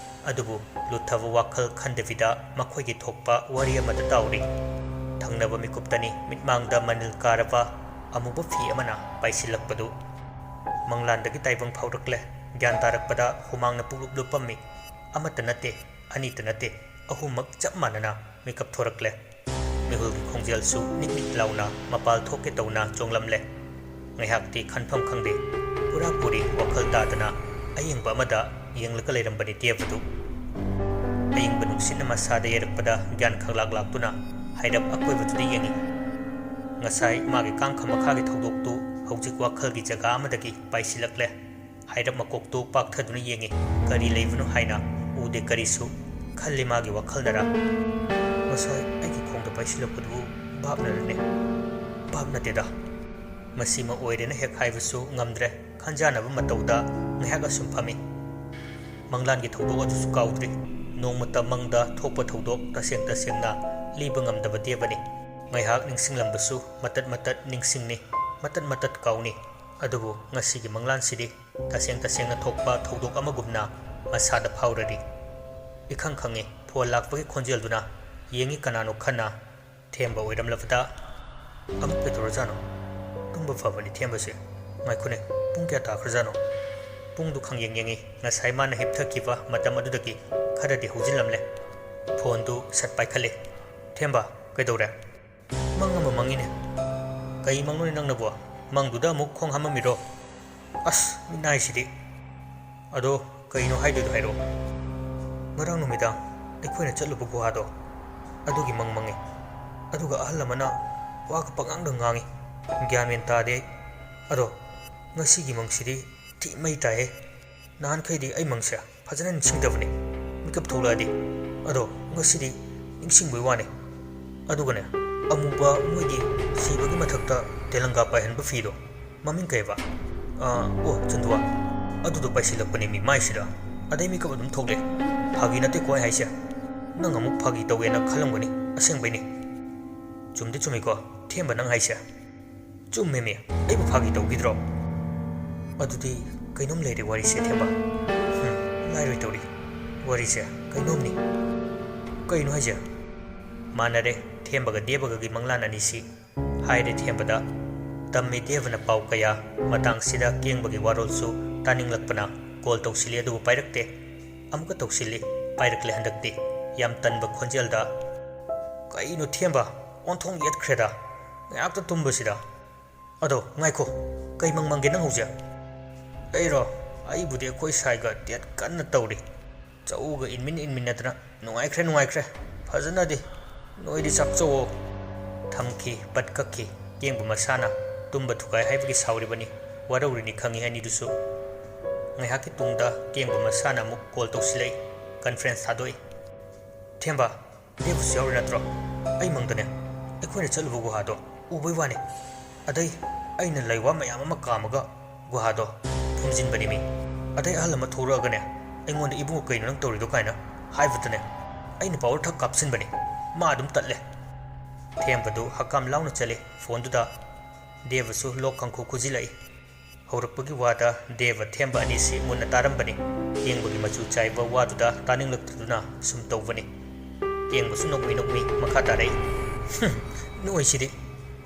ꯑꯗꯨꯕꯨ ꯂꯨꯊꯕ ꯋꯥꯈꯜ ꯈꯟꯗꯕꯤꯗ ꯃꯈꯣꯏꯒꯤ ꯊꯣꯛꯄ ꯋꯥꯔꯤ ꯑꯃꯗ ꯇꯥꯎꯔꯤ꯫ ꯊꯪꯅꯕ ꯃꯤꯀꯨꯞꯇꯅꯤ ꯃꯤꯠꯃꯥꯡꯗ ꯃꯅꯤꯜ ꯀꯥꯔꯕ ꯑꯃꯨꯕ ꯐꯤ ꯑꯃꯅ ꯄꯥꯏꯁꯤꯜꯂꯛꯄꯗꯨ꯫ ꯃꯪꯂꯥꯟꯗꯒꯤ ꯇꯥꯏꯕꯪ ꯐꯥꯎꯔꯛꯂꯦ꯫ ꯒ꯭ꯌꯥꯟ ꯇꯥꯔꯛꯄꯗ ꯍꯨꯃꯥꯡꯅ ꯄꯨꯡꯂꯨꯞ ꯂꯨꯞꯄꯝꯃꯤ꯫ ꯑꯃꯠꯇ ꯅꯠꯇꯦ, ꯑꯅꯤꯇ ꯅꯠꯇꯦ, ꯑꯍꯨꯝꯃꯛ ꯆꯞ ꯃꯥꯟꯅꯅ ꯃꯤꯀꯞ ꯊꯣꯔꯛꯂꯦ꯫ ꯃꯤꯍꯨꯜꯒꯤ ꯈꯣꯡꯖꯦꯜꯁꯨ ꯅꯤꯛ ꯅꯤꯛ ꯂꯥꯎꯅ ꯃꯄꯥꯜ ꯊꯣꯛꯀꯦ ꯇꯧꯅ ꯆꯣꯡꯂꯝꯂꯦ꯫ ꯉꯥꯏꯍꯥꯛꯇꯤ ꯈꯟꯐꯝ ꯈꯪꯗꯦ꯫ ꯄꯨꯔꯥ ꯄꯨꯔꯤ ꯋꯥꯈꯜ ꯇꯥꯗꯅ ꯑꯌꯦꯡꯕ ꯑꯃꯗ ꯌꯦꯡꯂꯒ ꯂꯩꯔꯝꯕꯅꯤ ꯗꯦꯕꯗꯨ꯫ ꯑꯌꯤꯡꯕ ꯅꯨꯡꯁꯤꯠꯅ ꯃꯁꯥꯗ ꯌꯩꯔꯛꯄꯗ ꯒ꯭ꯌꯥꯟ ꯈꯪꯂꯥꯛ ꯂꯥꯛꯇꯨꯅ ꯍꯥꯏꯔꯞ ꯑꯀꯣꯏꯕꯗꯨꯗ ꯌꯦꯡꯏ꯫ ꯉꯁꯥꯏ ꯃꯥꯒꯤ ꯀꯥꯡꯈ ꯃꯈꯥꯒꯤ ꯊꯧꯗꯣꯛꯇꯨ ꯍꯧꯖꯤꯛ ꯋꯥꯈꯜꯒꯤ ꯖꯒꯥ ꯑꯃꯗꯒꯤ ꯄꯥꯏꯁꯤꯜꯂꯛꯂꯦ꯫ ꯍꯥꯏꯔꯞ ꯃꯀꯣꯛꯇꯨ ꯄꯥꯛꯊꯗꯨꯅ ꯌꯦꯡꯏ꯫ ꯀꯔꯤ ꯂꯩꯕꯅꯣ ꯍꯥꯏꯅ ꯎꯗꯦ ꯀꯔꯤꯁꯨ꯫ ꯈꯜꯂꯤ ꯃꯥꯒꯤ ꯋꯥꯈꯜꯅꯔ? ꯉꯁꯥꯏ ꯑꯩꯒꯤ ꯈꯣꯡꯗ ꯄꯥꯏꯁꯤꯜꯂꯛꯄꯗꯨꯕꯨ ꯚꯥꯞꯅꯔꯅꯦ? ꯚꯥꯞ ꯅꯠꯇꯦꯗ꯫ ꯃꯁꯤꯃ ꯑꯣꯏꯔꯦꯅ ꯍꯦꯛ ꯍꯥꯏꯕꯁꯨ ꯉꯝꯗ꯭ꯔꯦ꯫ ꯈꯟꯖꯥꯅꯕ ꯃꯇꯧꯗ ꯉꯥꯏꯍꯥꯛ ꯑꯁꯨꯝ ꯐꯝꯃꯤ꯫ ꯃꯪꯂꯥꯟꯒꯤ ꯊꯧꯗꯣꯛ ꯑꯗꯨꯁꯨ ꯀꯥꯎꯗ꯭ꯔꯤ꯫ ꯅꯣꯡꯃꯇ ꯃꯪꯗ ꯊꯣꯛꯄ ꯊꯧꯗꯣꯛ ꯇꯁꯦꯡ ꯇꯁꯦꯡꯅ ꯂꯤꯕ ꯉꯝꯗꯕ ꯗꯦꯕꯅꯤ꯫ ꯉꯥꯏꯍꯥꯛ ꯅꯤꯡꯁꯤꯡꯂꯝꯕꯁꯨ ꯃꯇꯠ ꯃꯇꯠ ꯅꯤꯡꯁꯤꯡꯅꯤ, ꯃꯇꯠ ꯃꯇꯠ ꯀꯥꯎꯅꯤ꯫ ꯑꯗꯨꯕꯨ ꯉꯁꯤꯒꯤ ꯃꯪꯂꯥꯟꯁꯤꯗꯤ ꯇꯁꯦꯡ ꯇꯁꯦꯡꯅ ꯊꯣꯛꯄ ꯊꯧꯗꯣꯛ ꯑꯃꯒꯨꯝꯅ ꯃꯁꯥꯗ ꯐꯥꯎꯔꯔꯤ꯫ ꯏꯈꯪ ꯈꯪꯉꯤ ꯐꯣꯟ ꯂꯥꯛꯄꯒꯤ ꯈꯣꯟꯖꯦꯜꯗꯨꯅ꯫ ꯌꯦꯡꯉꯤ ꯀꯅꯥꯅꯣ ꯈꯟꯅ ꯊꯦꯝꯕ ꯑꯣꯏꯔꯝꯂꯕꯗ꯫ ꯑꯃꯨꯛ ꯀꯩꯗꯧꯔꯖꯥꯠꯅꯣ? ꯇꯨꯝꯕ ꯐꯕꯅꯤ ꯊꯦꯝꯕꯁꯦ꯫ ꯉꯥꯏꯈꯣꯅꯦ, ꯄꯨꯡ ꯀꯌꯥ ꯇꯥꯈ꯭ꯔꯖꯥꯠꯅꯣ? ꯄꯨꯡꯗꯨ ꯈꯪꯌꯦꯡ ꯌꯦꯡꯉꯤ꯫ ꯉꯁꯥꯏ ꯃꯥꯅ ꯍꯤꯞꯊꯈꯤꯕ ꯃꯇꯝ ꯑꯗꯨꯗꯒꯤ ꯈꯔꯗꯤ ꯍꯧꯖꯤꯜꯂꯝꯂꯦ꯫ ꯐꯣꯟꯗꯨ ꯁꯠ ꯄꯥꯏꯈꯠꯂꯦ꯫ ꯊꯦꯝꯕ, ꯀꯩꯗꯧꯔꯦ? ꯃꯪ ꯑꯃ ꯃꯪꯉꯤꯅꯦ꯫ ꯀꯩ ꯃꯪꯅꯣꯅꯦ ꯅꯪꯅꯕꯣ? ꯃꯪꯗꯨꯗ ꯑꯃꯨꯛ ꯈꯣꯡ ꯍꯥꯝꯃꯝꯃꯤꯔꯣ? ꯑꯁ, ꯃꯤꯅꯥꯏꯁꯤꯗꯤ꯫ ꯑꯗꯣ ꯀꯩꯅꯣ ꯍꯥꯏꯗꯣꯏꯗꯣ ꯍꯥꯏꯔꯛꯑꯣ꯫ ꯉꯔꯥꯡ ꯅꯨꯃꯤꯗꯥꯡ ꯑꯩꯈꯣꯏꯅ ꯆꯠꯂꯨꯕ ꯒꯨꯍꯥꯗꯣ, ꯑꯗꯨꯒꯤ ꯃꯪ ꯃꯪꯉꯤ꯫ ꯑꯗꯨꯒ ꯑꯍꯜ ꯑꯃꯅ ꯋꯥꯒ ꯄꯉꯥꯡꯗ ꯉꯥꯡꯉꯤ꯫ ꯒ꯭ꯌꯥꯟ ꯃꯦꯟ ꯇꯥꯗꯦ ꯑꯩ꯫ ꯑꯗꯣ ꯉꯁꯤꯒꯤ ꯃꯪꯁꯤꯗꯤ ꯊꯤ ꯃꯩ ꯇꯥꯏꯍꯦ꯫ ꯅꯍꯥꯟꯈꯩꯗꯤ ꯑꯩ ꯃꯪꯁꯦ ꯐꯖꯅ ꯅꯤꯡꯁꯤꯡꯗꯕꯅꯤ꯫ ꯃꯤꯀꯞ ꯊꯣꯛꯂꯛꯑꯗꯤ꯫ ꯑꯗꯣ ꯉꯁꯤꯗꯤ ꯅꯤꯡꯁꯤꯡꯕꯩ ꯋꯥꯅꯤ꯫ ꯑꯗꯨꯒꯅꯦ, ꯑꯃꯨꯕ ꯃꯣꯏꯒꯤ ꯁꯤꯕꯒꯤ ꯃꯊꯛꯇ ꯇꯦꯂꯪꯒꯥ ꯄꯥꯏꯍꯟꯕ ꯐꯤꯗꯣ, ꯃꯃꯤꯡ ꯀꯩꯕ? ꯑꯥ, ꯑꯣ, ꯆꯟꯗꯨꯋꯥ꯫ ꯑꯗꯨꯗꯣ ꯄꯥꯏꯁꯤꯜꯂꯛꯄꯅꯦ ꯃꯤ ꯃꯥꯏꯁꯤꯗ꯫ ꯑꯗꯩ ꯃꯤꯀꯞ ꯑꯗꯨꯝ ꯊꯣꯛꯂꯛꯑꯦ꯫ ꯐꯥꯒꯤ ꯅꯠꯇꯦꯀꯣ ꯑꯩ ꯍꯥꯏꯁꯦ꯫ ꯅꯪ ꯑꯃꯨꯛ ꯐꯥꯒꯤ ꯇꯧꯒꯦꯅ ꯈꯜꯂꯝꯒꯅꯤ, ꯑꯁꯦꯡꯕꯩꯅꯤ꯫ ꯆꯨꯝꯗꯤ ꯆꯨꯝꯃꯤꯀꯣ, ꯊꯦꯝꯕ ꯅꯪ ꯍꯥꯏꯁꯦ꯫ ꯆꯨꯝꯃꯦꯃꯤ, ꯑꯩꯕꯨ ꯐꯥꯒꯤ ꯇꯧꯈꯤꯗ꯭ꯔꯣ? ꯑꯗꯨꯗꯤ ꯀꯩꯅꯣꯝ ꯂꯩꯔꯦ ꯋꯥꯔꯤꯁꯦ, ꯊꯦꯝꯕ꯫ ꯎꯝ, ꯂꯥꯏꯔꯣꯏ ꯇꯧꯔꯤ꯫ ꯋꯥꯔꯤꯁꯦ ꯀꯩꯅꯣꯝꯅꯤ꯫ ꯀꯩꯅꯣ ꯍꯥꯏꯁꯦ? ꯃꯥꯟꯅꯔꯦ, ꯊꯦꯝꯕꯒ ꯗꯦꯕꯒꯒꯤ ꯃꯪꯂꯥꯟ ꯑꯅꯤꯁꯤ꯫ ꯍꯥꯏꯔꯦ ꯊꯦꯝꯕꯗ꯫ ꯇꯝꯃꯤ ꯗꯦꯕꯅ ꯄꯥꯎ ꯀꯌꯥ꯫ ꯃꯇꯥꯡꯁꯤꯗ ꯀꯦꯡꯕꯒꯤ ꯋꯥꯔꯣꯜꯁꯨ ꯇꯥꯅꯤꯡꯂꯛꯄꯅ ꯀꯣꯜ ꯇꯧꯁꯤꯜꯂꯤ, ꯑꯗꯨꯕꯨ ꯄꯥꯏꯔꯛꯇꯦ꯫ ꯑꯃꯨꯛꯀ ꯇꯧꯁꯤꯜꯂꯤ, ꯄꯥꯏꯔꯛꯂꯦ ꯍꯟꯗꯛꯇꯤ꯫ ꯌꯥꯝ ꯇꯟꯕ ꯈꯣꯟꯖꯦꯜꯗ, "ꯀꯩꯅꯣ ꯊꯦꯝꯕ, ꯑꯣꯟꯊꯣꯡ ꯌꯦꯠꯈ꯭ꯔꯦꯗ, ꯉꯥꯏꯍꯥꯛꯇ ꯇꯨꯝꯕꯁꯤꯗ꯫ ꯑꯗꯣ ꯉꯥꯏꯈꯣ, ꯀꯩ ꯃꯪ ꯃꯪꯒꯦ ꯅꯪ ꯍꯧꯖꯤꯛ?" "ꯑꯩꯔꯣ? ꯑꯩꯕꯨꯗꯤ ꯑꯩꯈꯣꯏ ꯁꯥꯏꯒ ꯗꯦꯠ ꯀꯟꯅ ꯇꯧꯔꯤ꯫ ꯆꯧꯒ ꯏꯟꯃꯤꯟ ꯏꯟꯃꯤꯟꯅꯗꯅ ꯅꯨꯡꯉꯥꯏꯈ꯭ꯔꯦ, ꯅꯨꯡꯉꯥꯏꯈ꯭ꯔꯦ꯫ ꯐꯖꯅꯗꯤ꯫ ꯅꯣꯏꯗꯤ ꯆꯥꯛ ꯆꯧꯋꯣ꯫" ꯊꯝꯈꯤ, ꯄꯠ ꯀꯛꯈꯤ꯫ ꯀꯦꯡꯕ ꯃꯁꯥꯅ ꯇꯨꯝꯕ ꯊꯨꯒꯥꯏ ꯍꯥꯏꯕꯒꯤ ꯁꯥꯎꯔꯤꯕꯅꯤ꯫ ꯋꯥꯔꯧꯔꯤꯅꯤ ꯈꯪꯉꯤ ꯑꯅꯤꯗꯨꯁꯨ꯫ ꯉꯥꯏꯍꯥꯛꯀꯤ ꯇꯨꯡꯗ ꯀꯦꯡꯕ ꯃꯁꯥꯅ ꯑꯃꯨꯛ ꯀꯣꯜ ꯇꯧꯁꯤꯜꯂꯛꯏ꯫ ꯀꯟꯐ꯭ꯔꯦꯟꯁ ꯊꯥꯗꯣꯛꯏ꯫ "ꯊꯦꯝꯕ, ꯗꯦꯕꯁꯨ ꯌꯥꯎꯔꯤ ꯅꯠꯇ꯭ꯔꯣ? ꯑꯩ ꯃꯪꯗꯅꯦ, ꯑꯩꯈꯣꯏꯅ ꯆꯠꯂꯨꯕ ꯒꯨꯍꯥꯗꯣ ꯎꯕꯩ ꯋꯥꯅꯦ꯫ ꯑꯗꯩ ꯑꯩꯅ ꯂꯩꯋꯥ ꯃꯌꯥꯝ ꯑꯃ ꯀꯥꯝꯃꯒ ꯒꯨꯍꯥꯗꯣ ꯐꯨꯝꯖꯤꯟꯕꯅꯦꯃꯤ꯫ ꯑꯗꯩ ꯑꯍꯜ ꯑꯃ ꯊꯣꯛꯂꯛꯑꯒꯅꯦ, ꯑꯩꯉꯣꯟꯗ 'ꯏꯕꯨꯡꯉꯣ, ꯀꯩꯅꯣ ꯅꯪ ꯇꯧꯔꯤꯗꯣ?' ꯀꯥꯏꯅ ꯍꯥꯏꯕꯗꯅꯦ, ꯑꯩꯅ ꯄꯥꯋꯔ ꯊꯛ ꯀꯥꯞꯁꯤꯟꯕꯅꯦ꯫ ꯃꯥ ꯑꯗꯨꯝ ꯇꯠꯂꯦ꯫" ꯊꯦꯝꯕꯗꯨ ꯍꯛꯀꯥꯝ ꯂꯥꯎꯅ ꯆꯠꯂꯤ꯫ ꯐꯣꯟꯗꯨꯗ ꯗꯦꯕꯁꯨ ꯂꯣꯛ ꯈꯪꯈꯨ ꯈꯨꯖꯤꯜꯂꯛꯏ꯫ ꯍꯧꯔꯛꯄꯒꯤ ꯋꯥꯗ ꯗꯦꯕ ꯊꯦꯝꯕ ꯑꯅꯤꯁꯤ ꯃꯨꯟꯅ ꯇꯥꯔꯝꯕꯅꯤ꯫ ꯀꯦꯡꯕꯒꯤ ꯃꯆꯨ ꯆꯥꯏꯕ ꯋꯥꯗꯨꯗ ꯇꯥꯅꯤꯡꯂꯛꯇꯗꯨꯅ ꯁꯨꯝ ꯇꯧꯕꯅꯤ꯫ ꯀꯦꯡꯕꯁꯨ ꯅꯣꯛꯃꯤ ꯅꯣꯛꯃꯤ ꯃꯈꯥ ꯇꯥꯔꯛꯏ꯫ "ꯍꯨꯝ, ꯅꯣꯏꯁꯤꯗꯤ꯫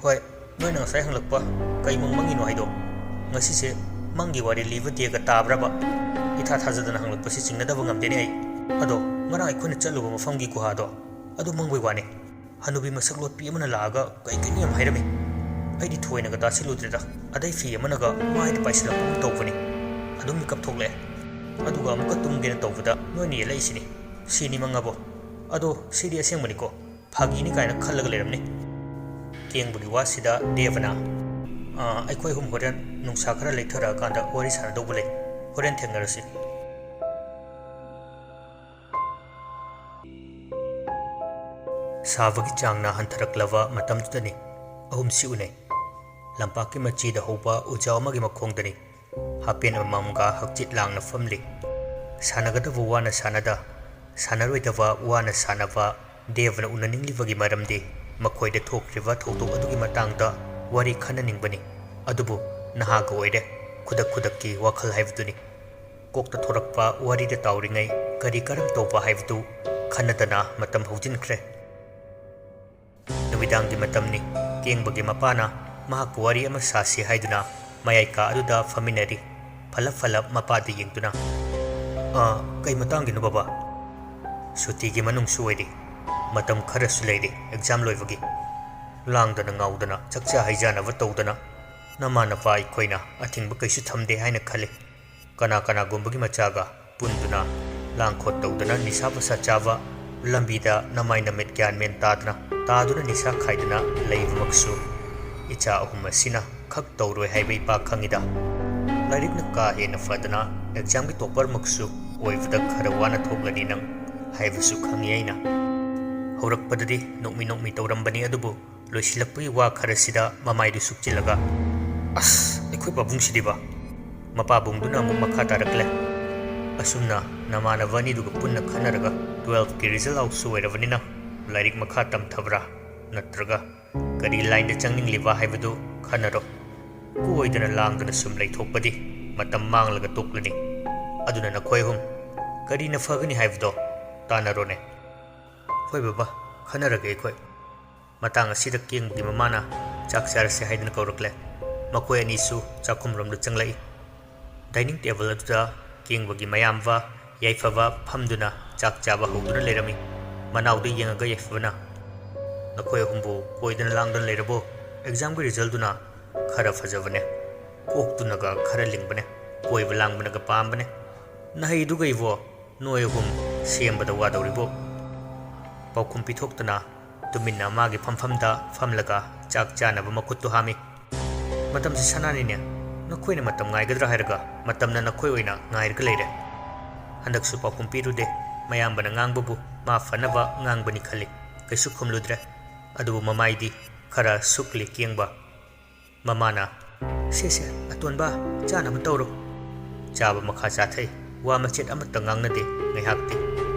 ꯍꯣꯏ, ꯅꯣꯏꯅ ꯉꯁꯥꯏ ꯍꯪꯂꯛꯄ ꯀꯩ ꯃꯪ ꯃꯪꯉꯤꯅꯣ ꯍꯥꯏꯗꯣ, ꯉꯁꯤꯁꯦ ꯃꯪꯒꯤ ꯋꯥꯔꯤ ꯂꯤꯕ ꯗꯦꯒ ꯇꯥꯕ꯭ꯔꯕ? ꯏꯊꯥ ꯊꯥꯖꯗꯅ ꯍꯪꯂꯛꯄꯁꯤ ꯆꯤꯡꯅꯗꯕ ꯉꯝꯗꯦꯅꯦ ꯑꯩ꯫ ꯑꯗꯣ ꯉꯔꯥꯡ ꯑꯩꯈꯣꯏꯅ ꯆꯠꯂꯨꯕ ꯃꯐꯝꯒꯤ ꯒꯨꯍꯥꯗꯣ, ꯑꯗꯨ ꯃꯪꯕꯩ ꯋꯥꯅꯤ꯫ ꯍꯅꯨꯕꯤ ꯃꯁꯛ ꯂꯣꯠꯄꯤ ꯑꯃꯅ ꯂꯥꯛꯑꯒ ꯀꯩ ꯀꯩꯅꯣ ꯌꯥꯝ ꯍꯥꯏꯔꯝꯃꯤ꯫ ꯑꯩꯗꯤ ꯊꯣꯏꯅꯒ ꯇꯥꯁꯤꯜꯂꯨꯗ꯭ꯔꯦꯗ꯫ ꯑꯗꯩ ꯐꯤ ꯑꯃꯅꯒ ꯃꯥꯏꯗ ꯄꯥꯏꯁꯤꯜꯂꯛꯄꯒꯨꯝ ꯇꯧꯕꯅꯤ꯫ ꯑꯗꯨꯝ ꯃꯤꯀꯞ ꯊꯣꯛꯂꯛꯑꯦ꯫ ꯑꯗꯨꯒ ꯑꯃꯨꯛꯀ ꯇꯨꯝꯒꯦꯅ ꯇꯧꯕꯗ ꯅꯣꯏꯅ ꯌꯦꯠꯂꯛꯏꯁꯤꯅꯤ꯫ ꯁꯤꯅꯤ ꯃꯪꯉꯕꯣ? ꯑꯗꯣ ꯁꯤꯗꯤ ꯑꯁꯦꯡꯕꯅꯤꯀꯣ, ꯐꯥꯒꯤꯅꯤ" ꯀꯥꯏꯅ ꯈꯜꯂꯒ ꯂꯩꯔꯝꯅꯤ꯫ ꯀꯦꯡꯕꯒꯤ ꯋꯥꯁꯤꯗ ꯗꯦꯕꯅ, "ꯑꯥ, ꯑꯩꯈꯣꯏ ꯑꯍꯨꯝ ꯍꯣꯔꯦꯟ ꯅꯨꯡꯁꯥ ꯈꯔ ꯂꯩꯊꯔꯛꯑꯀꯥꯟꯗ ꯋꯥꯔꯤ ꯁꯥꯟꯅꯗꯧꯕ ꯂꯩ꯫ ꯍꯣꯔꯦꯟ ꯊꯦꯡꯅꯔꯁꯤ꯫" ꯁꯥꯕꯒꯤ ꯆꯥꯡꯅ ꯍꯟꯊꯔꯛꯂꯕ ꯃꯇꯝꯗꯨꯗꯅꯤ ꯑꯍꯨꯝꯁꯤ ꯎꯅꯩ꯫ ꯂꯝꯄꯥꯛꯀꯤ ꯃꯆꯤꯗ ꯍꯧꯕ ꯎꯖꯥꯎ ꯑꯃꯒꯤ ꯃꯈꯣꯡꯗꯅꯤ꯫ ꯍꯥꯄꯦꯟ ꯑꯃꯃꯝꯒ ꯍꯛꯆꯤꯠ ꯂꯥꯡꯅ ꯐꯝꯂꯤ꯫ ꯁꯥꯟꯅꯒꯗꯕ ꯋꯥꯅ ꯁꯥꯟꯅꯗ, ꯁꯥꯟꯅꯔꯣꯏꯗꯕ ꯋꯥꯅ ꯁꯥꯟꯅꯕ ꯗꯦꯕꯅ ꯎꯅꯅꯤꯡꯂꯤꯕꯒꯤ ꯃꯔꯝꯗꯤ ꯃꯈꯣꯏꯗ ꯊꯣꯛꯈ꯭ꯔꯤꯕ ꯊꯧꯗꯣꯛ ꯑꯗꯨꯒꯤ ꯃꯇꯥꯡꯗ ꯋꯥꯔꯤ ꯈꯟꯅꯅꯤꯡꯕꯅꯤ꯫ ꯑꯗꯨꯕꯨ ꯅꯍꯥꯒ ꯑꯣꯏꯔꯦ꯫ ꯈꯨꯗꯛ ꯈꯨꯗꯛꯀꯤ ꯋꯥꯈꯜ ꯍꯥꯏꯕꯗꯨꯅꯤ꯫ ꯀꯣꯛꯇ ꯊꯣꯔꯛꯄ ꯋꯥꯔꯤꯗ ꯇꯥꯎꯔꯤꯉꯩ ꯀꯔꯤ ꯀꯔꯝ ꯇꯧꯕ ꯍꯥꯏꯕꯗꯨ ꯈꯟꯅꯗꯅ ꯃꯇꯝ ꯍꯧꯖꯤꯟꯈ꯭ꯔꯦ꯫ ꯅꯨꯃꯤꯗꯥꯡꯒꯤ ꯃꯇꯝꯅꯤ꯫ ꯀꯦꯡꯕꯒꯤ ꯃꯄꯥꯅ ꯃꯍꯥꯛꯄꯨ ꯋꯥꯔꯤ ꯑꯃ ꯁꯥꯁꯤ ꯍꯥꯏꯗꯨꯅ ꯃꯌꯥꯏ ꯀꯥ ꯑꯗꯨꯗ ꯐꯝꯃꯤꯟꯅꯔꯤ꯫ ꯐꯂꯞ ꯐꯂꯞ ꯃꯄꯥꯗ ꯌꯦꯡꯗꯨꯅ, "ꯑꯥ, ꯀꯩ ꯃꯇꯥꯡꯒꯤꯅꯣ ꯕꯕꯥ?" "ꯁꯨꯇꯤꯒꯤ ꯃꯅꯨꯡꯁꯨ ꯑꯣꯏꯔꯤ꯫ ꯃꯇꯝ ꯈꯔꯁꯨ ꯂꯩꯔꯤ ꯑꯦꯛꯖꯥꯝ ꯂꯣꯏꯕꯒꯤ꯫ ꯂꯥꯡꯗꯅ ꯉꯥꯎꯗꯅ ꯆꯥꯛꯆꯥ ꯍꯩꯖꯥꯅꯕ ꯇꯧꯗꯅ ꯅꯃꯥ ꯅꯄꯥ ꯑꯩꯈꯣꯏꯅ ꯑꯊꯤꯡꯕ ꯀꯩꯁꯨ ꯊꯝꯗꯦ ꯍꯥꯏꯅ ꯈꯜꯂꯤ꯫ ꯀꯅꯥ ꯀꯅꯥꯒꯨꯝꯕꯒꯤ ꯃꯆꯥꯒ ꯄꯨꯟꯗꯨꯅ ꯂꯥꯡ ꯈꯣꯠ ꯇꯧꯗꯅ ꯅꯤꯁꯥ ꯄꯁꯥ ꯆꯥꯕ, ꯂꯝꯕꯤꯗ ꯅꯃꯥꯏ ꯅꯃꯤꯠ ꯒ꯭ꯌꯥꯟ ꯃꯦꯟ ꯇꯥꯗꯅ ꯇꯥꯗꯨꯅ ꯅꯤꯁꯥ ꯈꯥꯏꯗꯅ ꯂꯩꯕꯃꯛꯁꯨ ꯏꯆꯥ ꯑꯍꯨꯝ ꯑꯁꯤꯅ ꯈꯛ ꯇꯧꯔꯣꯏ ꯍꯥꯏꯕ ꯏꯄꯥ ꯈꯪꯉꯤꯗ꯫ ꯂꯥꯏꯔꯤꯛꯅ ꯀꯥ ꯍꯦꯟꯅ ꯐꯗꯅ ꯑꯦꯛꯖꯥꯝꯒꯤ ꯇꯣꯞꯄꯔꯃꯛꯁꯨ ꯑꯣꯏꯕꯗ ꯈꯔ ꯋꯥꯅ ꯊꯣꯛꯂꯅꯤ ꯅꯪ ꯍꯥꯏꯕꯁꯨ ꯈꯪꯉꯤ ꯑꯩꯅ꯫" ꯍꯧꯔꯛꯄꯗꯗꯤ ꯅꯣꯛꯃꯤ ꯅꯣꯛꯃꯤ ꯇꯧꯔꯝꯕꯅꯤ, ꯑꯗꯨꯕꯨ ꯂꯣꯏꯁꯤꯜꯂꯛꯄꯒꯤ ꯋꯥ ꯈꯔꯁꯤꯗ ꯃꯃꯥꯏꯗꯨ ꯁꯨꯞꯆꯤꯜꯂꯒ, "ꯑꯁ, ꯑꯩꯈꯣꯏ ꯄꯥꯕꯨꯡꯁꯤꯗꯤꯕ!" ꯃꯄꯥꯕꯨꯡꯗꯨꯅ ꯑꯃꯨꯛ ꯃꯈꯥ ꯇꯥꯔꯛꯂꯦ꯫ "ꯑꯁꯨꯝꯅ ꯅꯃꯥꯟꯅꯕ ꯑꯅꯤꯗꯨꯒ ꯄꯨꯟꯅ ꯈꯟꯅꯔꯒ twelfth ꯀꯤ result outꯁꯨ ꯑꯣꯏꯔꯕꯅꯤꯅ ꯂꯥꯏꯔꯤꯛ ꯃꯈꯥ ꯇꯝꯊꯕ꯭ꯔꯥ? ꯅꯠꯇ꯭ꯔꯒ ꯀꯔꯤ line ꯗ ꯆꯪꯅꯤꯡꯂꯤꯕ ꯍꯥꯏꯕꯗꯨ ꯈꯟꯅꯔꯣ꯫ ꯀꯣꯏꯗꯅ ꯂꯥꯡꯗꯅ ꯁꯨꯝ ꯂꯩꯊꯣꯛꯄꯗꯤ ꯃꯇꯝ ꯃꯥꯡꯂꯒ ꯇꯣꯛꯂꯅꯤ꯫ ꯑꯗꯨꯅ ꯅꯈꯣꯏ ꯑꯍꯨꯝ ꯀꯔꯤꯅ ꯐꯒꯅꯤ ꯍꯥꯏꯕꯗꯣ ꯇꯥꯟꯅꯔꯣꯅꯦ꯫" "ꯍꯣꯏ ꯕꯕꯥ, ꯈꯟꯅꯔꯒꯦ ꯑꯩꯈꯣꯏ꯫" ꯃꯇꯥꯡ ꯑꯁꯤꯗ ꯀꯦꯡꯕꯒꯤ ꯃꯃꯥꯅ ꯆꯥꯛ ꯆꯥꯔꯁꯦ ꯍꯥꯏꯗꯨꯅ ꯀꯧꯔꯛꯂꯦ꯫ ꯃꯈꯣꯏ ꯑꯅꯤꯁꯨ ꯆꯥꯛꯈꯨꯝꯔꯣꯝꯗ ꯆꯪꯂꯛꯏ꯫ Dining table ꯑꯗꯨꯗ ꯀꯦꯡꯕꯒꯤ ꯃꯌꯥꯝꯕ ꯌꯥꯏꯐꯕ ꯐꯝꯗꯨꯅ ꯆꯥꯛ ꯆꯥꯕ ꯍꯧꯗꯨꯅ ꯂꯩꯔꯝꯃꯤ꯫ ꯃꯅꯥꯎꯗ ꯌꯦꯡꯉꯒ ꯌꯥꯏꯐꯕꯅ, "ꯅꯈꯣꯏ ꯑꯍꯨꯝꯕꯨ ꯀꯣꯏꯗꯅ ꯂꯥꯡꯗꯅ ꯂꯩꯔꯕꯣ? Exam ꯒꯤ result ꯗꯨꯅ ꯈꯔ ꯐꯖꯕꯅꯦ, ꯀꯣꯛꯇꯨꯅꯒ ꯈꯔ ꯂꯤꯡꯕꯅꯦ, ꯀꯣꯏꯕ ꯂꯥꯡꯕꯅꯒ ꯄꯥꯝꯕꯅꯦ꯫ ꯅꯍꯩꯗꯨꯒ ꯏꯕꯣ, ꯅꯣꯏ ꯑꯍꯨꯝ ꯁꯦꯝꯕꯗ ꯋꯥꯗꯧꯔꯤꯕꯣ?" ꯄꯥꯎꯈꯨꯝ ꯄꯤꯊꯣꯛꯇꯅ ꯇꯨꯃꯤꯟꯅ ꯃꯥꯒꯤ ꯐꯝꯐꯝꯗ ꯐꯝꯂꯒ ꯆꯥꯛ ꯆꯥꯅꯕ ꯃꯈꯨꯠꯇꯨ ꯍꯥꯝꯃꯤ꯫ "ꯃꯇꯝꯁꯤ ꯁꯅꯥꯅꯤꯅꯦ, ꯅꯈꯣꯏꯅ ꯃꯇꯝ ꯉꯥꯏꯒꯗ꯭ꯔꯥ ꯍꯥꯏꯔꯒ ꯃꯇꯝꯅ ꯅꯈꯣꯏ ꯑꯣꯏꯅ ꯉꯥꯏꯔꯒ ꯂꯩꯔꯦ꯫" ꯍꯟꯗꯛꯁꯨ ꯄꯥꯎꯈꯨꯝ ꯄꯤꯔꯨꯗꯦ꯫ ꯃꯌꯥꯝꯕꯅ ꯉꯥꯡꯕꯕꯨ ꯃꯥ ꯐꯅꯕ ꯉꯥꯡꯕꯅꯤ ꯈꯜꯂꯤ꯫ ꯀꯩꯁꯨ ꯈꯨꯝꯂꯨꯗ꯭ꯔꯦ꯫ ꯑꯗꯨꯕꯨ ꯃꯃꯥꯏꯗꯤ ꯈꯔ ꯁꯨꯛꯂꯤ ꯀꯦꯡꯕ꯫ ꯃꯃꯥꯅ, "ꯁꯦ, ꯁꯦ, ꯑꯇꯣꯟꯕ, ꯆꯥꯅꯕ ꯇꯧꯔꯣ꯫" ꯆꯥꯕ ꯃꯈꯥ ꯆꯥꯊꯩ꯫ ꯋꯥ ꯃꯆꯦꯠ ꯑꯃꯠꯇ ꯉꯥꯡꯅꯗꯦ ꯉꯥꯏꯍꯥꯛꯇꯤ꯫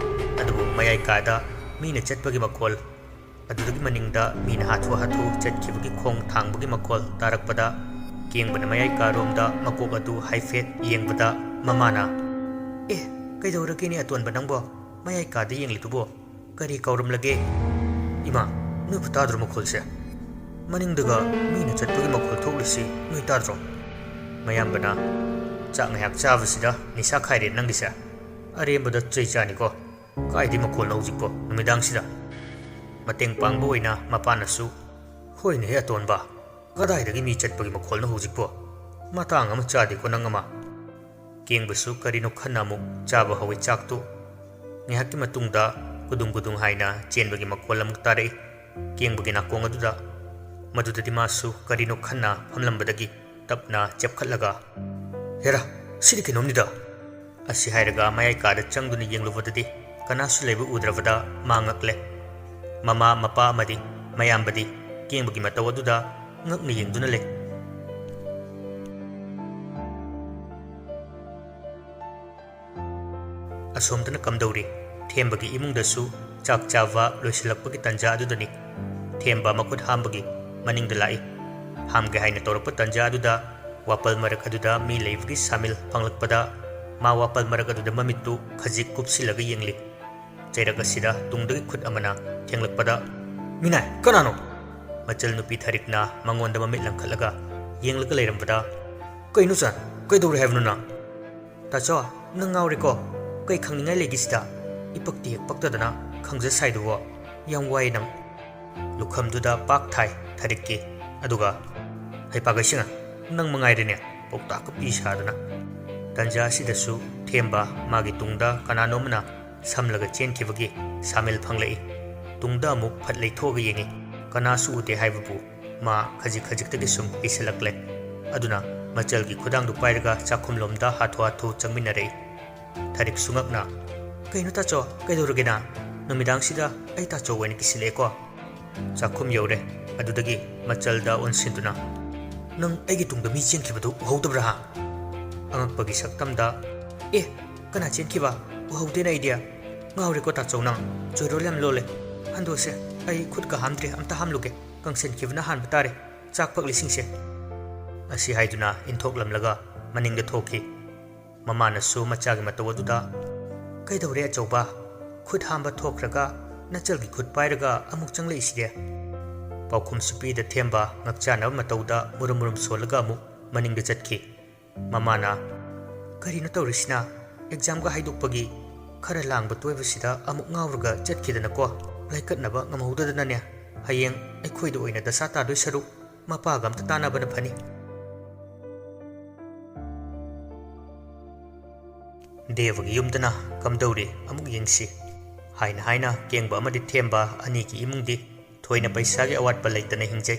ꯑꯗꯨꯕꯨ ꯃꯌꯥꯏ ꯀꯥꯗ ꯃꯤꯅ ꯆꯠꯄꯒꯤ ꯃꯈꯣꯜ, ꯑꯗꯨꯗꯒꯤ ꯃꯅꯤꯡꯗ ꯃꯤꯅ ꯍꯥꯊꯨ ꯍꯥꯊꯨ ꯆꯠꯈꯤꯕꯒꯤ ꯈꯣꯡ ꯊꯥꯡꯕꯒꯤ ꯃꯈꯣꯜ ꯇꯥꯔꯛꯄꯗ ꯀꯦꯡꯕꯅ ꯃꯌꯥꯏ ꯀꯥꯔꯣꯝꯗ ꯃꯀꯣꯛ ꯑꯗꯨ ꯍꯥꯏꯐꯦꯠ ꯌꯦꯡꯕꯗ ꯃꯃꯥꯅ, "ꯑꯦ, ꯀꯩꯗꯧꯔꯒꯦꯅꯦ ꯑꯇꯣꯟꯕ ꯅꯪꯕꯣ? ꯃꯌꯥꯏ ꯀꯥꯗ ꯌꯦꯡꯂꯤꯗꯨꯕꯣ? ꯀꯔꯤ ꯀꯧꯔꯝꯂꯒꯦ?" "ꯏꯃꯥ, ꯅꯣꯏꯕꯨ ꯇꯥꯗ꯭ꯔꯣ ꯃꯈꯣꯜꯁꯦ? ꯃꯅꯤꯡꯗꯒ ꯃꯤꯅ ꯆꯠꯄꯒꯤ ꯃꯈꯣꯜ ꯊꯣꯛꯂꯤꯁꯤ ꯅꯣꯏ ꯇꯥꯗ꯭ꯔꯣ?" ꯃꯌꯥꯝꯕꯅ, "ꯆꯥꯛ ꯉꯥꯏꯍꯥꯛ ꯆꯥꯕꯁꯤꯗ ꯅꯤꯁꯥ ꯈꯥꯏꯔꯦ ꯅꯪꯒꯤꯁꯦ꯫ ꯑꯔꯦꯝꯕꯗ ꯆꯩ ꯆꯥꯅꯤꯀꯣ꯫ ꯀꯥꯏꯗꯤ ꯃꯈꯣꯜꯅꯣ ꯍꯧꯖꯤꯛꯄꯣ ꯅꯨꯃꯤꯗꯥꯡꯁꯤꯗ?" ꯃꯇꯦꯡ ꯄꯥꯡꯕ ꯑꯣꯏꯅ ꯃꯄꯥꯅꯁꯨ, "ꯍꯣꯏꯅꯦꯍꯦ ꯑꯇꯣꯟꯕ, ꯀꯗꯥꯏꯗꯒꯤ ꯃꯤ ꯆꯠꯄꯒꯤ ꯃꯈꯣꯜꯅꯣ ꯍꯧꯖꯤꯛꯄꯣ? ꯃꯇꯥꯡ ꯑꯃ ꯆꯥꯗꯦꯀꯣ ꯅꯪ ꯑꯃ?" ꯀꯦꯡꯕꯁꯨ ꯀꯔꯤꯅꯣ ꯈꯟꯅ ꯑꯃꯨꯛ ꯆꯥꯕ ꯍꯧꯏ ꯆꯥꯛꯇꯨ꯫ ꯉꯥꯏꯍꯥꯛꯀꯤ ꯃꯇꯨꯡꯗ ꯒꯨꯗꯨꯡ ꯒꯨꯗꯨꯡ ꯍꯥꯏꯅ ꯆꯦꯟꯕꯒꯤ ꯃꯈꯣꯜ ꯑꯃꯨꯛ ꯇꯥꯔꯛꯏ꯫ ꯀꯦꯡꯕꯒꯤ ꯅꯥꯀꯣꯡ ꯑꯗꯨꯗ꯫ ꯃꯗꯨꯗꯗꯤ ꯃꯥꯁꯨ ꯀꯔꯤꯅꯣ ꯈꯟꯅ ꯐꯝꯂꯝꯕꯗꯒꯤ ꯇꯞꯅ ꯆꯦꯞꯈꯠꯂꯒ, "ꯍꯦꯔꯥ, ꯁꯤꯗꯤ ꯀꯩꯅꯣꯝꯅꯤꯗ!" ꯑꯁꯤ ꯍꯥꯏꯔꯒ ꯃꯌꯥꯏ ꯀꯥꯗ ꯆꯪꯗꯨꯅ ꯌꯦꯡꯂꯨꯕꯗꯗꯤ ꯀꯅꯥꯁꯨ ꯂꯩꯕ ꯎꯗ꯭ꯔꯕꯗ ꯃꯥ ꯉꯛꯂꯦ꯫ ꯃꯃꯥ, ꯃꯄꯥ ꯑꯃꯗꯤ ꯃꯌꯥꯝꯕꯗꯤ ꯀꯦꯡꯕꯒꯤ ꯃꯇꯧ ꯑꯗꯨꯗ ꯉꯛꯅ ꯌꯦꯡꯗꯨꯅ ꯂꯩ꯫ ꯑꯁꯣꯝꯗꯅ ꯀꯝꯗꯧꯔꯤ? ꯊꯦꯝꯕꯒꯤ ꯏꯃꯨꯡꯗꯁꯨ ꯆꯥꯛ ꯆꯥꯕ ꯂꯣꯏꯁꯤꯜꯂꯛꯄꯒꯤ ꯇꯟꯖꯥ ꯑꯗꯨꯗꯅꯤ꯫ ꯊꯦꯝꯕ ꯃꯈꯨꯠ ꯍꯥꯝꯕꯒꯤ ꯃꯅꯤꯡꯗ ꯂꯥꯛꯏ꯫ ꯍꯥꯝꯒꯦ ꯍꯥꯏꯅ ꯇꯧꯔꯛꯄ ꯇꯟꯖꯥ ꯑꯗꯨꯗ ꯋꯥꯄꯜ ꯃꯔꯛ ꯑꯗꯨꯗ ꯃꯤ ꯂꯩꯕꯒꯤ ꯁꯥꯃꯤꯜ ꯐꯪꯂꯛꯄꯗ ꯃꯥ ꯋꯥꯄꯜ ꯃꯔꯛ ꯑꯗꯨꯗ ꯃꯃꯤꯠꯇꯨ ꯈꯖꯤꯛ ꯀꯨꯞꯁꯤꯜꯂꯒ ꯌꯦꯡꯂꯤ꯫ ꯆꯩꯔꯛ ꯑꯁꯤꯗ ꯇꯨꯡꯗꯒꯤ ꯈꯨꯠ ꯑꯃꯅ ꯊꯦꯡꯂꯛꯄꯗ, "ꯃꯤꯅꯥꯏ, ꯀꯅꯥꯅꯣ?" ꯃꯆꯜ ꯅꯨꯄꯤ ꯊꯔꯤꯛꯅ ꯃꯉꯣꯟꯗ ꯃꯃꯤꯠ ꯂꯪꯈꯠꯂꯒ ꯌꯦꯡꯂꯒ ꯂꯩꯔꯝꯕꯗ, "ꯀꯩꯅꯣ ꯆꯟ? ꯀꯩꯗꯧꯔꯦ ꯍꯥꯏꯕꯅꯣ ꯅꯪ?" "ꯇꯥꯆꯧ, ꯅꯪ ꯉꯥꯎꯔꯦꯀꯣ? ꯀꯩ ꯈꯪꯅꯤꯡꯉꯥꯏ ꯂꯩꯒꯦ ꯁꯤꯗ? ꯏꯄꯛꯇꯤ ꯍꯦꯛ ꯄꯛꯇꯗꯅ ꯈꯪꯖ ꯁꯥꯏꯗꯨꯕꯣ? ꯌꯥꯝ ꯋꯥꯏ ꯅꯪ꯫" ꯂꯨꯈꯝꯗꯨꯗ ꯄꯥꯛ ꯊꯥꯏ ꯊꯔꯤꯛꯀꯤ꯫ ꯑꯗꯨꯒ, "ꯍꯩ ꯄꯥꯒꯩꯁꯤꯡ, ꯅꯪ ꯃꯉꯥꯏꯔꯦꯅꯦ ꯄꯥꯎꯇꯥꯛꯀ ꯄꯤ ꯁꯥꯗꯅ!" ꯇꯟꯖꯥ ꯑꯁꯤꯗꯁꯨ ꯊꯦꯝꯕ ꯃꯥꯒꯤ ꯇꯨꯡꯗ ꯀꯅꯥꯅꯣꯝꯅ ꯁꯝꯂꯒ ꯆꯦꯟꯈꯤꯕꯒꯤ ꯁꯥꯃꯤꯜ ꯐꯪꯂꯛꯏ꯫ ꯇꯨꯡꯗ ꯑꯃꯨꯛ ꯐꯠ ꯂꯩꯊꯣꯛꯑꯒ ꯌꯦꯡꯉꯤ꯫ ꯀꯅꯥꯁꯨ ꯎꯗꯦ ꯍꯥꯏꯕꯕꯨ ꯃꯥ ꯈꯖꯤꯛ ꯈꯖꯤꯛꯇꯒꯤ ꯁꯨꯝ ꯀꯤꯁꯤꯜꯂꯛꯂꯦ꯫ ꯑꯗꯨꯅ ꯃꯆꯜꯒꯤ ꯈꯨꯗꯥꯡꯗꯨ ꯄꯥꯏꯔꯒ ꯆꯥꯛꯈꯨꯝꯂꯣꯝꯗ ꯍꯥꯊꯨ ꯍꯥꯊꯨ ꯆꯪꯃꯤꯟꯅꯔꯛꯏ꯫ ꯊꯔꯤꯛꯁꯨ ꯉꯛꯅ, "ꯀꯩꯅꯣ ꯇꯥꯆꯧ, ꯀꯩꯗꯧꯔꯒꯦ ꯅꯪ? ꯅꯨꯃꯤꯗꯥꯡꯁꯤꯗ ꯑꯩ ꯇꯥꯆꯧ ꯑꯣꯏꯅ ꯀꯤꯁꯤꯜꯂꯛꯑꯦꯀꯣ?" ꯆꯥꯛꯈꯨꯝ ꯌꯧꯔꯦ꯫ ꯑꯗꯨꯗꯒꯤ ꯃꯆꯜꯗ ꯑꯣꯟꯁꯤꯟꯗꯨꯅ, "ꯅꯪ ꯑꯩꯒꯤ ꯇꯨꯡꯗ ꯃꯤ ꯆꯦꯟꯈꯤꯕꯗꯨ ꯎꯍꯧꯗꯕ꯭ꯔꯥ ꯍꯥ?" ꯑꯉꯛꯄꯒꯤ ꯁꯛꯇꯝꯗ, "ꯑꯦ, ꯀꯅꯥ ꯆꯦꯟꯈꯤꯕ? ꯎꯍꯧꯗꯦꯅ ꯑꯩꯗꯤ꯫ ꯉꯥꯎꯔꯦꯀꯣ ꯇꯥꯆꯧ ꯅꯪ, ꯆꯣꯏꯔꯣꯜ ꯌꯥꯝ ꯂꯣꯜꯂꯦ꯫ ꯍꯟꯗꯣꯛꯁꯦ, ꯑꯩ ꯈꯨꯠꯀ ꯍꯥꯝꯗ꯭ꯔꯤ, ꯑꯝꯇ ꯍꯥꯝꯂꯨꯒꯦ꯫ ꯀꯪꯁꯟꯈꯤꯕꯅ ꯍꯥꯟꯕ ꯇꯥꯔꯦ꯫ ꯆꯥꯛ ꯐꯛꯂꯤꯁꯤꯡꯁꯦ꯫" ꯑꯁꯤ ꯍꯥꯏꯗꯨꯅ ꯏꯟꯊꯣꯛꯂꯝꯂꯒ ꯃꯅꯤꯡꯗ ꯊꯣꯛꯈꯤ꯫ ꯃꯃꯥꯅꯁꯨ ꯃꯆꯥꯒꯤ ꯃꯇꯧ ꯑꯗꯨꯗ, "ꯀꯩꯗꯧꯔꯦ ꯑꯆꯧꯕ? ꯈꯨꯠ ꯍꯥꯝꯕ ꯊꯣꯛꯈ꯭ꯔꯒ ꯅꯆꯜꯒꯤ ꯈꯨꯠ ꯄꯥꯏꯔꯒ ꯑꯃꯨꯛ ꯆꯪꯂꯛꯏꯁꯤꯗꯤ?" ꯄꯥꯎꯈꯨꯝꯁꯨ ꯄꯤꯗ ꯊꯦꯝꯕ ꯉꯛꯆꯥꯅꯕ ꯃꯇꯧꯗ ꯃꯨꯔꯨꯝ ꯃꯨꯔꯨꯝ ꯁꯣꯜꯂꯒ ꯑꯃꯨꯛ ꯃꯅꯤꯡꯗ ꯆꯠꯈꯤ꯫ ꯃꯃꯥꯅ, "ꯀꯔꯤꯅꯣ ꯇꯧꯔꯤꯁꯤꯅ? ꯑꯦꯛꯖꯥꯝꯒ ꯍꯥꯏꯗꯣꯛꯄꯒꯤ ꯈꯔ ꯂꯥꯡꯕ ꯇꯣꯏꯕꯁꯤꯗ ꯑꯃꯨꯛ ꯉꯥꯎꯔꯒ ꯆꯠꯈꯤꯗꯅꯀꯣ꯫ ꯂꯥꯏꯀꯠꯅꯕ ꯉꯝꯍꯧꯗꯗꯅꯅꯦ, ꯍꯌꯦꯡ ꯑꯩꯈꯣꯏꯗ ꯑꯣꯏꯅ ꯗꯁꯥ ꯇꯥꯗꯣꯏ ꯁꯔꯨꯛ ꯃꯄꯥꯒ ꯑꯝꯇ ꯇꯥꯟꯅꯕꯅ ꯐꯅꯤ꯫" ꯗꯦꯕꯒꯤ ꯌꯨꯝꯗꯅ ꯀꯝꯗꯧꯔꯤ ꯑꯃꯨꯛ ꯌꯦꯡꯁꯤ ꯍꯥꯏꯅ ꯍꯥꯏꯅ ꯀꯦꯡꯕ ꯑꯃꯗꯤ ꯊꯦꯝꯕ ꯑꯅꯤꯒꯤ ꯏꯃꯨꯡꯗꯤ ꯊꯣꯏꯅ ꯄꯩꯁꯥꯒꯤ ꯑꯋꯥꯠꯄ ꯂꯩꯇꯅ ꯍꯤꯡꯖꯩ꯫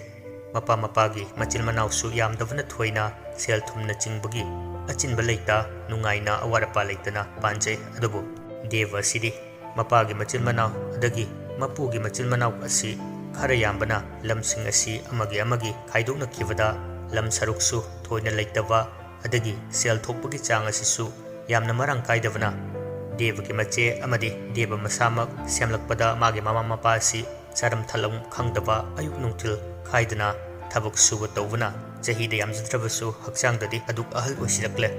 ꯃꯄꯥ ꯃꯄꯥꯒꯤ ꯃꯆꯤꯟ ꯃꯅꯥꯎꯁꯨ ꯌꯥꯝꯗꯕꯅ ꯊꯣꯏꯅ ꯁꯦꯜ ꯊꯨꯝꯅꯆꯤꯡꯕꯒꯤ ꯑꯆꯤꯟꯕ ꯂꯩꯇ, ꯅꯨꯡꯉꯥꯏꯅ ꯑꯋꯥꯠ ꯑꯄꯥ ꯂꯩꯇꯅ ꯄꯥꯟꯖꯩ꯫ ꯑꯗꯨꯕꯨ ꯗꯦꯕ ꯑꯁꯤꯗꯤ ꯃꯄꯥꯒꯤ ꯃꯆꯤꯟ ꯃꯅꯥꯎ ꯑꯗꯒꯤ ꯃꯄꯨꯒꯤ ꯃꯆꯤꯟ ꯃꯅꯥꯎ ꯑꯁꯤ ꯈꯔ ꯌꯥꯝꯕꯅ ꯂꯝꯁꯤꯡ ꯑꯁꯤ ꯑꯃꯒꯤ ꯑꯃꯒꯤ ꯈꯥꯏꯗꯣꯛꯅꯈꯤꯕꯗ ꯂꯝ ꯁꯔꯨꯛꯁꯨ ꯊꯣꯏꯅ ꯂꯩꯇꯕ, ꯑꯗꯒꯤ ꯁꯦꯜ ꯊꯣꯛꯄꯒꯤ ꯆꯥꯡ ꯑꯁꯤꯁꯨ ꯌꯥꯝꯅ ꯃꯔꯥꯡ ꯀꯥꯏꯗꯕꯅ ꯗꯦꯕꯒꯤ ꯃꯆꯦ ꯑꯃꯗꯤ ꯗꯦꯕ ꯃꯁꯥꯃꯛ ꯁꯦꯝꯂꯛꯄꯗ ꯃꯥꯒꯤ ꯃꯃꯥ ꯃꯄꯥ ꯑꯁꯤ ꯆꯥꯔꯝ ꯊꯛꯂꯝ ꯈꯪꯗꯕ, ꯑꯌꯨꯛ ꯅꯨꯡꯊꯤꯜ ꯈꯥꯏꯗꯅ ꯊꯕꯛ ꯁꯨꯕ ꯇꯧꯕꯅ ꯆꯍꯤꯗ ꯌꯥꯝꯖꯗ꯭ꯔꯕꯁꯨ ꯍꯛꯆꯥꯡꯗꯗꯤ ꯑꯗꯨꯛ ꯑꯍꯜ ꯑꯣꯏꯁꯤꯜꯂꯛꯂꯦ꯫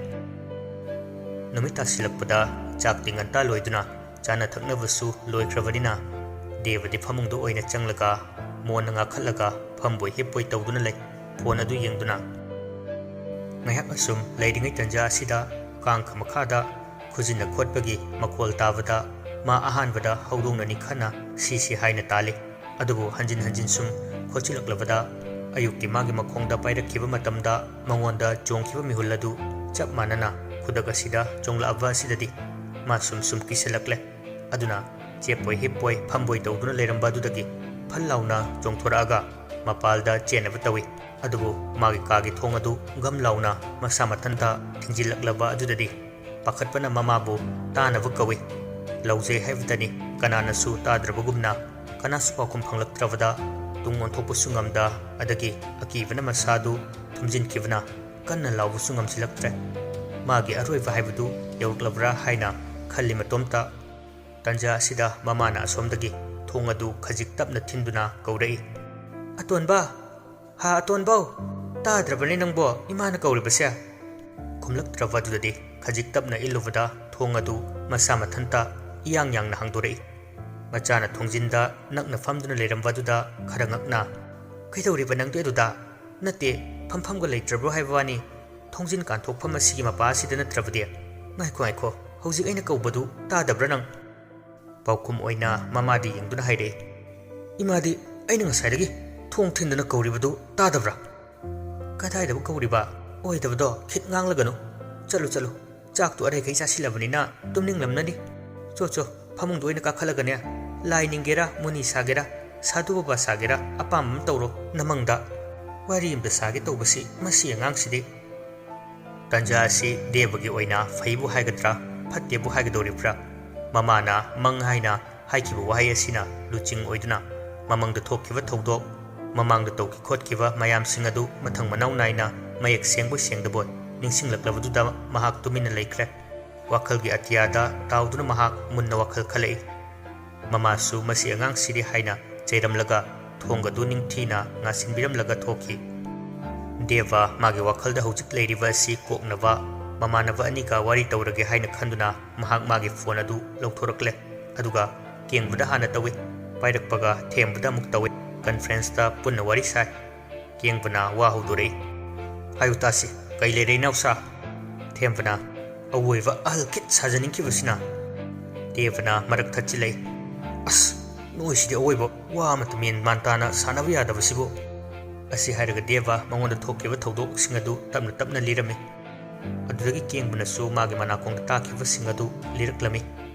ꯅꯨꯃꯤꯠ ꯇꯥꯁꯤꯜꯂꯛꯄꯗ ꯆꯥꯛꯇꯤ ꯉꯟꯇꯥ ꯂꯣꯏꯗꯨꯅ ꯆꯥꯅ ꯊꯛꯅꯕꯁꯨ ꯂꯣꯏꯈ꯭ꯔꯕꯅꯤꯅ ꯗꯦꯕꯗꯤ ꯐꯃꯨꯡꯗ ꯑꯣꯏꯅ ꯆꯪꯂꯒ ꯃꯣꯟꯅ ꯉꯥꯈꯠꯂꯒ ꯐꯝꯕꯣꯏ ꯍꯤꯞꯄꯣꯏ ꯇꯧꯗꯨꯅ ꯂꯩ꯫ ꯐꯣꯟ ꯑꯗꯨ ꯌꯦꯡꯗꯨꯅ꯫ ꯉꯥꯏꯍꯥꯛ ꯑꯁꯨꯝ ꯂꯩꯔꯤꯉꯩ ꯇꯟꯖꯥ ꯑꯁꯤꯗ ꯀꯥꯡꯈ ꯃꯈꯥꯗ ꯈꯨꯖꯤꯟꯅ ꯈꯣꯠꯄꯒꯤ ꯃꯈꯣꯜ ꯇꯥꯕꯗ ꯃꯥ ꯑꯍꯥꯟꯕꯗ ꯍꯧꯗꯣꯡꯅꯅꯤ ꯈꯟꯅ ꯁꯤꯁꯤ ꯍꯥꯏꯅ ꯇꯥꯜꯂꯤ꯫ ꯑꯗꯨꯕꯨ ꯍꯟꯖꯤꯟ ꯍꯟꯖꯤꯟ ꯁꯨꯝ ꯈꯣꯠꯆꯤꯜꯂꯛꯂꯕꯗ ꯑꯌꯨꯛꯀꯤ ꯃꯥꯒꯤ ꯃꯈꯣꯡꯗ ꯄꯥꯏꯔꯛꯈꯤꯕ ꯃꯇꯝꯗ ꯃꯉꯣꯟꯗ ꯆꯣꯡꯈꯤꯕ ꯃꯤꯍꯨꯜ ꯑꯗꯨ ꯆꯞ ꯃꯥꯟꯅꯅ ꯈꯨꯗꯛ ꯑꯁꯤꯗ ꯆꯣꯡꯂꯛꯑꯕ ꯑꯁꯤꯗꯗꯤ ꯃꯥ ꯁꯨꯝ ꯁꯨꯝ ꯀꯤꯁꯤꯜꯂꯛꯂꯦ꯫ ꯑꯗꯨꯅ ꯆꯦꯞꯄꯣꯏ ꯍꯤꯞꯄꯣꯏ ꯐꯝꯕꯣꯏ ꯇꯧꯗꯨꯅ ꯂꯩꯔꯝꯕ ꯑꯗꯨꯗꯒꯤ ꯐꯜ ꯂꯥꯎꯅ ꯆꯣꯡꯊꯣꯔꯛꯑꯒ ꯃꯄꯥꯜꯗ ꯆꯦꯟꯅꯕ ꯇꯧꯏ꯫ ꯑꯗꯨꯕꯨ ꯃꯥꯒꯤ ꯀꯥꯒꯤ ꯊꯣꯡ ꯑꯗꯨ ꯒꯝ ꯂꯥꯎꯅ ꯃꯁꯥ ꯃꯊꯟꯇ ꯊꯤꯡꯖꯤꯜꯂꯛꯂꯕ ꯑꯗꯨꯗꯗꯤ ꯄꯥꯈꯠꯄꯅ ꯃꯃꯥꯕꯨ ꯇꯥꯅꯕ ꯀꯧꯏ꯫ ꯂꯧꯖꯩ ꯍꯥꯏꯕꯇꯅꯤ, ꯀꯅꯥꯅꯁꯨ ꯇꯥꯗ꯭ꯔꯕꯒꯨꯝꯅ, ꯀꯅꯥꯁꯨ ꯄꯥꯎꯈꯨꯝ ꯐꯪꯂꯛꯇ꯭ꯔꯕꯗ ꯇꯨꯡ ꯑꯣꯟꯊꯣꯛꯄꯁꯨ ꯉꯝꯗ, ꯑꯗꯒꯤ ꯑꯀꯤꯕꯅ ꯃꯁꯥꯗꯨ ꯊꯨꯝꯖꯤꯟꯈꯤꯕꯅ ꯀꯟꯅ ꯂꯥꯎꯕꯁꯨ ꯉꯝꯁꯤꯜꯂꯛꯇ꯭ꯔꯦ꯫ ꯃꯥꯒꯤ ꯑꯔꯣꯏꯕ ꯍꯥꯏꯕꯗꯨ ꯌꯧꯔꯛꯂꯕ꯭ꯔꯥ ꯍꯥꯏꯅ ꯈꯜꯂꯤ ꯃꯇꯣꯝꯇ꯫ ꯇꯟꯖꯥ ꯑꯁꯤꯗ ꯃꯃꯥꯅ ꯑꯁꯣꯝꯗꯒꯤ ꯊꯣꯡ ꯑꯗꯨ ꯈꯖꯤꯛ ꯇꯞꯅ ꯊꯤꯟꯗꯨꯅ ꯀꯧꯔꯛꯏ, "ꯑꯇꯣꯟꯕ! ꯍꯥ, ꯑꯇꯣꯟꯕꯧ!" "ꯇꯥꯗ꯭ꯔꯕꯅꯦ ꯅꯪꯕꯣ, ꯏꯃꯥꯅ ꯀꯧꯔꯤꯕꯁꯦ?" ꯈꯨꯝꯂꯛꯇ꯭ꯔꯕ ꯑꯗꯨꯗꯗꯤ ꯈꯖꯤꯛ ꯇꯞꯅ ꯏꯜꯂꯨꯕꯗ ꯊꯣꯡ ꯑꯗꯨ ꯃꯁꯥ ꯃꯊꯟꯇ ꯏꯌꯥꯡ ꯌꯥꯡꯅ ꯍꯥꯡꯗꯣꯔꯛꯏ꯫ ꯃꯆꯥꯅ ꯊꯣꯡꯖꯤꯟꯗ ꯅꯛꯅ ꯐꯝꯗꯨꯅ ꯂꯩꯔꯝꯕ ꯑꯗꯨꯗ ꯈꯔ ꯉꯛꯅ, "ꯀꯩꯗꯧꯔꯤꯕ ꯅꯪꯗꯤ ꯑꯗꯨꯗ? ꯅꯠꯇꯦ, ꯐꯝꯐꯝꯒ ꯂꯩꯇ꯭ꯔꯕ꯭ꯔꯣ ꯍꯥꯏꯕ ꯋꯥꯅꯤ꯫ ꯊꯣꯡꯖꯤꯟ ꯀꯥꯟꯊꯣꯛꯐꯝ ꯑꯁꯤꯒꯤ ꯃꯄꯥ ꯑꯁꯤꯗ ꯅꯠꯇ꯭ꯔꯕꯗꯤ? ꯉꯥꯏꯈꯣ, ꯉꯥꯏꯈꯣ, ꯍꯧꯖꯤꯛ ꯑꯩꯅ ꯀꯧꯕꯗꯨ ꯇꯥꯗꯕ꯭ꯔꯥ ꯅꯪ?" ꯄꯥꯎꯈꯨꯝ ꯑꯣꯏꯅ ꯃꯃꯥꯗꯤ ꯌꯦꯡꯗꯨꯅ ꯍꯥꯏꯔꯛꯏ, "ꯏꯃꯥꯗꯤ ꯑꯩꯅ ꯉꯁꯥꯏꯗꯒꯤ ꯊꯣꯡ ꯊꯤꯟꯗꯨꯅ ꯀꯧꯔꯤꯕꯗꯨ ꯇꯥꯗꯕ꯭ꯔꯥ?" "ꯀꯗꯥꯏꯗꯕꯨ ꯀꯧꯔꯤꯕ? ꯑꯣꯏꯗꯕꯗꯣ ꯈꯤꯠ ꯉꯥꯡꯂꯒꯅꯨ꯫ ꯆꯠꯂꯨ, ꯆꯠꯂꯨ, ꯆꯥꯛꯇꯨ ꯑꯔꯩꯈꯩ ꯆꯥꯁꯤꯜꯂꯕꯅꯤꯅ ꯇꯨꯝꯅꯤꯡꯂꯝꯅꯅꯤ꯫ ꯆꯣ, ꯆꯣ, ꯐꯃꯨꯡꯗ ꯑꯣꯏꯅ ꯀꯥꯈꯠꯂꯒꯅꯦ, ꯂꯥꯏ ꯅꯤꯡꯒꯦꯔꯥ, ꯃꯨꯅꯤ ꯁꯥꯒꯦꯔꯥ, ꯁꯥꯙꯨ ꯕꯕꯥ ꯁꯥꯒꯦꯔꯥ, ꯑꯄꯥꯝꯕ ꯑꯃ ꯇꯧꯔꯣ ꯅꯃꯪꯗ꯫ ꯋꯥꯔꯤ ꯑꯝꯇ ꯁꯥꯒꯦ ꯇꯧꯕꯁꯤ ꯃꯁꯤ ꯑꯉꯥꯡꯁꯤꯗꯤ꯫" ꯇꯟꯖꯥ ꯑꯁꯤ ꯗꯦꯕꯒꯤ ꯑꯣꯏꯅ ꯐꯩꯕꯨ ꯍꯥꯏꯒꯗ꯭ꯔꯥ, ꯐꯠꯇꯦꯕꯨ ꯍꯥꯏꯒꯗꯧꯔꯤꯕ꯭ꯔꯥ? ꯃꯃꯥꯅ ꯃꯪ ꯍꯥꯏꯅ ꯍꯥꯏꯈꯤꯕ ꯋꯥꯍꯩ ꯑꯁꯤꯅ ꯂꯨꯆꯤꯡ ꯑꯣꯏꯗꯨꯅ ꯃꯃꯪꯗ ꯊꯣꯛꯈꯤꯕ ꯊꯧꯗꯣꯛ, ꯃꯃꯥꯡꯗ ꯇꯧꯈꯤ ꯈꯣꯠꯈꯤꯕ ꯃꯌꯥꯝꯁꯤꯡ ꯑꯗꯨ ꯃꯊꯪ ꯃꯅꯥꯎ ꯅꯥꯏꯅ ꯃꯌꯦꯛ ꯁꯦꯡꯕꯣꯏ ꯁꯦꯡꯗꯕꯣꯏ ꯅꯤꯡꯁꯤꯡꯂꯛꯂꯕꯗꯨꯗ ꯃꯍꯥꯛ ꯇꯨꯃꯤꯟꯅ ꯂꯩꯈ꯭ꯔꯦ꯫ ꯋꯥꯈꯜꯒꯤ ꯑꯇꯤꯌꯥꯗ ꯇꯥꯎꯗꯨꯅ ꯃꯍꯥꯛ ꯃꯨꯟꯅ ꯋꯥꯈꯜ ꯈꯜꯂꯛꯏ꯫ ꯃꯃꯥꯁꯨ ꯃꯁꯤ ꯑꯉꯥꯡꯁꯤꯗꯤ ꯍꯥꯏꯅ ꯆꯩꯔꯝꯂꯒ ꯊꯣꯡꯒꯗꯨ ꯅꯤꯡꯊꯤꯅ ꯉꯥꯁꯤꯟꯕꯤꯔꯝꯂꯒ ꯊꯣꯛꯈꯤ꯫ ꯗꯦꯕ ꯃꯥꯒꯤ ꯋꯥꯈꯜꯗ ꯍꯧꯖꯤꯛ ꯂꯩꯔꯤꯕ ꯑꯁꯤ ꯀꯣꯛꯅꯕ ꯃꯃꯥꯟꯅꯕ ꯑꯅꯤꯒ ꯋꯥꯔꯤ ꯇꯧꯔꯒꯦ ꯍꯥꯏꯅ ꯈꯟꯗꯨꯅ ꯃꯍꯥꯛ ꯃꯥꯒꯤ ꯐꯣꯟ ꯑꯗꯨ ꯂꯧꯊꯣꯔꯛꯂꯦ꯫ ꯑꯗꯨꯒ ꯀꯦꯡꯕꯗ ꯍꯥꯟꯅ ꯇꯧꯏ, ꯄꯥꯏꯔꯛꯄꯒ ꯊꯦꯝꯕꯗ ꯑꯃꯨꯛ ꯇꯧꯏ꯫ ꯀꯟꯐ꯭ꯔꯦꯟꯁꯇ ꯄꯨꯟꯅ ꯋꯥꯔꯤ ꯁꯥꯏ꯫ ꯀꯦꯡꯕꯅ ꯋꯥ ꯍꯧꯗꯣꯔꯛꯏ꯫ "ꯍꯥꯏꯌꯨ ꯇꯥꯁꯤ, ꯀꯩ ꯂꯩꯔꯦ ꯏꯅꯥꯎꯁꯥ?" ꯊꯦꯝꯕꯅ, "ꯑꯋꯣꯏꯕ ꯑꯍꯜ ꯈꯤꯠ ꯁꯥꯖꯅꯤꯡꯈꯤꯕꯁꯤꯅ?" ꯗꯦꯕꯅ ꯃꯔꯛ ꯊꯠꯆꯤꯜꯂꯛꯏ꯫ "ꯑꯁ, ꯅꯣꯏꯁꯤꯗꯤ ꯑꯋꯣꯏꯕ ꯋꯥ ꯑꯃꯠꯇ ꯃꯦꯟ ꯃꯥꯟ ꯇꯥꯅ ꯁꯥꯟꯅꯕ ꯌꯥꯗꯕꯁꯤꯕꯨ!" ꯑꯁꯤ ꯍꯥꯏꯔꯒ ꯗꯦꯕ ꯃꯉꯣꯟꯗ ꯊꯣꯛꯈꯤꯕ ꯊꯧꯗꯣꯛꯁꯤꯡ ꯑꯗꯨ ꯇꯞꯅ ꯇꯞꯅ ꯂꯤꯔꯝꯃꯤ꯫ ꯑꯗꯨꯗꯒꯤ ꯀꯦꯡꯕꯅꯁꯨ ꯃꯥꯒꯤ ꯃꯅꯥꯀꯣꯡꯗ ꯇꯥꯈꯤꯕꯁꯤꯡ ꯑꯗꯨ ꯂꯤꯔꯛꯂꯝꯃꯤ꯫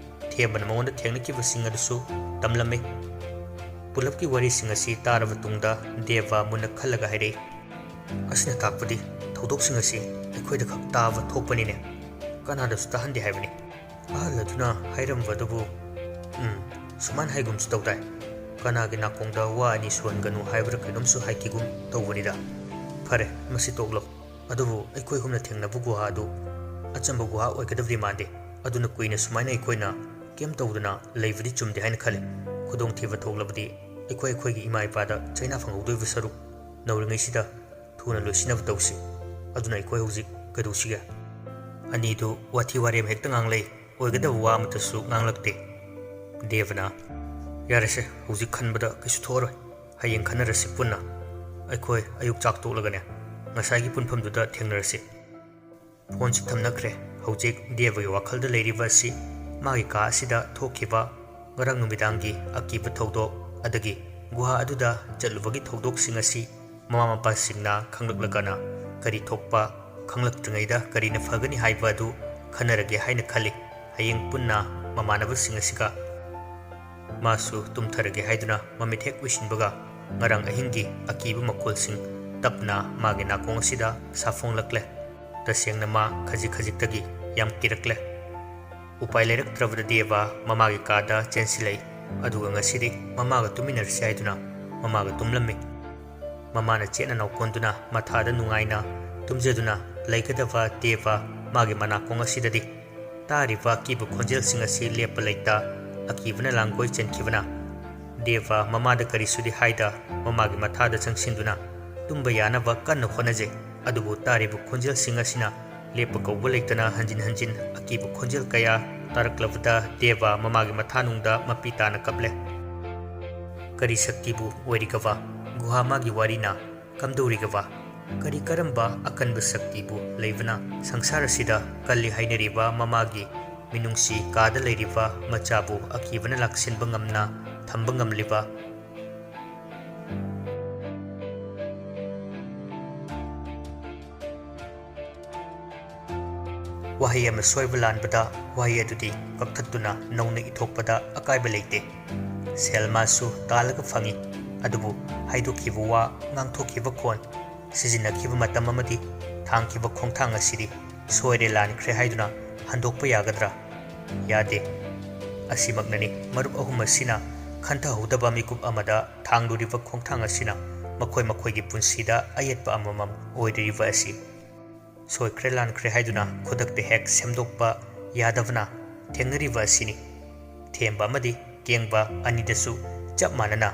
ꯊꯦꯝꯕꯅ ꯃꯉꯣꯟꯗ ꯊꯦꯡꯅꯈꯤꯕꯁꯤꯡ ꯑꯗꯨꯁꯨ ꯇꯝꯂꯝꯃꯤ꯫ ꯄꯨꯂꯞꯀꯤ ꯋꯥꯔꯤꯁꯤꯡ ꯑꯁꯤ ꯇꯥꯔꯕ ꯇꯨꯡꯗ ꯗꯦꯕ ꯃꯨꯟꯅ ꯈꯜꯂꯒ ꯍꯥꯏꯔꯛꯏ, "ꯑꯁꯤꯅ ꯇꯥꯛꯄꯗꯤ ꯊꯧꯗꯣꯛꯁꯤꯡ ꯑꯁꯤ ꯑꯩꯈꯣꯏꯗ ꯈꯛ ꯇꯥꯕ ꯊꯣꯛꯄꯅꯤꯅꯦ, ꯀꯅꯥꯗꯁꯨ ꯇꯥꯍꯟꯗꯦ ꯍꯥꯏꯕꯅꯤ꯫ ꯑꯍꯜ ꯑꯗꯨꯅ ꯍꯥꯏꯔꯝꯕꯗꯨꯕꯨ, ꯎꯝ, ꯁꯨꯃꯥꯏꯅ ꯍꯥꯏꯒꯨꯝꯁꯨ ꯇꯧꯗꯥꯏ꯫ ꯀꯅꯥꯒꯤ ꯅꯥꯀꯣꯡꯗ ꯋꯥ ꯑꯅꯤ ꯁꯨꯍꯟꯒꯅꯨ ꯍꯥꯏꯕ꯭ꯔꯥ ꯀꯩꯅꯣꯝꯁꯨ ꯍꯥꯏꯈꯤꯒꯨꯝ ꯇꯧꯕꯅꯤꯗ꯫ ꯐꯔꯦ, ꯃꯁꯤ ꯇꯣꯛꯂꯣ꯫ ꯑꯗꯨꯕꯨ ꯑꯩꯈꯣꯏ ꯑꯍꯨꯝꯅ ꯊꯦꯡꯅꯕ ꯒꯨꯍꯥ ꯑꯗꯨ ꯑꯆꯝꯕ ꯒꯨꯍꯥ ꯑꯣꯏꯒꯗꯕꯗꯤ ꯃꯥꯟꯗꯦ꯫ ꯑꯗꯨꯅ ꯀꯨꯏꯅ ꯁꯨꯃꯥꯏꯅ ꯑꯩꯈꯣꯏꯅ ꯀꯩꯝ ꯇꯧꯗꯅ ꯂꯩꯕꯗꯤ ꯆꯨꯝꯗꯦ ꯍꯥꯏꯅ ꯈꯜꯂꯤ꯫ ꯈꯨꯗꯣꯡꯊꯤꯕ ꯊꯣꯛꯂꯕꯗꯤ ꯑꯩꯈꯣꯏ ꯑꯩꯈꯣꯏꯒꯤ ꯏꯃꯥ ꯏꯄꯥꯗ ꯆꯩꯅꯥ ꯐꯪꯍꯧꯗꯣꯏꯕ ꯁꯔꯨꯛ, ꯅꯧꯔꯤꯉꯩꯁꯤꯗ ꯊꯨꯅ ꯂꯣꯏꯁꯤꯟꯅꯕ ꯇꯧꯁꯤ꯫ ꯑꯗꯨꯅ ꯑꯩꯈꯣꯏ ꯍꯧꯖꯤꯛ ꯀꯩꯗꯧꯁꯤꯒꯦ?" ꯑꯅꯤꯗꯨ ꯋꯥꯊꯤ ꯋꯥꯔꯦꯝ ꯍꯦꯛꯇ ꯉꯥꯡꯂꯩ꯫ ꯑꯣꯏꯒꯗꯕ ꯋꯥ ꯑꯃꯠꯇꯁꯨ ꯉꯥꯡꯂꯛꯇꯦ꯫ ꯗꯦꯕꯅ, "ꯌꯥꯔꯦꯁꯦ, ꯍꯧꯖꯤꯛ ꯈꯟꯕꯗ ꯀꯩꯁꯨ ꯊꯣꯛꯑꯔꯣꯏ꯫ ꯍꯌꯦꯡ ꯈꯟꯅꯔꯁꯤ ꯄꯨꯟꯅ꯫ ꯑꯩꯈꯣꯏ ꯑꯌꯨꯛ ꯆꯥꯛ ꯇꯣꯛꯂꯒꯅꯦ, ꯉꯁꯥꯏꯒꯤ ꯄꯨꯟꯐꯝꯗꯨꯗ ꯊꯦꯡꯅꯔꯁꯤ꯫" ꯐꯣꯟꯁꯤ ꯊꯝꯅꯈ꯭ꯔꯦ꯫ ꯍꯧꯖꯤꯛ ꯗꯦꯕꯒꯤ ꯋꯥꯈꯜꯗ ꯂꯩꯔꯤꯕ ꯑꯁꯤ ꯃꯥꯒꯤ ꯀꯥ ꯑꯁꯤꯗ ꯊꯣꯛꯈꯤꯕ ꯉꯔꯥꯡ ꯅꯨꯃꯤꯗꯥꯡꯒꯤ ꯑꯀꯤꯕ ꯊꯧꯗꯣꯛ, ꯑꯗꯒꯤ ꯒꯨꯍꯥ ꯑꯗꯨꯗ ꯆꯠꯂꯨꯕꯒꯤ ꯊꯧꯗꯣꯛꯁꯤꯡ ꯑꯁꯤ ꯃꯃꯥ ꯃꯄꯥꯁꯤꯡꯅ ꯈꯪꯂꯛꯂꯒꯅ ꯀꯔꯤ ꯊꯣꯛꯄ, ꯈꯪꯂꯛꯇ꯭ꯔꯤꯉꯩꯗ ꯀꯔꯤꯅ ꯐꯒꯅꯤ ꯍꯥꯏꯕ ꯑꯗꯨ ꯈꯟꯅꯔꯒꯦ ꯍꯥꯏꯅ ꯈꯜꯂꯤ꯫ ꯍꯌꯦꯡ ꯄꯨꯟꯅ ꯃꯃꯥꯟꯅꯕꯁꯤꯡ ꯑꯁꯤꯒ꯫ ꯃꯥꯁꯨ ꯇꯨꯝꯊꯔꯒꯦ ꯍꯥꯏꯗꯨꯅ ꯃꯃꯤꯠ ꯍꯦꯛ ꯎꯏꯁꯤꯟꯕꯒ, ꯉꯔꯥꯡ ꯑꯍꯤꯡꯒꯤ ꯑꯀꯤꯕ ꯃꯈꯣꯜꯁꯤꯡ ꯇꯞꯅ ꯃꯥꯒꯤ ꯅꯥꯀꯣꯡ ꯑꯁꯤꯗ ꯁꯥꯐꯣꯡꯂꯛꯂꯦ꯫ ꯇꯁꯦꯡꯅ ꯃꯥ ꯈꯖꯤꯛ ꯈꯖꯤꯛꯇꯒꯤ ꯌꯥꯝ ꯀꯤꯔꯛꯂꯦ꯫ ꯎꯄꯥꯏ ꯂꯩꯔꯛꯇ꯭ꯔꯕꯗ ꯗꯦꯕ ꯃꯃꯥꯒꯤ ꯀꯥꯗ ꯆꯦꯟꯁꯤꯜꯂꯛꯏ꯫ ꯑꯗꯨꯒ ꯉꯁꯤꯗꯤ ꯃꯃꯥꯒ ꯇꯨꯝꯃꯤꯟꯅꯔꯁꯤ ꯍꯥꯏꯗꯨꯅ ꯃꯃꯥꯒ ꯇꯨꯝꯂꯝꯃꯤ꯫ ꯃꯃꯥꯅ ꯆꯦꯠꯅ ꯅꯥꯎꯀꯣꯟꯗꯨꯅ ꯃꯊꯥꯗ ꯅꯨꯡꯉꯥꯏꯅ ꯇꯨꯝꯖꯗꯨꯅ ꯂꯩꯒꯗꯕ ꯗꯦꯕ ꯃꯥꯒꯤ ꯃꯅꯥꯀꯣꯡ ꯑꯁꯤꯗꯗꯤ ꯇꯥꯔꯤꯕ ꯑꯀꯤꯕ ꯈꯣꯟꯖꯦꯜꯁꯤꯡ ꯑꯁꯤ ꯂꯦꯞꯄ ꯂꯩꯇ ꯑꯀꯤꯕꯅ ꯂꯥꯡꯒꯣꯏ ꯆꯦꯟꯈꯤꯕꯅ ꯗꯦꯕ ꯃꯃꯥꯗ ꯀꯔꯤꯁꯨꯗꯤ ꯍꯥꯏꯗ ꯃꯃꯥꯒꯤ ꯃꯊꯥꯗ ꯆꯪꯁꯤꯟꯗꯨꯅ ꯇꯨꯝꯕ ꯌꯥꯅꯕ ꯀꯟꯅ ꯍꯣꯠꯅꯖꯩ꯫ ꯑꯗꯨꯕꯨ ꯇꯥꯔꯤꯕ ꯈꯣꯟꯖꯦꯜꯁꯤꯡ ꯑꯁꯤꯅ ꯂꯦꯞꯄ ꯀꯧꯕ ꯂꯩꯇꯅ ꯍꯟꯖꯤꯟ ꯍꯟꯖꯤꯟ ꯑꯀꯤꯕ ꯈꯣꯟꯖꯦꯜ ꯀꯌꯥ ꯇꯥꯔꯛꯂꯕꯗ ꯗꯦꯕ ꯃꯃꯥꯒꯤ ꯃꯊꯥꯅꯨꯡꯗ ꯃꯄꯤ ꯇꯥꯅ ꯀꯞꯂꯦ꯫ ꯀꯔꯤ ꯁꯛꯇꯤꯕꯨ ꯑꯣꯏꯔꯤꯒꯕ? ꯒꯨꯍꯥ ꯃꯥꯒꯤ ꯋꯥꯔꯤꯅ ꯀꯝꯗꯧꯔꯤꯒꯕ? ꯀꯔꯤ ꯀꯔꯝꯕ ꯑꯀꯟꯕ ꯁꯛꯇꯤꯕꯨ ꯂꯩꯕꯅ ꯁꯪꯁꯥꯔ ꯑꯁꯤꯗ ꯀꯜꯂꯤ ꯍꯥꯏꯅꯔꯤꯕ ꯃꯃꯥꯒꯤ ꯃꯤꯅꯨꯡꯁꯤ ꯀꯥꯗ ꯂꯩꯔꯤꯕ ꯃꯆꯥꯕꯨ ꯑꯀꯤꯕꯅ ꯂꯥꯛꯁꯤꯟꯕ ꯉꯝꯅ ꯊꯝꯕ ꯉꯝꯂꯤꯕ? ꯋꯥꯍꯩ ꯑꯃ ꯁꯣꯏꯕ ꯂꯥꯟꯕꯗ ꯋꯥꯍꯩ ꯑꯗꯨꯗꯤ ꯀꯛꯊꯠꯇꯨꯅ ꯅꯧꯅ ꯏꯊꯣꯛꯄꯗ ꯑꯀꯥꯏꯕ ꯂꯩꯇꯦ꯫ ꯁꯦꯜ ꯃꯥꯁꯨ ꯇꯥꯜꯂꯒ ꯐꯪꯏ, ꯑꯗꯨꯕꯨ ꯍꯥꯏꯗꯣꯛꯈꯤꯕ ꯋꯥ, ꯉꯥꯡꯊꯣꯛꯈꯤꯕ ꯈꯣꯟ, ꯁꯤꯖꯤꯟꯅꯈꯤꯕ ꯃꯇꯝ ꯑꯃꯗꯤ ꯊꯥꯡꯈꯤꯕ ꯈꯣꯡꯊꯥꯡ ꯑꯁꯤꯗꯤ ꯁꯣꯏꯔꯦ ꯂꯥꯟꯈ꯭ꯔꯦ ꯍꯥꯏꯗꯨꯅ ꯍꯟꯗꯣꯛꯄ ꯌꯥꯒꯗ꯭ꯔꯥ? ꯌꯥꯗꯦ꯫ ꯑꯁꯤꯃꯛꯅꯅꯤ ꯃꯔꯨꯞ ꯑꯍꯨꯝ ꯑꯁꯤꯅ ꯈꯟꯊꯍꯧꯗꯕ ꯃꯤꯀꯨꯞ ꯑꯃꯗ ꯊꯥꯡꯂꯨꯔꯤꯕ ꯈꯣꯡꯊꯥꯡ ꯑꯁꯤꯅ ꯃꯈꯣꯏ ꯃꯈꯣꯏꯒꯤ ꯄꯨꯟꯁꯤꯗ ꯑꯌꯦꯠꯄ ꯑꯃꯃꯝ ꯑꯣꯏꯔꯤꯕ ꯑꯁꯤ꯫ ꯁꯣꯏꯈ꯭ꯔꯦ ꯂꯥꯟꯈ꯭ꯔꯦ ꯍꯥꯏꯗꯨꯅ ꯈꯨꯗꯛꯇ ꯍꯦꯛ ꯁꯦꯝꯗꯣꯛꯄ ꯌꯥꯗꯕꯅ ꯊꯦꯡꯅꯔꯤꯕ ꯑꯁꯤꯅꯤ꯫ ꯊꯦꯝꯕ ꯑꯃꯗꯤ ꯀꯦꯡꯕ ꯑꯅꯤꯗꯁꯨ ꯆꯞ ꯃꯥꯟꯅꯅ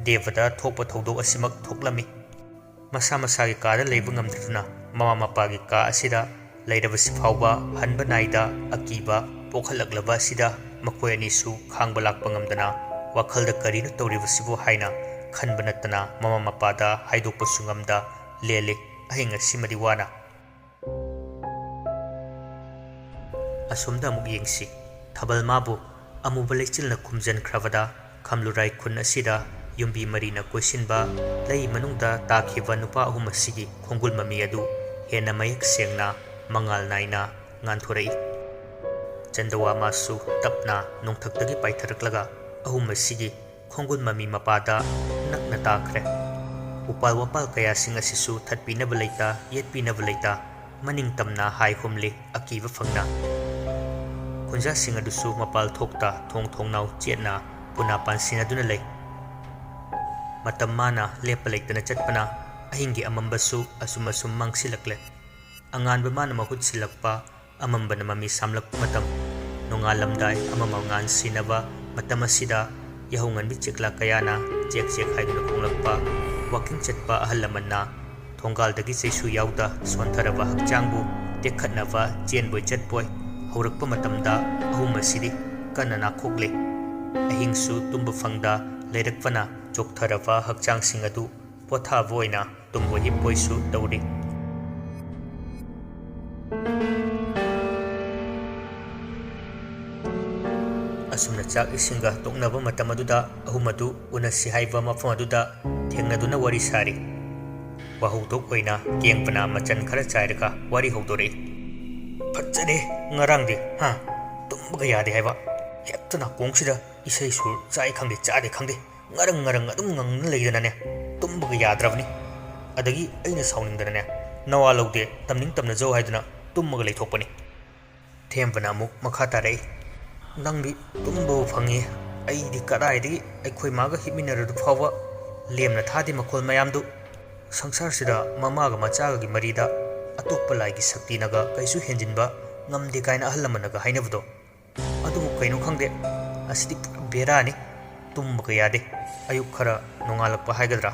ꯗꯦꯕꯗ ꯊꯣꯛꯄ ꯊꯧꯗꯣꯛ ꯑꯁꯤꯃꯛ ꯊꯣꯛꯂꯝꯃꯤ꯫ ꯃꯁꯥ ꯃꯁꯥꯒꯤ ꯀꯥꯗ ꯂꯩꯕ ꯉꯝꯗꯗꯨꯅ ꯃꯃꯥ ꯃꯄꯥꯒꯤ ꯀꯥ ꯑꯁꯤꯗ ꯂꯩꯔꯕꯁꯤ ꯐꯥꯎꯕ ꯍꯟꯕ ꯅꯥꯏꯗ ꯑꯀꯤꯕ ꯄꯣꯛꯍꯜꯂꯛꯂꯕ ꯑꯁꯤꯗ ꯃꯈꯣꯏ ꯑꯅꯤꯁꯨ ꯈꯥꯡꯕ ꯂꯥꯛꯄ ꯉꯝꯗꯅ ꯋꯥꯈꯜꯗ ꯀꯔꯤꯅꯣ ꯇꯧꯔꯤꯕꯁꯤꯕꯨ ꯍꯥꯏꯅ ꯈꯟꯕ ꯅꯠꯇꯅ ꯃꯃꯥ ꯃꯄꯥꯗ ꯍꯥꯏꯗꯣꯛꯄꯁꯨ ꯉꯝꯗ ꯂꯦꯜꯂꯤ ꯑꯍꯤꯡ ꯑꯁꯤꯃꯗꯤ ꯋꯥꯅ꯫ ꯑꯁꯣꯝꯗ ꯑꯃꯨꯛ ꯌꯦꯡꯁꯤ꯫ ꯊꯥꯕꯜ ꯃꯥꯕꯨ ꯑꯃꯨꯕ ꯂꯩꯆꯤꯜꯅ ꯈꯨꯝꯖꯤꯟꯈ꯭ꯔꯕꯗ ꯈꯝꯂꯨꯔꯥꯏ ꯈꯨꯟ ꯑꯁꯤꯗ ꯌꯨꯝꯕꯤ ꯃꯔꯤꯅ ꯀꯣꯏꯁꯤꯟꯕ ꯂꯩ ꯃꯅꯨꯡꯗ ꯇꯥꯈꯤꯕ ꯅꯨꯄꯥ ꯑꯍꯨꯝ ꯑꯁꯤꯒꯤ ꯈꯣꯡꯒꯨꯜ ꯃꯃꯤ ꯑꯗꯨ ꯍꯦꯟꯅ ꯃꯌꯦꯛ ꯁꯦꯡꯅ ꯃꯉꯥꯜ ꯅꯥꯏꯅ ꯉꯥꯟꯊꯣꯔꯛꯏ꯫ ꯆꯟꯗꯋꯥ ꯃꯥꯁꯨ ꯇꯞꯅ ꯅꯣꯡꯊꯛꯇꯒꯤ ꯄꯥꯏꯊꯔꯛꯂꯒ ꯑꯍꯨꯝ ꯑꯁꯤꯒꯤ ꯈꯣꯡꯒꯨꯜ ꯃꯃꯤ ꯃꯄꯥꯗ ꯅꯛꯅ ꯇꯥꯈ꯭ꯔꯦ꯫ ꯎꯄꯥꯜ ꯋꯥꯄꯥꯜ ꯀꯌꯥꯁꯤꯡ ꯑꯁꯤꯁꯨ ꯊꯠꯄꯤꯅꯕ ꯂꯩꯇ, ꯌꯦꯠꯄꯤꯅꯕ ꯂꯩꯇ, ꯃꯅꯤꯡ ꯇꯝꯅ ꯍꯥꯏ ꯍꯨꯝꯂꯤ ꯑꯀꯤꯕ ꯐꯪꯅ꯫ ꯈꯨꯟꯖꯥꯁꯤꯡ ꯑꯗꯨꯁꯨ ꯃꯄꯥꯜ ꯊꯣꯛꯇ ꯊꯣꯡ ꯊꯣꯡꯅꯥꯎ ꯆꯦꯠꯅ ꯄꯨꯅꯥ ꯄꯥꯟꯁꯤꯟꯅꯗꯨꯅ ꯂꯩ꯫ ꯃꯇꯝ ꯃꯥꯅ ꯂꯦꯞꯄ ꯂꯩꯇꯅ ꯆꯠꯄꯅ ꯑꯍꯤꯡꯒꯤ ꯑꯃꯝꯕꯁꯨ ꯑꯁꯨꯝ ꯑꯁꯨꯝ ꯃꯥꯡꯁꯤꯜꯂꯛꯂꯦ꯫ ꯑꯉꯥꯟꯕ ꯃꯥꯅ ꯃꯍꯨꯠ ꯁꯤꯜꯂꯛꯄ ꯑꯃꯝꯕꯅ ꯃꯃꯤ ꯁꯥꯝꯂꯛꯄ ꯃꯇꯝ, ꯅꯣꯡꯉꯥꯜꯂꯝꯗꯥꯏ ꯑꯃꯝ ꯑꯉꯥꯟ ꯁꯤꯟꯅꯕ ꯃꯇꯝ ꯑꯁꯤꯗ ꯌꯥꯍꯧ ꯉꯟꯕꯤ ꯆꯦꯛꯂꯥ ꯀꯌꯥꯅ ꯆꯦꯛ ꯆꯦꯛ ꯍꯥꯏꯗꯨꯅ ꯈꯣꯡꯂꯛꯄ, ꯋꯥꯀꯤꯡ ꯆꯠꯄ ꯑꯍꯜ ꯂꯃꯟꯅ ꯊꯣꯡꯒꯥꯜꯗꯒꯤ ꯆꯩꯁꯨ ꯌꯥꯎꯗ ꯁꯣꯟꯊꯔꯕ ꯍꯛꯆꯥꯡꯕꯨ ꯇꯦꯛꯈꯠꯅꯕ ꯆꯦꯟꯕꯣꯏ ꯆꯠꯄꯣꯏ ꯍꯧꯔꯛꯄ ꯃꯇꯝꯗ ꯑꯍꯨꯝ ꯑꯁꯤꯗꯤ ꯀꯟꯅ ꯅꯥꯈꯣꯛꯂꯤ꯫ ꯑꯍꯤꯡꯁꯨ ꯇꯨꯝꯕ ꯐꯪꯗ ꯂꯩꯔꯛꯄꯅ ꯆꯣꯛꯊꯔꯕ ꯍꯛꯆꯥꯡꯁꯤꯡ ꯑꯗꯨ ꯄꯣꯊꯥꯕ ꯑꯣꯏꯅ ꯇꯨꯝꯕꯣꯏ ꯍꯤꯞꯄꯣꯏꯁꯨ ꯇꯧꯔꯤ꯫ ꯑꯁꯨꯝꯅ ꯆꯥꯛ ꯏꯁꯤꯡꯒ ꯇꯣꯛꯅꯕ ꯃꯇꯝ ꯑꯗꯨꯗ ꯑꯍꯨꯝ ꯑꯗꯨ ꯎꯅꯁꯤ ꯍꯥꯏꯕ ꯃꯐꯝ ꯑꯗꯨꯗ ꯊꯦꯡꯅꯗꯨꯅ ꯋꯥꯔꯤ ꯁꯥꯔꯤ꯫ ꯋꯥꯍꯧꯗꯣꯛ ꯑꯣꯏꯅ ꯀꯦꯡꯕꯅ ꯃꯆꯟ ꯈꯔ ꯆꯥꯏꯔꯒ ꯋꯥꯔꯤ ꯍꯧꯗꯣꯔꯛꯏ꯫ "ꯐꯠꯖꯔꯦ ꯉꯔꯥꯡꯗꯤ, ꯍꯥ? ꯇꯨꯝꯕꯒ ꯌꯥꯗꯦ ꯍꯥꯏꯕ꯫ ꯍꯦꯛꯇ ꯅꯥꯀꯣꯡꯁꯤꯗ ꯏꯁꯩ ꯁꯨꯔ ꯆꯥꯏ ꯈꯪꯗꯦ, ꯆꯥꯗꯦ ꯈꯪꯗꯦ, ꯉꯔꯪ ꯉꯔꯪ ꯑꯗꯨꯝ ꯉꯪꯅ ꯂꯩꯗꯅꯅꯦ, ꯇꯨꯝꯕꯒ ꯌꯥꯗ꯭ꯔꯕꯅꯤ꯫ ꯑꯗꯒꯤ ꯑꯩꯅ ꯁꯥꯎꯅꯤꯡꯗꯅꯅꯦ, ꯅꯋꯥ ꯂꯧꯗꯦ, ꯇꯝꯅꯤꯡ ꯇꯝꯅꯖꯧ ꯍꯥꯏꯗꯨꯅ ꯇꯨꯝꯃꯒ ꯂꯩꯊꯣꯛꯄꯅꯤ꯫" ꯊꯦꯝꯕꯅ ꯑꯃꯨꯛ ꯃꯈꯥ ꯇꯥꯔꯛꯏ꯫ "ꯅꯪꯗꯤ ꯇꯨꯝꯕꯕꯨ ꯐꯪꯉꯤ, ꯑꯩꯗꯤ ꯀꯗꯥꯏꯗꯒꯤ ꯑꯩꯈꯣꯏ ꯃꯥꯒ ꯍꯤꯞꯃꯤꯟꯅꯔꯗꯨ ꯐꯥꯎꯕ ꯂꯦꯝꯅ ꯊꯥꯗꯦ ꯃꯈꯣꯜ ꯃꯌꯥꯝꯗꯨ꯫ ꯁꯪꯁꯥꯔꯁꯤꯗ ꯃꯃꯥꯒ ꯃꯆꯥꯒꯒꯤ ꯃꯔꯤꯗ ꯑꯇꯣꯞꯄ ꯂꯥꯏꯒꯤ ꯁꯛꯇꯤꯅꯒ ꯀꯩꯁꯨ ꯍꯦꯟꯖꯤꯟꯕ ꯉꯝꯗꯦ ꯀꯥꯏꯅ ꯑꯍꯜ ꯂꯃꯟꯅꯒ ꯍꯥꯏꯅꯕꯗꯣ꯫ ꯑꯗꯨꯕꯨ ꯀꯩꯅꯣ ꯈꯪꯗꯦ, ꯑꯁꯤꯗꯤ ꯄꯨꯔꯥ ꯕꯦꯔꯥꯅꯤ꯫ ꯇꯨꯝꯕꯒ ꯌꯥꯗꯦ꯫ ꯑꯌꯨꯛ ꯈꯔ ꯅꯣꯡꯉꯥꯜꯂꯛꯄ ꯍꯥꯏꯒꯗ꯭ꯔꯥ,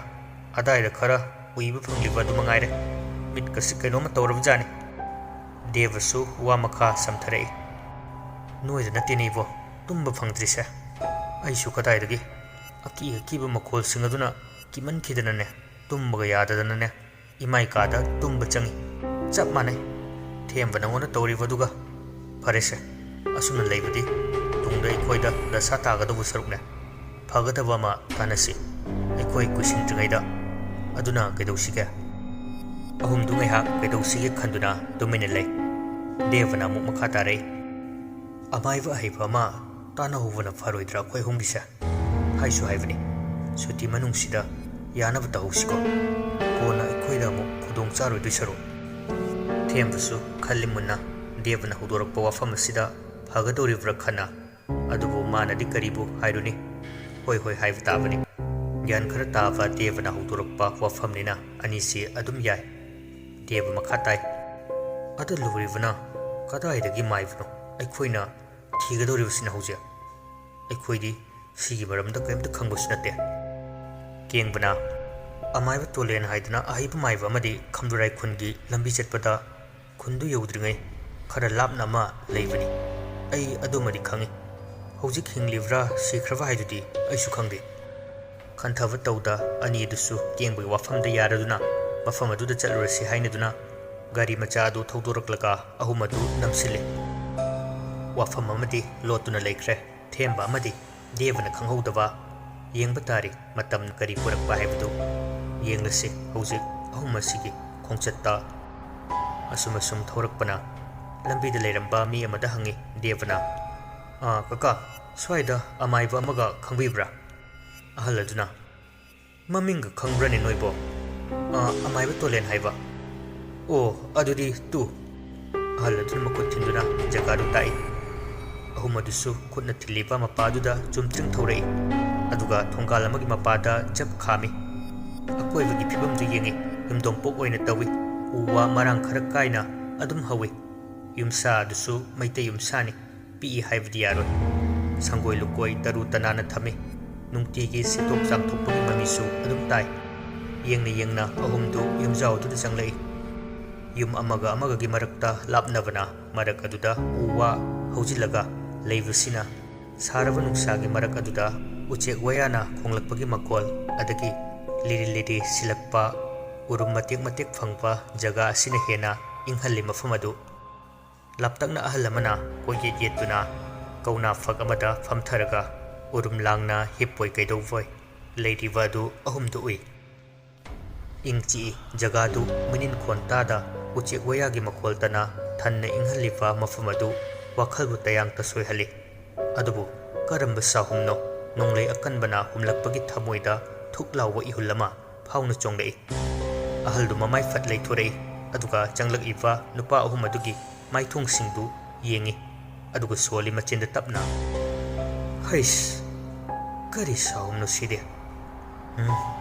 ꯑꯗꯥꯏꯗ ꯈꯔ ꯎꯏꯕ ꯐꯪꯂꯤꯕ ꯑꯗꯨ ꯃꯉꯥꯏꯔꯦ꯫ ꯃꯤꯠꯀꯁꯤ ꯀꯩꯅꯣꯝꯃ ꯇꯧꯔꯕꯖꯥꯠꯅꯤ꯫ ꯗꯦꯕꯁꯨ ꯋꯥ ꯃꯈꯥ ꯁꯝꯊꯔꯛꯏ꯫ "ꯅꯣꯏꯗ ꯅꯠꯇꯦꯅꯦ ꯏꯕꯣ, ꯇꯨꯝꯕ ꯐꯪꯗ꯭ꯔꯤꯁꯦ꯫ ꯑꯩꯁꯨ ꯀꯗꯥꯏꯗꯒꯤ ꯑꯀꯤ ꯑꯀꯤꯕ ꯃꯈꯣꯜꯁꯤꯡ ꯑꯗꯨꯅ ꯀꯤꯃꯟꯈꯤꯗꯅꯅꯦ, ꯇꯨꯝꯕꯒ ꯌꯥꯗꯗꯅꯅꯦ, ꯏꯃꯥꯏ ꯀꯥꯗ ꯇꯨꯝꯕ ꯆꯪꯉꯤ꯫ ꯆꯞ ꯃꯥꯟꯅꯩ꯫ ꯊꯦꯝꯕ ꯅꯉꯣꯟꯗ ꯇꯧꯔꯤꯕꯗꯨꯒ꯫ ꯐꯔꯦꯁꯦ, ꯑꯁꯨꯝꯅ ꯂꯩꯕꯗꯤ ꯇꯨꯡꯗ ꯑꯩꯈꯣꯏꯗ ꯗꯁꯥ ꯇꯥꯒꯗꯧꯕ ꯁꯔꯨꯛꯅꯦ꯫ ꯐꯒꯗꯕ ꯑꯃ ꯇꯥꯟꯅꯁꯤ, ꯑꯩꯈꯣꯏ ꯀꯨꯏꯁꯤꯟꯗ꯭ꯔꯤꯉꯩꯗ꯫ ꯑꯗꯨꯅ ꯀꯩꯗꯧꯁꯤꯒꯦ?" ꯑꯍꯨꯝꯗꯨ ꯉꯥꯏꯍꯥꯛ ꯀꯩꯗꯧꯁꯤꯒꯦ ꯈꯟꯗꯨꯅ ꯇꯨꯃꯤꯟꯅ ꯂꯩ꯫ ꯗꯦꯕꯅ ꯑꯃꯨꯛ ꯃꯈꯥ ꯇꯥꯔꯛꯏ꯫ "ꯑꯃꯥꯏꯕ ꯑꯍꯩꯕ ꯑꯃ ꯇꯥꯟꯅꯍꯧꯕꯅ ꯐꯔꯣꯏꯗ꯭ꯔꯥ ꯑꯩꯈꯣꯏ ꯑꯍꯨꯝꯒꯤꯁꯦ? ꯍꯥꯏꯁꯨ ꯍꯥꯏꯕꯅꯤ, ꯁꯨꯇꯤ ꯃꯅꯨꯡꯁꯤꯗ ꯌꯥꯅꯕ ꯇꯧꯍꯧꯁꯤꯀꯣ꯫ ꯀꯣꯟꯅ ꯑꯩꯈꯣꯏꯗ ꯑꯃꯨꯛ ꯈꯨꯗꯣꯡ ꯆꯥꯔꯣꯏꯗꯣꯏ ꯁꯔꯨꯛ꯫" ꯊꯦꯝꯕꯁꯨ ꯈꯜꯂꯤ ꯃꯨꯟꯅ ꯗꯦꯕꯅ ꯍꯧꯗꯣꯔꯛꯄ ꯋꯥꯐꯝ ꯑꯁꯤꯗ ꯐꯒꯗꯧꯔꯤꯕ꯭ꯔꯥ ꯈꯟꯅ꯫ ꯑꯗꯨꯕꯨ ꯃꯥꯅꯗꯤ ꯀꯔꯤꯕꯨ ꯍꯥꯏꯔꯨꯅꯤ? ꯍꯣꯏ ꯍꯣꯏ ꯍꯥꯏꯕ ꯇꯥꯕꯅꯤ꯫ ꯒ꯭ꯌꯥꯟ ꯈꯔ ꯇꯥꯕ ꯗꯦꯕꯅ ꯍꯧꯗꯣꯔꯛꯄ ꯋꯥꯐꯝꯅꯤꯅ ꯑꯅꯤꯁꯤ ꯑꯗꯨꯝ ꯌꯥꯏ꯫ ꯗꯦꯕ ꯃꯈꯥ ꯇꯥꯏ꯫ "ꯑꯗ ꯂꯨꯔꯤꯕꯅ ꯀꯗꯥꯏꯗꯒꯤ ꯃꯥꯏꯕꯅꯣ? ꯑꯩꯈꯣꯏꯅ ꯊꯤꯒꯗꯧꯔꯤꯕꯁꯤꯅ ꯍꯧꯖꯤꯛ꯫ ꯑꯩꯈꯣꯏꯗꯤ ꯁꯤꯒꯤ ꯃꯔꯝꯗ ꯀꯔꯤꯝꯇ ꯈꯪꯕꯁꯨ ꯅꯠꯇꯦ꯫" ꯀꯦꯡꯕꯅ, "ꯑꯃꯥꯏꯕ ꯇꯣꯂꯦꯟ ꯍꯥꯏꯗꯅ ꯑꯍꯩꯕ ꯃꯥꯏꯕ ꯑꯃꯗꯤ ꯈꯝꯂꯨꯔꯥꯏ ꯈꯨꯟꯒꯤ ꯂꯝꯕꯤ ꯆꯠꯄꯗ ꯈꯨꯟꯗꯨ ꯌꯧꯗ꯭ꯔꯤꯉꯩ ꯈꯔ ꯂꯥꯞꯅ ꯑꯃ ꯂꯩꯕꯅꯤ꯫ ꯑꯩ ꯑꯗꯨꯃꯗꯤ ꯈꯪꯏ꯫ ꯍꯧꯖꯤꯛ ꯍꯤꯡꯂꯤꯕ꯭ꯔꯥ ꯁꯤꯈ꯭ꯔꯕ ꯍꯥꯏꯗꯨꯗꯤ ꯑꯩꯁꯨ ꯈꯪꯗꯦ꯫" ꯈꯟꯊꯕ ꯇꯧꯗ ꯑꯅꯤ ꯑꯗꯨꯁꯨ ꯀꯦꯡꯕꯒꯤ ꯋꯥꯐꯝꯗ ꯌꯥꯔꯗꯨꯅ ꯃꯐꯝ ꯑꯗꯨꯗ ꯆꯠꯂꯨꯔꯁꯤ ꯍꯥꯏꯅꯗꯨꯅ ꯒꯥꯔꯤ ꯃꯆꯥ ꯑꯗꯨ ꯊꯧꯗꯣꯔꯛꯂꯒ ꯑꯍꯨꯝ ꯑꯗꯨ ꯅꯝꯁꯤꯜꯂꯦ꯫ ꯋꯥꯐꯝ ꯑꯃꯗꯤ ꯂꯣꯠꯇꯨꯅ ꯂꯩꯈ꯭ꯔꯦ꯫ ꯊꯦꯝꯕ ꯑꯃꯗꯤ ꯗꯦꯕꯅ ꯈꯪꯍꯧꯗꯕ꯫ ꯌꯦꯡꯕ ꯇꯥꯔꯤ ꯃꯇꯝꯅ ꯀꯔꯤ ꯄꯨꯔꯛꯄ ꯍꯥꯏꯕꯗꯨ꯫ ꯌꯦꯡꯂꯁꯤ ꯍꯧꯖꯤꯛ ꯑꯍꯨꯝ ꯑꯁꯤꯒꯤ ꯈꯣꯡꯆꯠꯇ꯫ ꯑꯁꯨꯝ ꯑꯁꯨꯝ ꯊꯧꯔꯛꯄꯅ ꯂꯝꯕꯤꯗ ꯂꯩꯔꯝꯕ ꯃꯤ ꯑꯃꯗ ꯍꯪꯉꯤ ꯗꯦꯕꯅ, "ꯑꯥ, ꯀꯀꯥ, ꯁ꯭ꯋꯥꯏꯗ ꯑꯃꯥꯏꯕ ꯑꯃꯒ ꯈꯪꯕꯤꯕ꯭ꯔꯥ?" ꯑꯍꯜ ꯑꯗꯨꯅ, "ꯃꯃꯤꯡꯒ ꯈꯪꯕ꯭ꯔꯅꯦ ꯅꯣꯏꯕꯣ?" "ꯑꯥ, ꯑꯃꯥꯏꯕ ꯇꯣꯂꯦꯟ ꯍꯥꯏꯕ꯫" "ꯑꯣ, ꯑꯗꯨꯗꯤ ꯇꯨ꯫" ꯑꯍꯜ ꯑꯗꯨꯅ ꯃꯈꯨꯠ ꯊꯤꯟꯗꯨꯅ ꯖꯒꯥꯗꯨ ꯇꯥꯛꯏ꯫ ꯑꯍꯨꯝ ꯑꯗꯨꯁꯨ ꯈꯨꯠꯅ ꯊꯤꯜꯂꯤꯕ ꯃꯄꯥꯗꯨꯗ ꯆꯨꯝꯇ꯭ꯔꯤꯡ ꯊꯧꯔꯛꯏ꯫ ꯑꯗꯨꯒ ꯊꯣꯡꯒꯥꯜ ꯑꯃꯒꯤ ꯃꯄꯥꯗ ꯖꯞ ꯈꯥꯝꯃꯤ꯫ ꯑꯀꯣꯏꯕꯒꯤ ꯐꯤꯕꯝꯗꯨ ꯌꯦꯡꯉꯤ꯫ ꯌꯨꯝꯗꯣꯡꯄꯣꯛ ꯑꯣꯏꯅ ꯇꯧꯏ꯫ ꯎ ꯋꯥ ꯃꯔꯥꯡ ꯈꯔ ꯀꯥꯏꯅ ꯑꯗꯨꯝ ꯍꯧꯏ꯫ ꯌꯨꯝꯁꯥ ꯑꯗꯨꯁꯨ ꯃꯩꯇꯩ ꯌꯨꯝꯁꯥꯅꯤ꯫ ꯄꯤꯛꯏ ꯍꯥꯏꯕꯗꯤ ꯌꯥꯔꯣꯏ꯫ ꯁꯪꯒꯣꯏ ꯂꯨꯀꯣꯏ ꯇꯔꯨ ꯇꯅꯥꯟꯅ ꯊꯝꯃꯤ꯫ ꯅꯨꯡꯇꯤꯒꯤ ꯁꯤꯠꯇꯣꯛ ꯆꯥꯝꯊꯣꯛꯄꯒꯤ ꯃꯃꯤꯁꯨ ꯑꯗꯨꯝ ꯇꯥꯏ꯫ ꯌꯦꯡꯅ ꯌꯦꯡꯅ ꯑꯍꯨꯝꯗꯨ ꯌꯨꯝꯖꯥꯎꯗꯨꯗ ꯆꯪꯂꯛꯏ꯫ ꯌꯨꯝ ꯑꯃꯒ ꯑꯃꯒꯒꯤ ꯃꯔꯛꯇ ꯂꯥꯞꯅꯕꯅ ꯃꯔꯛ ꯑꯗꯨꯗ ꯎ ꯋꯥ ꯍꯧꯖꯤꯜꯂꯒ ꯂꯩꯕꯁꯤꯅ ꯁꯥꯔꯕ ꯅꯨꯡꯁꯥꯒꯤ ꯃꯔꯛ ꯑꯗꯨꯗ ꯎꯆꯦꯛ ꯋꯥꯌꯥꯅ ꯈꯣꯡꯂꯛꯄꯒꯤ ꯃꯈꯣꯜ ꯑꯗꯒꯤ ꯂꯤꯔꯤ ꯂꯤꯔꯤ ꯁꯤꯜꯂꯛꯄ ꯎꯔꯨꯝ ꯃꯇꯦꯛ ꯃꯇꯦꯛ ꯐꯪꯕ ꯖꯒꯥ ꯑꯁꯤꯅ ꯍꯦꯟꯅ ꯏꯪꯍꯜꯂꯤ ꯃꯐꯝ ꯑꯗꯨ꯫ ꯂꯥꯞꯇꯛꯅ ꯑꯍꯜ ꯑꯃꯅ ꯀꯣꯏꯌꯦꯠ ꯌꯦꯠꯇꯨꯅ ꯀꯧꯅꯥ ꯐꯛ ꯑꯃꯗ ꯐꯝꯊꯔꯒ ꯎꯔꯨꯝ ꯂꯥꯡꯅ ꯍꯤꯞꯄꯣꯏ ꯀꯩꯗꯧꯕꯣꯏ ꯂꯩꯔꯤꯕ ꯑꯗꯨ ꯑꯍꯨꯝꯗꯨ ꯎꯏ꯫ ꯏꯪ ꯆꯤꯛꯏ꯫ ꯖꯒꯥꯗꯨ ꯃꯤꯅꯤꯟ ꯈꯣꯟ ꯇꯥꯗ ꯎꯆꯦꯛ ꯋꯥꯌꯥꯒꯤ ꯃꯈꯣꯜꯇꯅ ꯊꯟꯅ ꯏꯪꯍꯜꯂꯤꯕ ꯃꯐꯝ ꯑꯗꯨ ꯋꯥꯈꯜꯕꯨ ꯇꯌꯥꯡꯇ ꯁꯣꯏꯍꯜꯂꯤ꯫ ꯑꯗꯨꯕꯨ ꯀꯔꯝꯕ ꯁꯥꯍꯨꯝꯅꯣ ꯅꯣꯡꯂꯩ ꯑꯀꯟꯕꯅ ꯍꯨꯝꯂꯛꯄꯒꯤ ꯊꯃꯣꯏꯗ ꯊꯨꯛ ꯂꯥꯎꯕ ꯏꯍꯨꯜ ꯑꯃ ꯐꯥꯎꯅ ꯆꯣꯡꯂꯛꯏ꯫ ꯑꯍꯜꯗꯨ ꯃꯃꯥꯏ ꯐꯠ ꯂꯩꯊꯣꯔꯛꯏ, ꯑꯗꯨꯒ ꯆꯪꯂꯛꯏꯕ ꯅꯨꯄꯥ ꯑꯍꯨꯝ ꯑꯗꯨꯒꯤ ꯃꯥꯏꯊꯣꯡꯁꯤꯡꯗꯨ ꯌꯦꯡꯏ, ꯑꯗꯨꯒ ꯁꯣꯜꯂꯤ ꯃꯆꯤꯟꯗ ꯇꯞꯅ, "ꯍꯩꯁ, ꯀꯔꯤ ꯁꯥꯎꯝꯅꯣ ꯁꯤꯗꯤ? ꯎꯝ,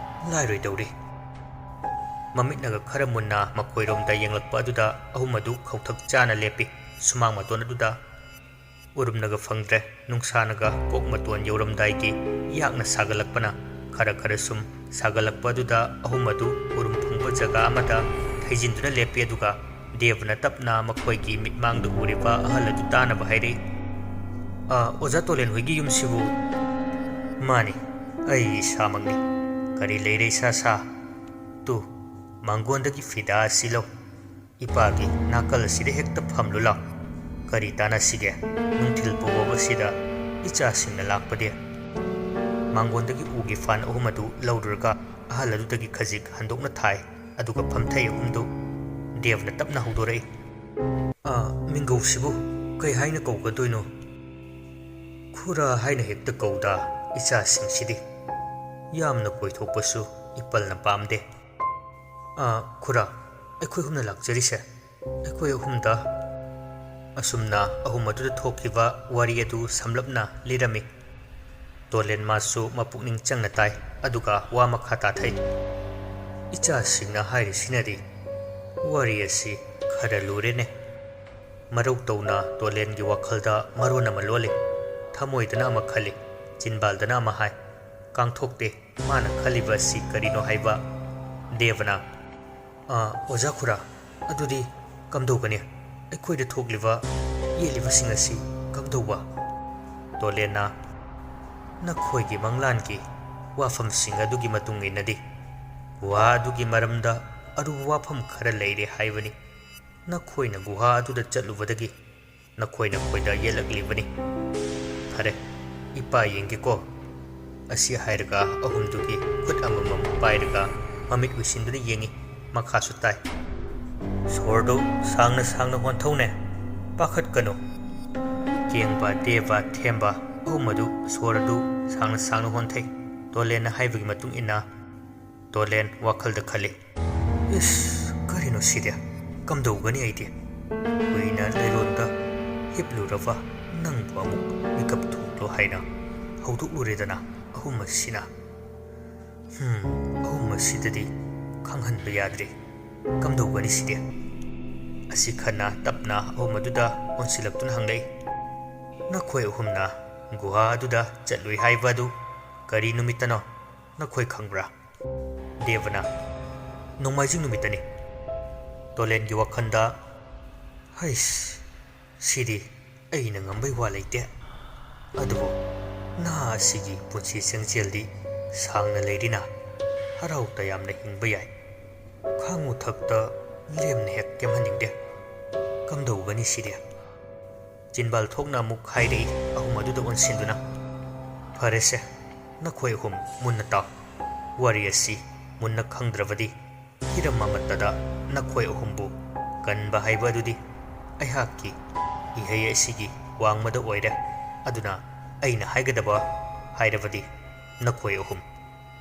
ꯂꯥꯏꯔꯣꯏꯗꯧꯔꯤ꯫" ꯃꯃꯤꯠꯅꯒ ꯈꯔ ꯃꯨꯟꯅ ꯃꯈꯣꯏꯔꯣꯝꯗ ꯌꯦꯡꯂꯛꯄ ꯑꯗꯨꯗ ꯑꯍꯨꯝ ꯑꯗꯨ ꯈꯧꯊꯛ ꯆꯥꯅ ꯂꯦꯞꯄꯤ꯫ ꯁꯨꯃꯥꯡ ꯃꯇꯣꯟ ꯑꯗꯨꯗ ꯎꯔꯨꯝꯅꯒ ꯐꯪꯗ꯭ꯔꯦ, ꯅꯨꯡꯁꯥꯅꯒ ꯀꯣꯛ ꯃꯇꯣꯟ ꯌꯧꯔꯝꯗꯥꯏꯒꯤ ꯌꯥꯛꯅ ꯁꯥꯒꯠꯂꯛꯄꯅ ꯈꯔ ꯈꯔ ꯁꯨꯝ ꯁꯥꯒꯠꯂꯛꯄ ꯑꯗꯨꯗ ꯑꯍꯨꯝ ꯑꯗꯨ ꯎꯔꯨꯝ ꯐꯪꯕ ꯖꯒꯥ ꯑꯃꯗ ꯊꯩꯖꯤꯟꯗꯨꯅ ꯂꯦꯞꯄꯤ, ꯑꯗꯨꯒ ꯗꯦꯕꯅ ꯇꯞꯅ ꯃꯈꯣꯏꯒꯤ ꯃꯤꯠꯃꯥꯡꯗ ꯎꯔꯤꯕ ꯑꯍꯜ ꯑꯗꯨ ꯇꯥꯅꯕ ꯍꯥꯏꯔꯛꯏ, "ꯑ, ꯑꯣꯖꯥ ꯇꯣꯂꯦꯟ ꯍꯣꯏꯒꯤ ꯌꯨꯝꯁꯤꯕꯨ?" "ꯃꯥꯅꯤ, ꯑꯩ ꯏꯁꯥꯃꯛꯅꯤ꯫ ꯀꯔꯤ ꯂꯩꯔꯦ ꯏꯁꯥ ꯁꯥ? ꯇꯨ, ꯃꯥꯡꯒꯣꯟꯗꯒꯤ ꯐꯤꯗꯥ ꯑꯁꯤ ꯂꯧ꯫ ꯏꯄꯥꯒꯤ ꯅꯥꯀꯜ ꯑꯁꯤꯗ ꯍꯦꯛꯇ ꯐꯝꯂꯨ ꯂꯥꯎ꯫ ꯀꯔꯤ ꯇꯥꯟꯅꯁꯤꯒꯦ? ꯅꯨꯡꯊꯤꯜ ꯄꯣꯕ ꯑꯁꯤꯗ ꯏꯆꯥꯁꯤꯡꯅ ꯂꯥꯛꯄꯗꯤ?" ꯃꯥꯡꯒꯣꯟꯗꯒꯤ ꯎꯒꯤ ꯐꯥꯟ ꯑꯍꯨꯝ ꯑꯗꯨ ꯂꯧꯔꯨꯔꯒ ꯑꯍꯜ ꯑꯗꯨꯗꯒꯤ ꯈꯖꯤꯛ ꯍꯟꯗꯣꯛꯅ ꯊꯥꯏ, ꯑꯗꯨꯒ ꯐꯝꯊꯩ ꯑꯍꯨꯝꯗꯨ꯫ ꯗꯦꯕꯅ ꯇꯞꯅ ꯍꯧꯗꯣꯔꯛꯏ, "ꯑ, ꯃꯤꯡꯒꯧꯁꯤꯕꯨ ꯀꯩ ꯍꯥꯏꯅ ꯀꯧꯒꯗꯣꯏꯅꯣ?" "ꯈꯨꯔꯥ ꯍꯥꯏꯅ ꯍꯦꯛꯇ ꯀꯧꯗ, ꯏꯆꯥꯁꯤꯡꯁꯤꯗꯤ꯫ ꯌꯥꯝꯅ ꯀꯣꯏꯊꯣꯛꯄꯁꯨ ꯏꯄꯜꯅ ꯄꯥꯝꯗꯦ꯫ ꯑ, ꯈꯨꯔꯥ, ꯑꯩꯈꯣꯏ ꯑꯍꯨꯝꯅ ꯂꯥꯛꯆꯔꯤꯁꯦ, ꯑꯩꯈꯣꯏ ꯑꯍꯨꯝꯗ꯫" ꯑꯁꯨꯝꯅ ꯑꯍꯨꯝ ꯑꯗꯨꯗ ꯊꯣꯛꯈꯤꯕ ꯋꯥꯔꯤ ꯑꯗꯨ ꯁꯝꯂꯞꯅ ꯂꯤꯔꯝꯃꯤ꯫ ꯇꯣꯂꯦꯟ ꯃꯥꯁꯨ ꯃꯄꯨꯛꯅꯤꯡ ꯆꯪꯅ ꯇꯥꯏ, ꯑꯗꯨꯒ ꯋꯥ ꯃꯈꯥ ꯇꯥꯊꯩ꯫ "ꯏꯆꯥꯁꯤꯡꯅ ꯍꯥꯏꯔꯤꯁꯤꯅꯗꯤ ꯋꯥꯔꯤ ꯑꯁꯤ ꯈꯔ ꯂꯨꯔꯦꯅꯦ꯫" ꯃꯔꯧ ꯇꯧꯅ ꯇꯣꯂꯦꯟꯒꯤ ꯋꯥꯈꯜꯗ ꯃꯔꯣꯟ ꯑꯃ ꯂꯣꯜꯂꯤ꯫ ꯊꯃꯣꯏꯗꯅ ꯑꯃ ꯈꯜꯂꯤ, ꯆꯤꯟꯕꯥꯜꯗꯅ ꯑꯃ ꯍꯥꯏ꯫ ꯀꯥꯡꯊꯣꯛꯇꯦ ꯃꯥꯅ ꯈꯜꯂꯤꯕ ꯑꯁꯤ ꯀꯔꯤꯅꯣ ꯍꯥꯏꯕ꯫ ꯗꯦꯕꯅ, "ꯑꯥ, ꯑꯣꯖꯥ ꯈꯨꯔꯥ, ꯑꯗꯨꯗꯤ ꯀꯝꯗꯧꯒꯅꯤ? ꯑꯩꯈꯣꯏꯗ ꯊꯣꯛꯂꯤꯕ, ꯌꯦꯠꯂꯤꯕꯁꯤꯡ ꯑꯁꯤ ꯀꯝꯗꯧꯕ?" ꯇꯣꯂꯦꯟꯅ, "ꯅꯈꯣꯏꯒꯤ ꯃꯪꯂꯥꯟꯒꯤ ꯋꯥꯐꯝꯁꯤꯡ ꯑꯗꯨꯒꯤ ꯃꯇꯨꯡ ꯏꯟꯅꯗꯤ, ꯒꯨꯍꯥ ꯑꯗꯨꯒꯤ ꯃꯔꯝꯗ ꯑꯔꯨꯕ ꯋꯥꯐꯝ ꯈꯔ ꯂꯩꯔꯦ ꯍꯥꯏꯕꯅꯤ꯫ ꯅꯈꯣꯏꯅ ꯒꯨꯍꯥ ꯑꯗꯨꯗ ꯆꯠꯂꯨꯕꯗꯒꯤ ꯅꯈꯣꯏ ꯅꯈꯣꯏꯗ ꯌꯦꯠꯂꯛꯂꯤꯕꯅꯤ꯫ ꯐꯔꯦ, ꯏꯄꯥ ꯌꯦꯡꯒꯦꯀꯣ꯫" ꯑꯁꯤ ꯍꯥꯏꯔꯒ ꯑꯍꯨꯝꯗꯨꯒꯤ ꯈꯨꯠ ꯑꯃꯃꯝ ꯄꯥꯏꯔꯒ ꯃꯃꯤꯠ ꯎꯏꯁꯤꯟꯗꯨꯅ ꯌꯦꯡꯉꯤ꯫ ꯃꯈꯥꯁꯨ ꯇꯥꯏ, "ꯁꯣꯔꯗꯨ ꯁꯥꯡꯅ ꯁꯥꯡꯅ ꯍꯣꯟꯊꯧꯅꯦ, ꯄꯥꯈꯠꯀꯅꯨ꯫" ꯀꯦꯡꯕ, ꯗꯦꯕ, ꯊꯦꯝꯕ ꯑꯍꯨꯝ ꯑꯗꯨ ꯁꯣꯔ ꯑꯗꯨ ꯁꯥꯡꯅ ꯁꯥꯡꯅ ꯍꯣꯟꯊꯩ꯫ ꯇꯣꯂꯦꯟꯅ ꯍꯥꯏꯕꯒꯤ ꯃꯇꯨꯡ ꯏꯟꯅ ꯇꯣꯂꯦꯟ ꯋꯥꯈꯜꯗ ꯈꯜꯂꯤ, "ꯏꯁ, ꯀꯔꯤꯅꯣ ꯁꯤꯗꯤ? ꯀꯝꯗꯧꯒꯅꯤ ꯑꯩꯗꯤ? ꯀꯨꯏꯅ ꯂꯩꯔꯣꯟꯗ ꯍꯤꯞꯂꯨꯔꯕ ꯅꯪꯕꯨ ꯑꯃꯨꯛ ꯃꯤꯀꯞ ꯊꯣꯛꯂꯣ ꯍꯥꯏꯅ ꯍꯧꯗꯣꯛꯂꯨꯔꯦꯗꯅ ꯑꯍꯨꯝ ꯑꯁꯤꯅ꯫ ꯍꯝ, ꯑꯍꯨꯝ ꯑꯁꯤꯗꯗꯤ ꯈꯪꯍꯟꯕ ꯌꯥꯗ꯭ꯔꯦ꯫ ꯀꯝꯗꯧꯒꯅꯤ ꯁꯤꯗꯤ?" ꯑꯁꯤ ꯈꯟꯅ ꯇꯞꯅ ꯑꯍꯨꯝ ꯑꯗꯨꯗ ꯑꯣꯟꯁꯤꯜꯂꯛꯇꯨꯅ ꯍꯪꯂꯛꯏ, "ꯅꯈꯣꯏ ꯑꯍꯨꯝꯅ ꯒꯨꯍꯥ ꯑꯗꯨꯗ ꯆꯠꯂꯨꯏ ꯍꯥꯏꯕ ꯑꯗꯨ ꯀꯔꯤ ꯅꯨꯃꯤꯠꯇꯅꯣ? ꯅꯈꯣꯏ ꯈꯪꯕ꯭ꯔꯥ?" ꯗꯦꯕꯅ, "ꯅꯣꯡꯃꯥꯏꯖꯤꯡ ꯅꯨꯃꯤꯠꯇꯅꯤ꯫" ꯇꯣꯂꯦꯟꯒꯤ ꯋꯥꯈꯜꯗ, "ꯍꯩꯁ, ꯁꯤꯗꯤ ꯑꯩꯅ ꯉꯝꯕꯩ ꯋꯥ ꯂꯩꯇꯦ꯫ ꯑꯗꯨꯕꯨ ꯅꯍꯥ ꯑꯁꯤꯒꯤ ꯄꯨꯟꯁꯤ ꯆꯦꯡꯖꯦꯜꯗꯤ ꯁꯥꯡꯅ ꯂꯩꯔꯤꯅ, ꯍꯔꯥꯎ ꯇꯌꯥꯝꯅ ꯍꯤꯡꯕ ꯌꯥꯏ꯫ ꯈꯥꯡꯉꯨ ꯊꯛꯇ ꯂꯦꯝꯅ ꯍꯦꯛ ꯀꯦꯝꯍꯟꯅꯤꯡꯗꯦ꯫ ꯀꯝꯗꯧꯒꯅꯤ ꯁꯤꯗꯤ?" ꯆꯤꯟꯕꯥꯜ ꯊꯣꯛꯅ ꯑꯃꯨꯛ ꯍꯥꯏꯔꯛꯏ ꯑꯍꯨꯝ ꯑꯗꯨꯗ ꯑꯣꯟꯁꯤꯟꯗꯨꯅ, "ꯐꯔꯦꯁꯦ, ꯅꯈꯣꯏ ꯑꯍꯨꯝ ꯃꯨꯟꯅ ꯇꯥꯎ꯫ ꯋꯥꯔꯤ ꯑꯁꯤ ꯃꯨꯟꯅ ꯈꯪꯗ꯭ꯔꯕꯗꯤ ꯍꯤꯔꯝ ꯑꯃꯠꯇꯗ ꯅꯈꯣꯏ ꯑꯍꯨꯝꯕꯨ ꯀꯟꯕ ꯍꯥꯏꯕ ꯑꯗꯨꯗꯤ ꯑꯩꯍꯥꯛꯀꯤ ꯏꯍꯩ ꯑꯁꯤꯒꯤ ꯋꯥꯡꯃꯗ ꯑꯣꯏꯔꯦ꯫ ꯑꯗꯨꯅ ꯑꯩꯅ ꯍꯥꯏꯒꯗꯕ ꯍꯥꯏꯔꯕꯗꯤ ꯅꯈꯣꯏ ꯑꯍꯨꯝ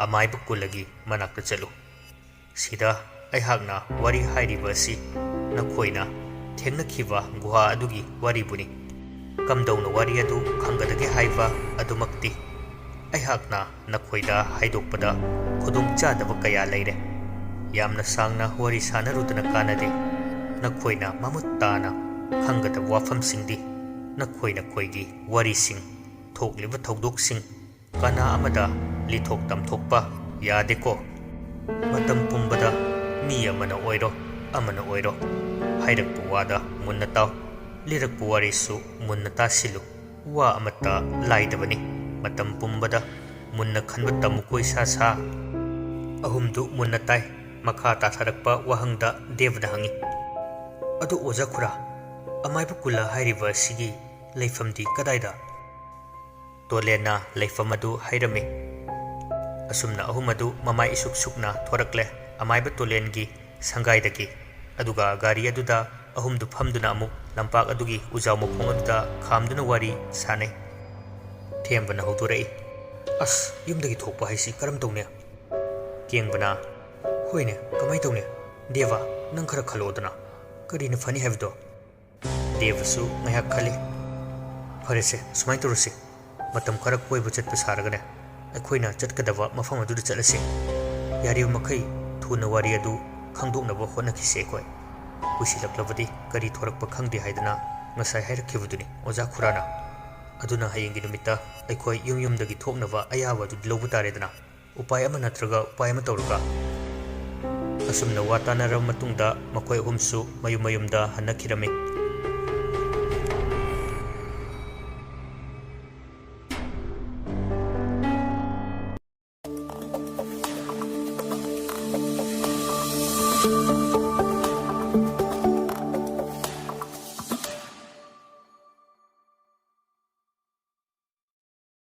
ꯑꯃꯥꯏꯕ ꯀꯨꯂꯒꯤ ꯃꯅꯥꯛꯇ ꯆꯠꯂꯨ꯫ ꯁꯤꯗ ꯑꯩꯍꯥꯛꯅ ꯋꯥꯔꯤ ꯍꯥꯏꯔꯤꯕ ꯑꯁꯤ ꯅꯈꯣꯏꯅ ꯊꯦꯡꯅꯈꯤꯕ ꯒꯨꯍꯥ ꯑꯗꯨꯒꯤ ꯋꯥꯔꯤꯕꯨꯅꯤ꯫ ꯀꯝꯗꯧꯅ ꯋꯥꯔꯤ ꯑꯗꯨ ꯈꯪꯒꯗꯒꯦ ꯍꯥꯏꯕ ꯑꯗꯨꯃꯛꯇꯤ ꯑꯩꯍꯥꯛꯅ ꯅꯈꯣꯏꯗ ꯍꯥꯏꯗꯣꯛꯄꯗ ꯈꯨꯗꯣꯡꯆꯥꯗꯕ ꯀꯌꯥ ꯂꯩꯔꯦ꯫ ꯌꯥꯝꯅ ꯁꯥꯡꯅ ꯋꯥꯔꯤ ꯁꯥꯟꯅꯔꯨꯗꯅ ꯀꯥꯟꯅꯗꯦ꯫ ꯅꯈꯣꯏꯅ ꯃꯃꯨꯠ ꯇꯥꯅ ꯈꯪꯒꯗꯕ ꯋꯥꯐꯝꯁꯤꯡꯗꯤ ꯅꯈꯣꯏ ꯅꯈꯣꯏꯒꯤ ꯋꯥꯔꯤꯁꯤꯡ, ꯊꯣꯛꯂꯤꯕ ꯊꯧꯗꯣꯛꯁꯤꯡ ꯀꯅꯥ ꯑꯃꯗ ꯂꯤꯊꯣꯛ ꯇꯝꯊꯣꯛꯄ ꯌꯥꯗꯦꯀꯣ꯫" ꯃꯇꯝ ꯄꯨꯝꯕꯗ ꯃꯤ ꯑꯃꯅ ꯑꯣꯏꯔꯣ, ꯑꯃꯅ ꯑꯣꯏꯔꯣ, ꯍꯥꯏꯔꯛꯄ ꯋꯥꯗ ꯃꯨꯟꯅ ꯇꯥꯎ, ꯂꯤꯔꯛꯄ ꯋꯥꯔꯤꯁꯨ ꯃꯨꯟꯅ ꯇꯥꯁꯤꯜꯂꯨ꯫ ꯋꯥ ꯑꯃꯠꯇ ꯂꯥꯏꯗꯕꯅꯤ꯫ ꯃꯇꯝ ꯄꯨꯝꯕꯗ ꯃꯨꯟꯅ ꯈꯟꯕ ꯇꯝꯃꯨ ꯀꯣ ꯏꯁꯥ ꯁꯥ꯫ ꯑꯍꯨꯝꯗꯨ ꯃꯨꯟꯅ ꯇꯥꯏ꯫ ꯃꯈꯥ ꯇꯥꯊꯔꯛꯄ ꯋꯥꯍꯪꯗ ꯗꯦꯕꯅ ꯍꯪꯉꯤ, "ꯑꯗꯨ ꯑꯣꯖꯥ ꯈꯨꯔꯥ, ꯑꯃꯥꯏꯕ ꯀꯨꯂ ꯍꯥꯏꯔꯤꯕ ꯑꯁꯤꯒꯤ ꯂꯩꯐꯝꯗꯤ ꯀꯗꯥꯏꯗ?" ꯇꯣꯂꯦꯟꯅ ꯂꯩꯐꯝ ꯑꯗꯨ ꯍꯥꯏꯔꯝꯃꯤ꯫ ꯑꯁꯨꯝꯅ ꯑꯍꯨꯝ ꯑꯗꯨ ꯃꯃꯥꯏ ꯏꯁꯨꯛ ꯁꯨꯛꯅ ꯊꯣꯔꯛꯂꯦ ꯑꯃꯥꯏꯕ ꯇꯣꯂꯦꯟꯒꯤ ꯁꯪꯒꯥꯏꯗꯒꯤ꯫ ꯑꯗꯨꯒ ꯒꯥꯔꯤ ꯑꯗꯨꯗ ꯑꯍꯨꯝꯗꯨ ꯐꯝꯗꯨꯅ ꯑꯃꯨꯛ ꯂꯝꯄꯥꯛ ꯑꯗꯨꯒꯤ ꯎꯖꯥꯎ ꯃꯈꯣꯡ ꯑꯗꯨꯗ ꯈꯥꯝꯗꯨꯅ ꯋꯥꯔꯤ ꯁꯥꯅꯩ꯫ ꯊꯦꯝꯕꯅ ꯍꯧꯗꯣꯔꯛꯏ, "ꯑꯁ, ꯌꯨꯝꯗꯒꯤ ꯊꯣꯛꯄ ꯍꯥꯏꯁꯤ ꯀꯔꯝ ꯇꯧꯅꯤ?" ꯀꯦꯡꯕꯅ, "ꯍꯣꯏꯅꯦ, ꯀꯃꯥꯏ ꯇꯧꯅꯤ? ꯗꯦꯕ, ꯅꯪ ꯈꯔ ꯈꯜꯂꯛꯑꯣꯗꯅ꯫ ꯀꯔꯤꯅ ꯐꯅꯤ ꯍꯥꯏꯕꯗꯣ?" ꯗꯦꯕꯁꯨ ꯉꯥꯏꯍꯥꯛ ꯈꯜꯂꯤ꯫ "ꯐꯔꯦꯁꯦ, ꯁꯨꯃꯥꯏꯅ ꯇꯧꯔꯁꯤ꯫ ꯃꯇꯝ ꯈꯔ ꯀꯣꯏꯕ ꯆꯠꯄ ꯁꯥꯔꯒꯅꯦ, ꯑꯩꯈꯣꯏꯅ ꯆꯠꯀꯗꯕ ꯃꯐꯝ ꯑꯗꯨꯗ ꯆꯠꯂꯁꯤ꯫ ꯌꯥꯔꯤꯕ ꯃꯈꯩ ꯊꯨꯅ ꯋꯥꯔꯤ ꯑꯗꯨ ꯈꯪꯗꯣꯛꯅꯕ ꯍꯣꯠꯅꯈꯤꯁꯦ ꯑꯩꯈꯣꯏ꯫ ꯀꯨꯏꯁꯤꯜꯂꯛꯂꯕꯗꯤ ꯀꯔꯤ ꯊꯣꯔꯛꯄ ꯈꯪꯗꯦ ꯍꯥꯏꯗꯅ ꯉꯁꯥꯏ ꯍꯥꯏꯔꯛꯈꯤꯕꯗꯨꯅꯤ ꯑꯣꯖꯥ ꯈꯨꯔꯥꯅ꯫ ꯑꯗꯨꯅ ꯍꯌꯦꯡꯒꯤ ꯅꯨꯃꯤꯠꯇ ꯑꯩꯈꯣꯏ ꯌꯨꯝ ꯌꯨꯝꯗꯒꯤ ꯊꯣꯛꯅꯕ ꯑꯌꯥꯕ ꯑꯗꯨꯗꯤ ꯂꯧꯕ ꯇꯥꯔꯦꯗꯅ꯫ ꯎꯄꯥꯏ ꯑꯃ ꯅꯠꯇ꯭ꯔꯒ ꯎꯄꯥꯏ ꯑꯃ ꯇꯧꯔꯒ꯫" ꯑꯁꯨꯝꯅ ꯋꯥ ꯇꯥꯅꯔꯕ ꯃꯇꯨꯡꯗ ꯃꯈꯣꯏ ꯑꯍꯨꯝꯁꯨ ꯃꯌꯨꯝ ꯃꯌꯨꯝꯗ ꯍꯟꯅꯈꯤꯔꯝꯃꯤ꯫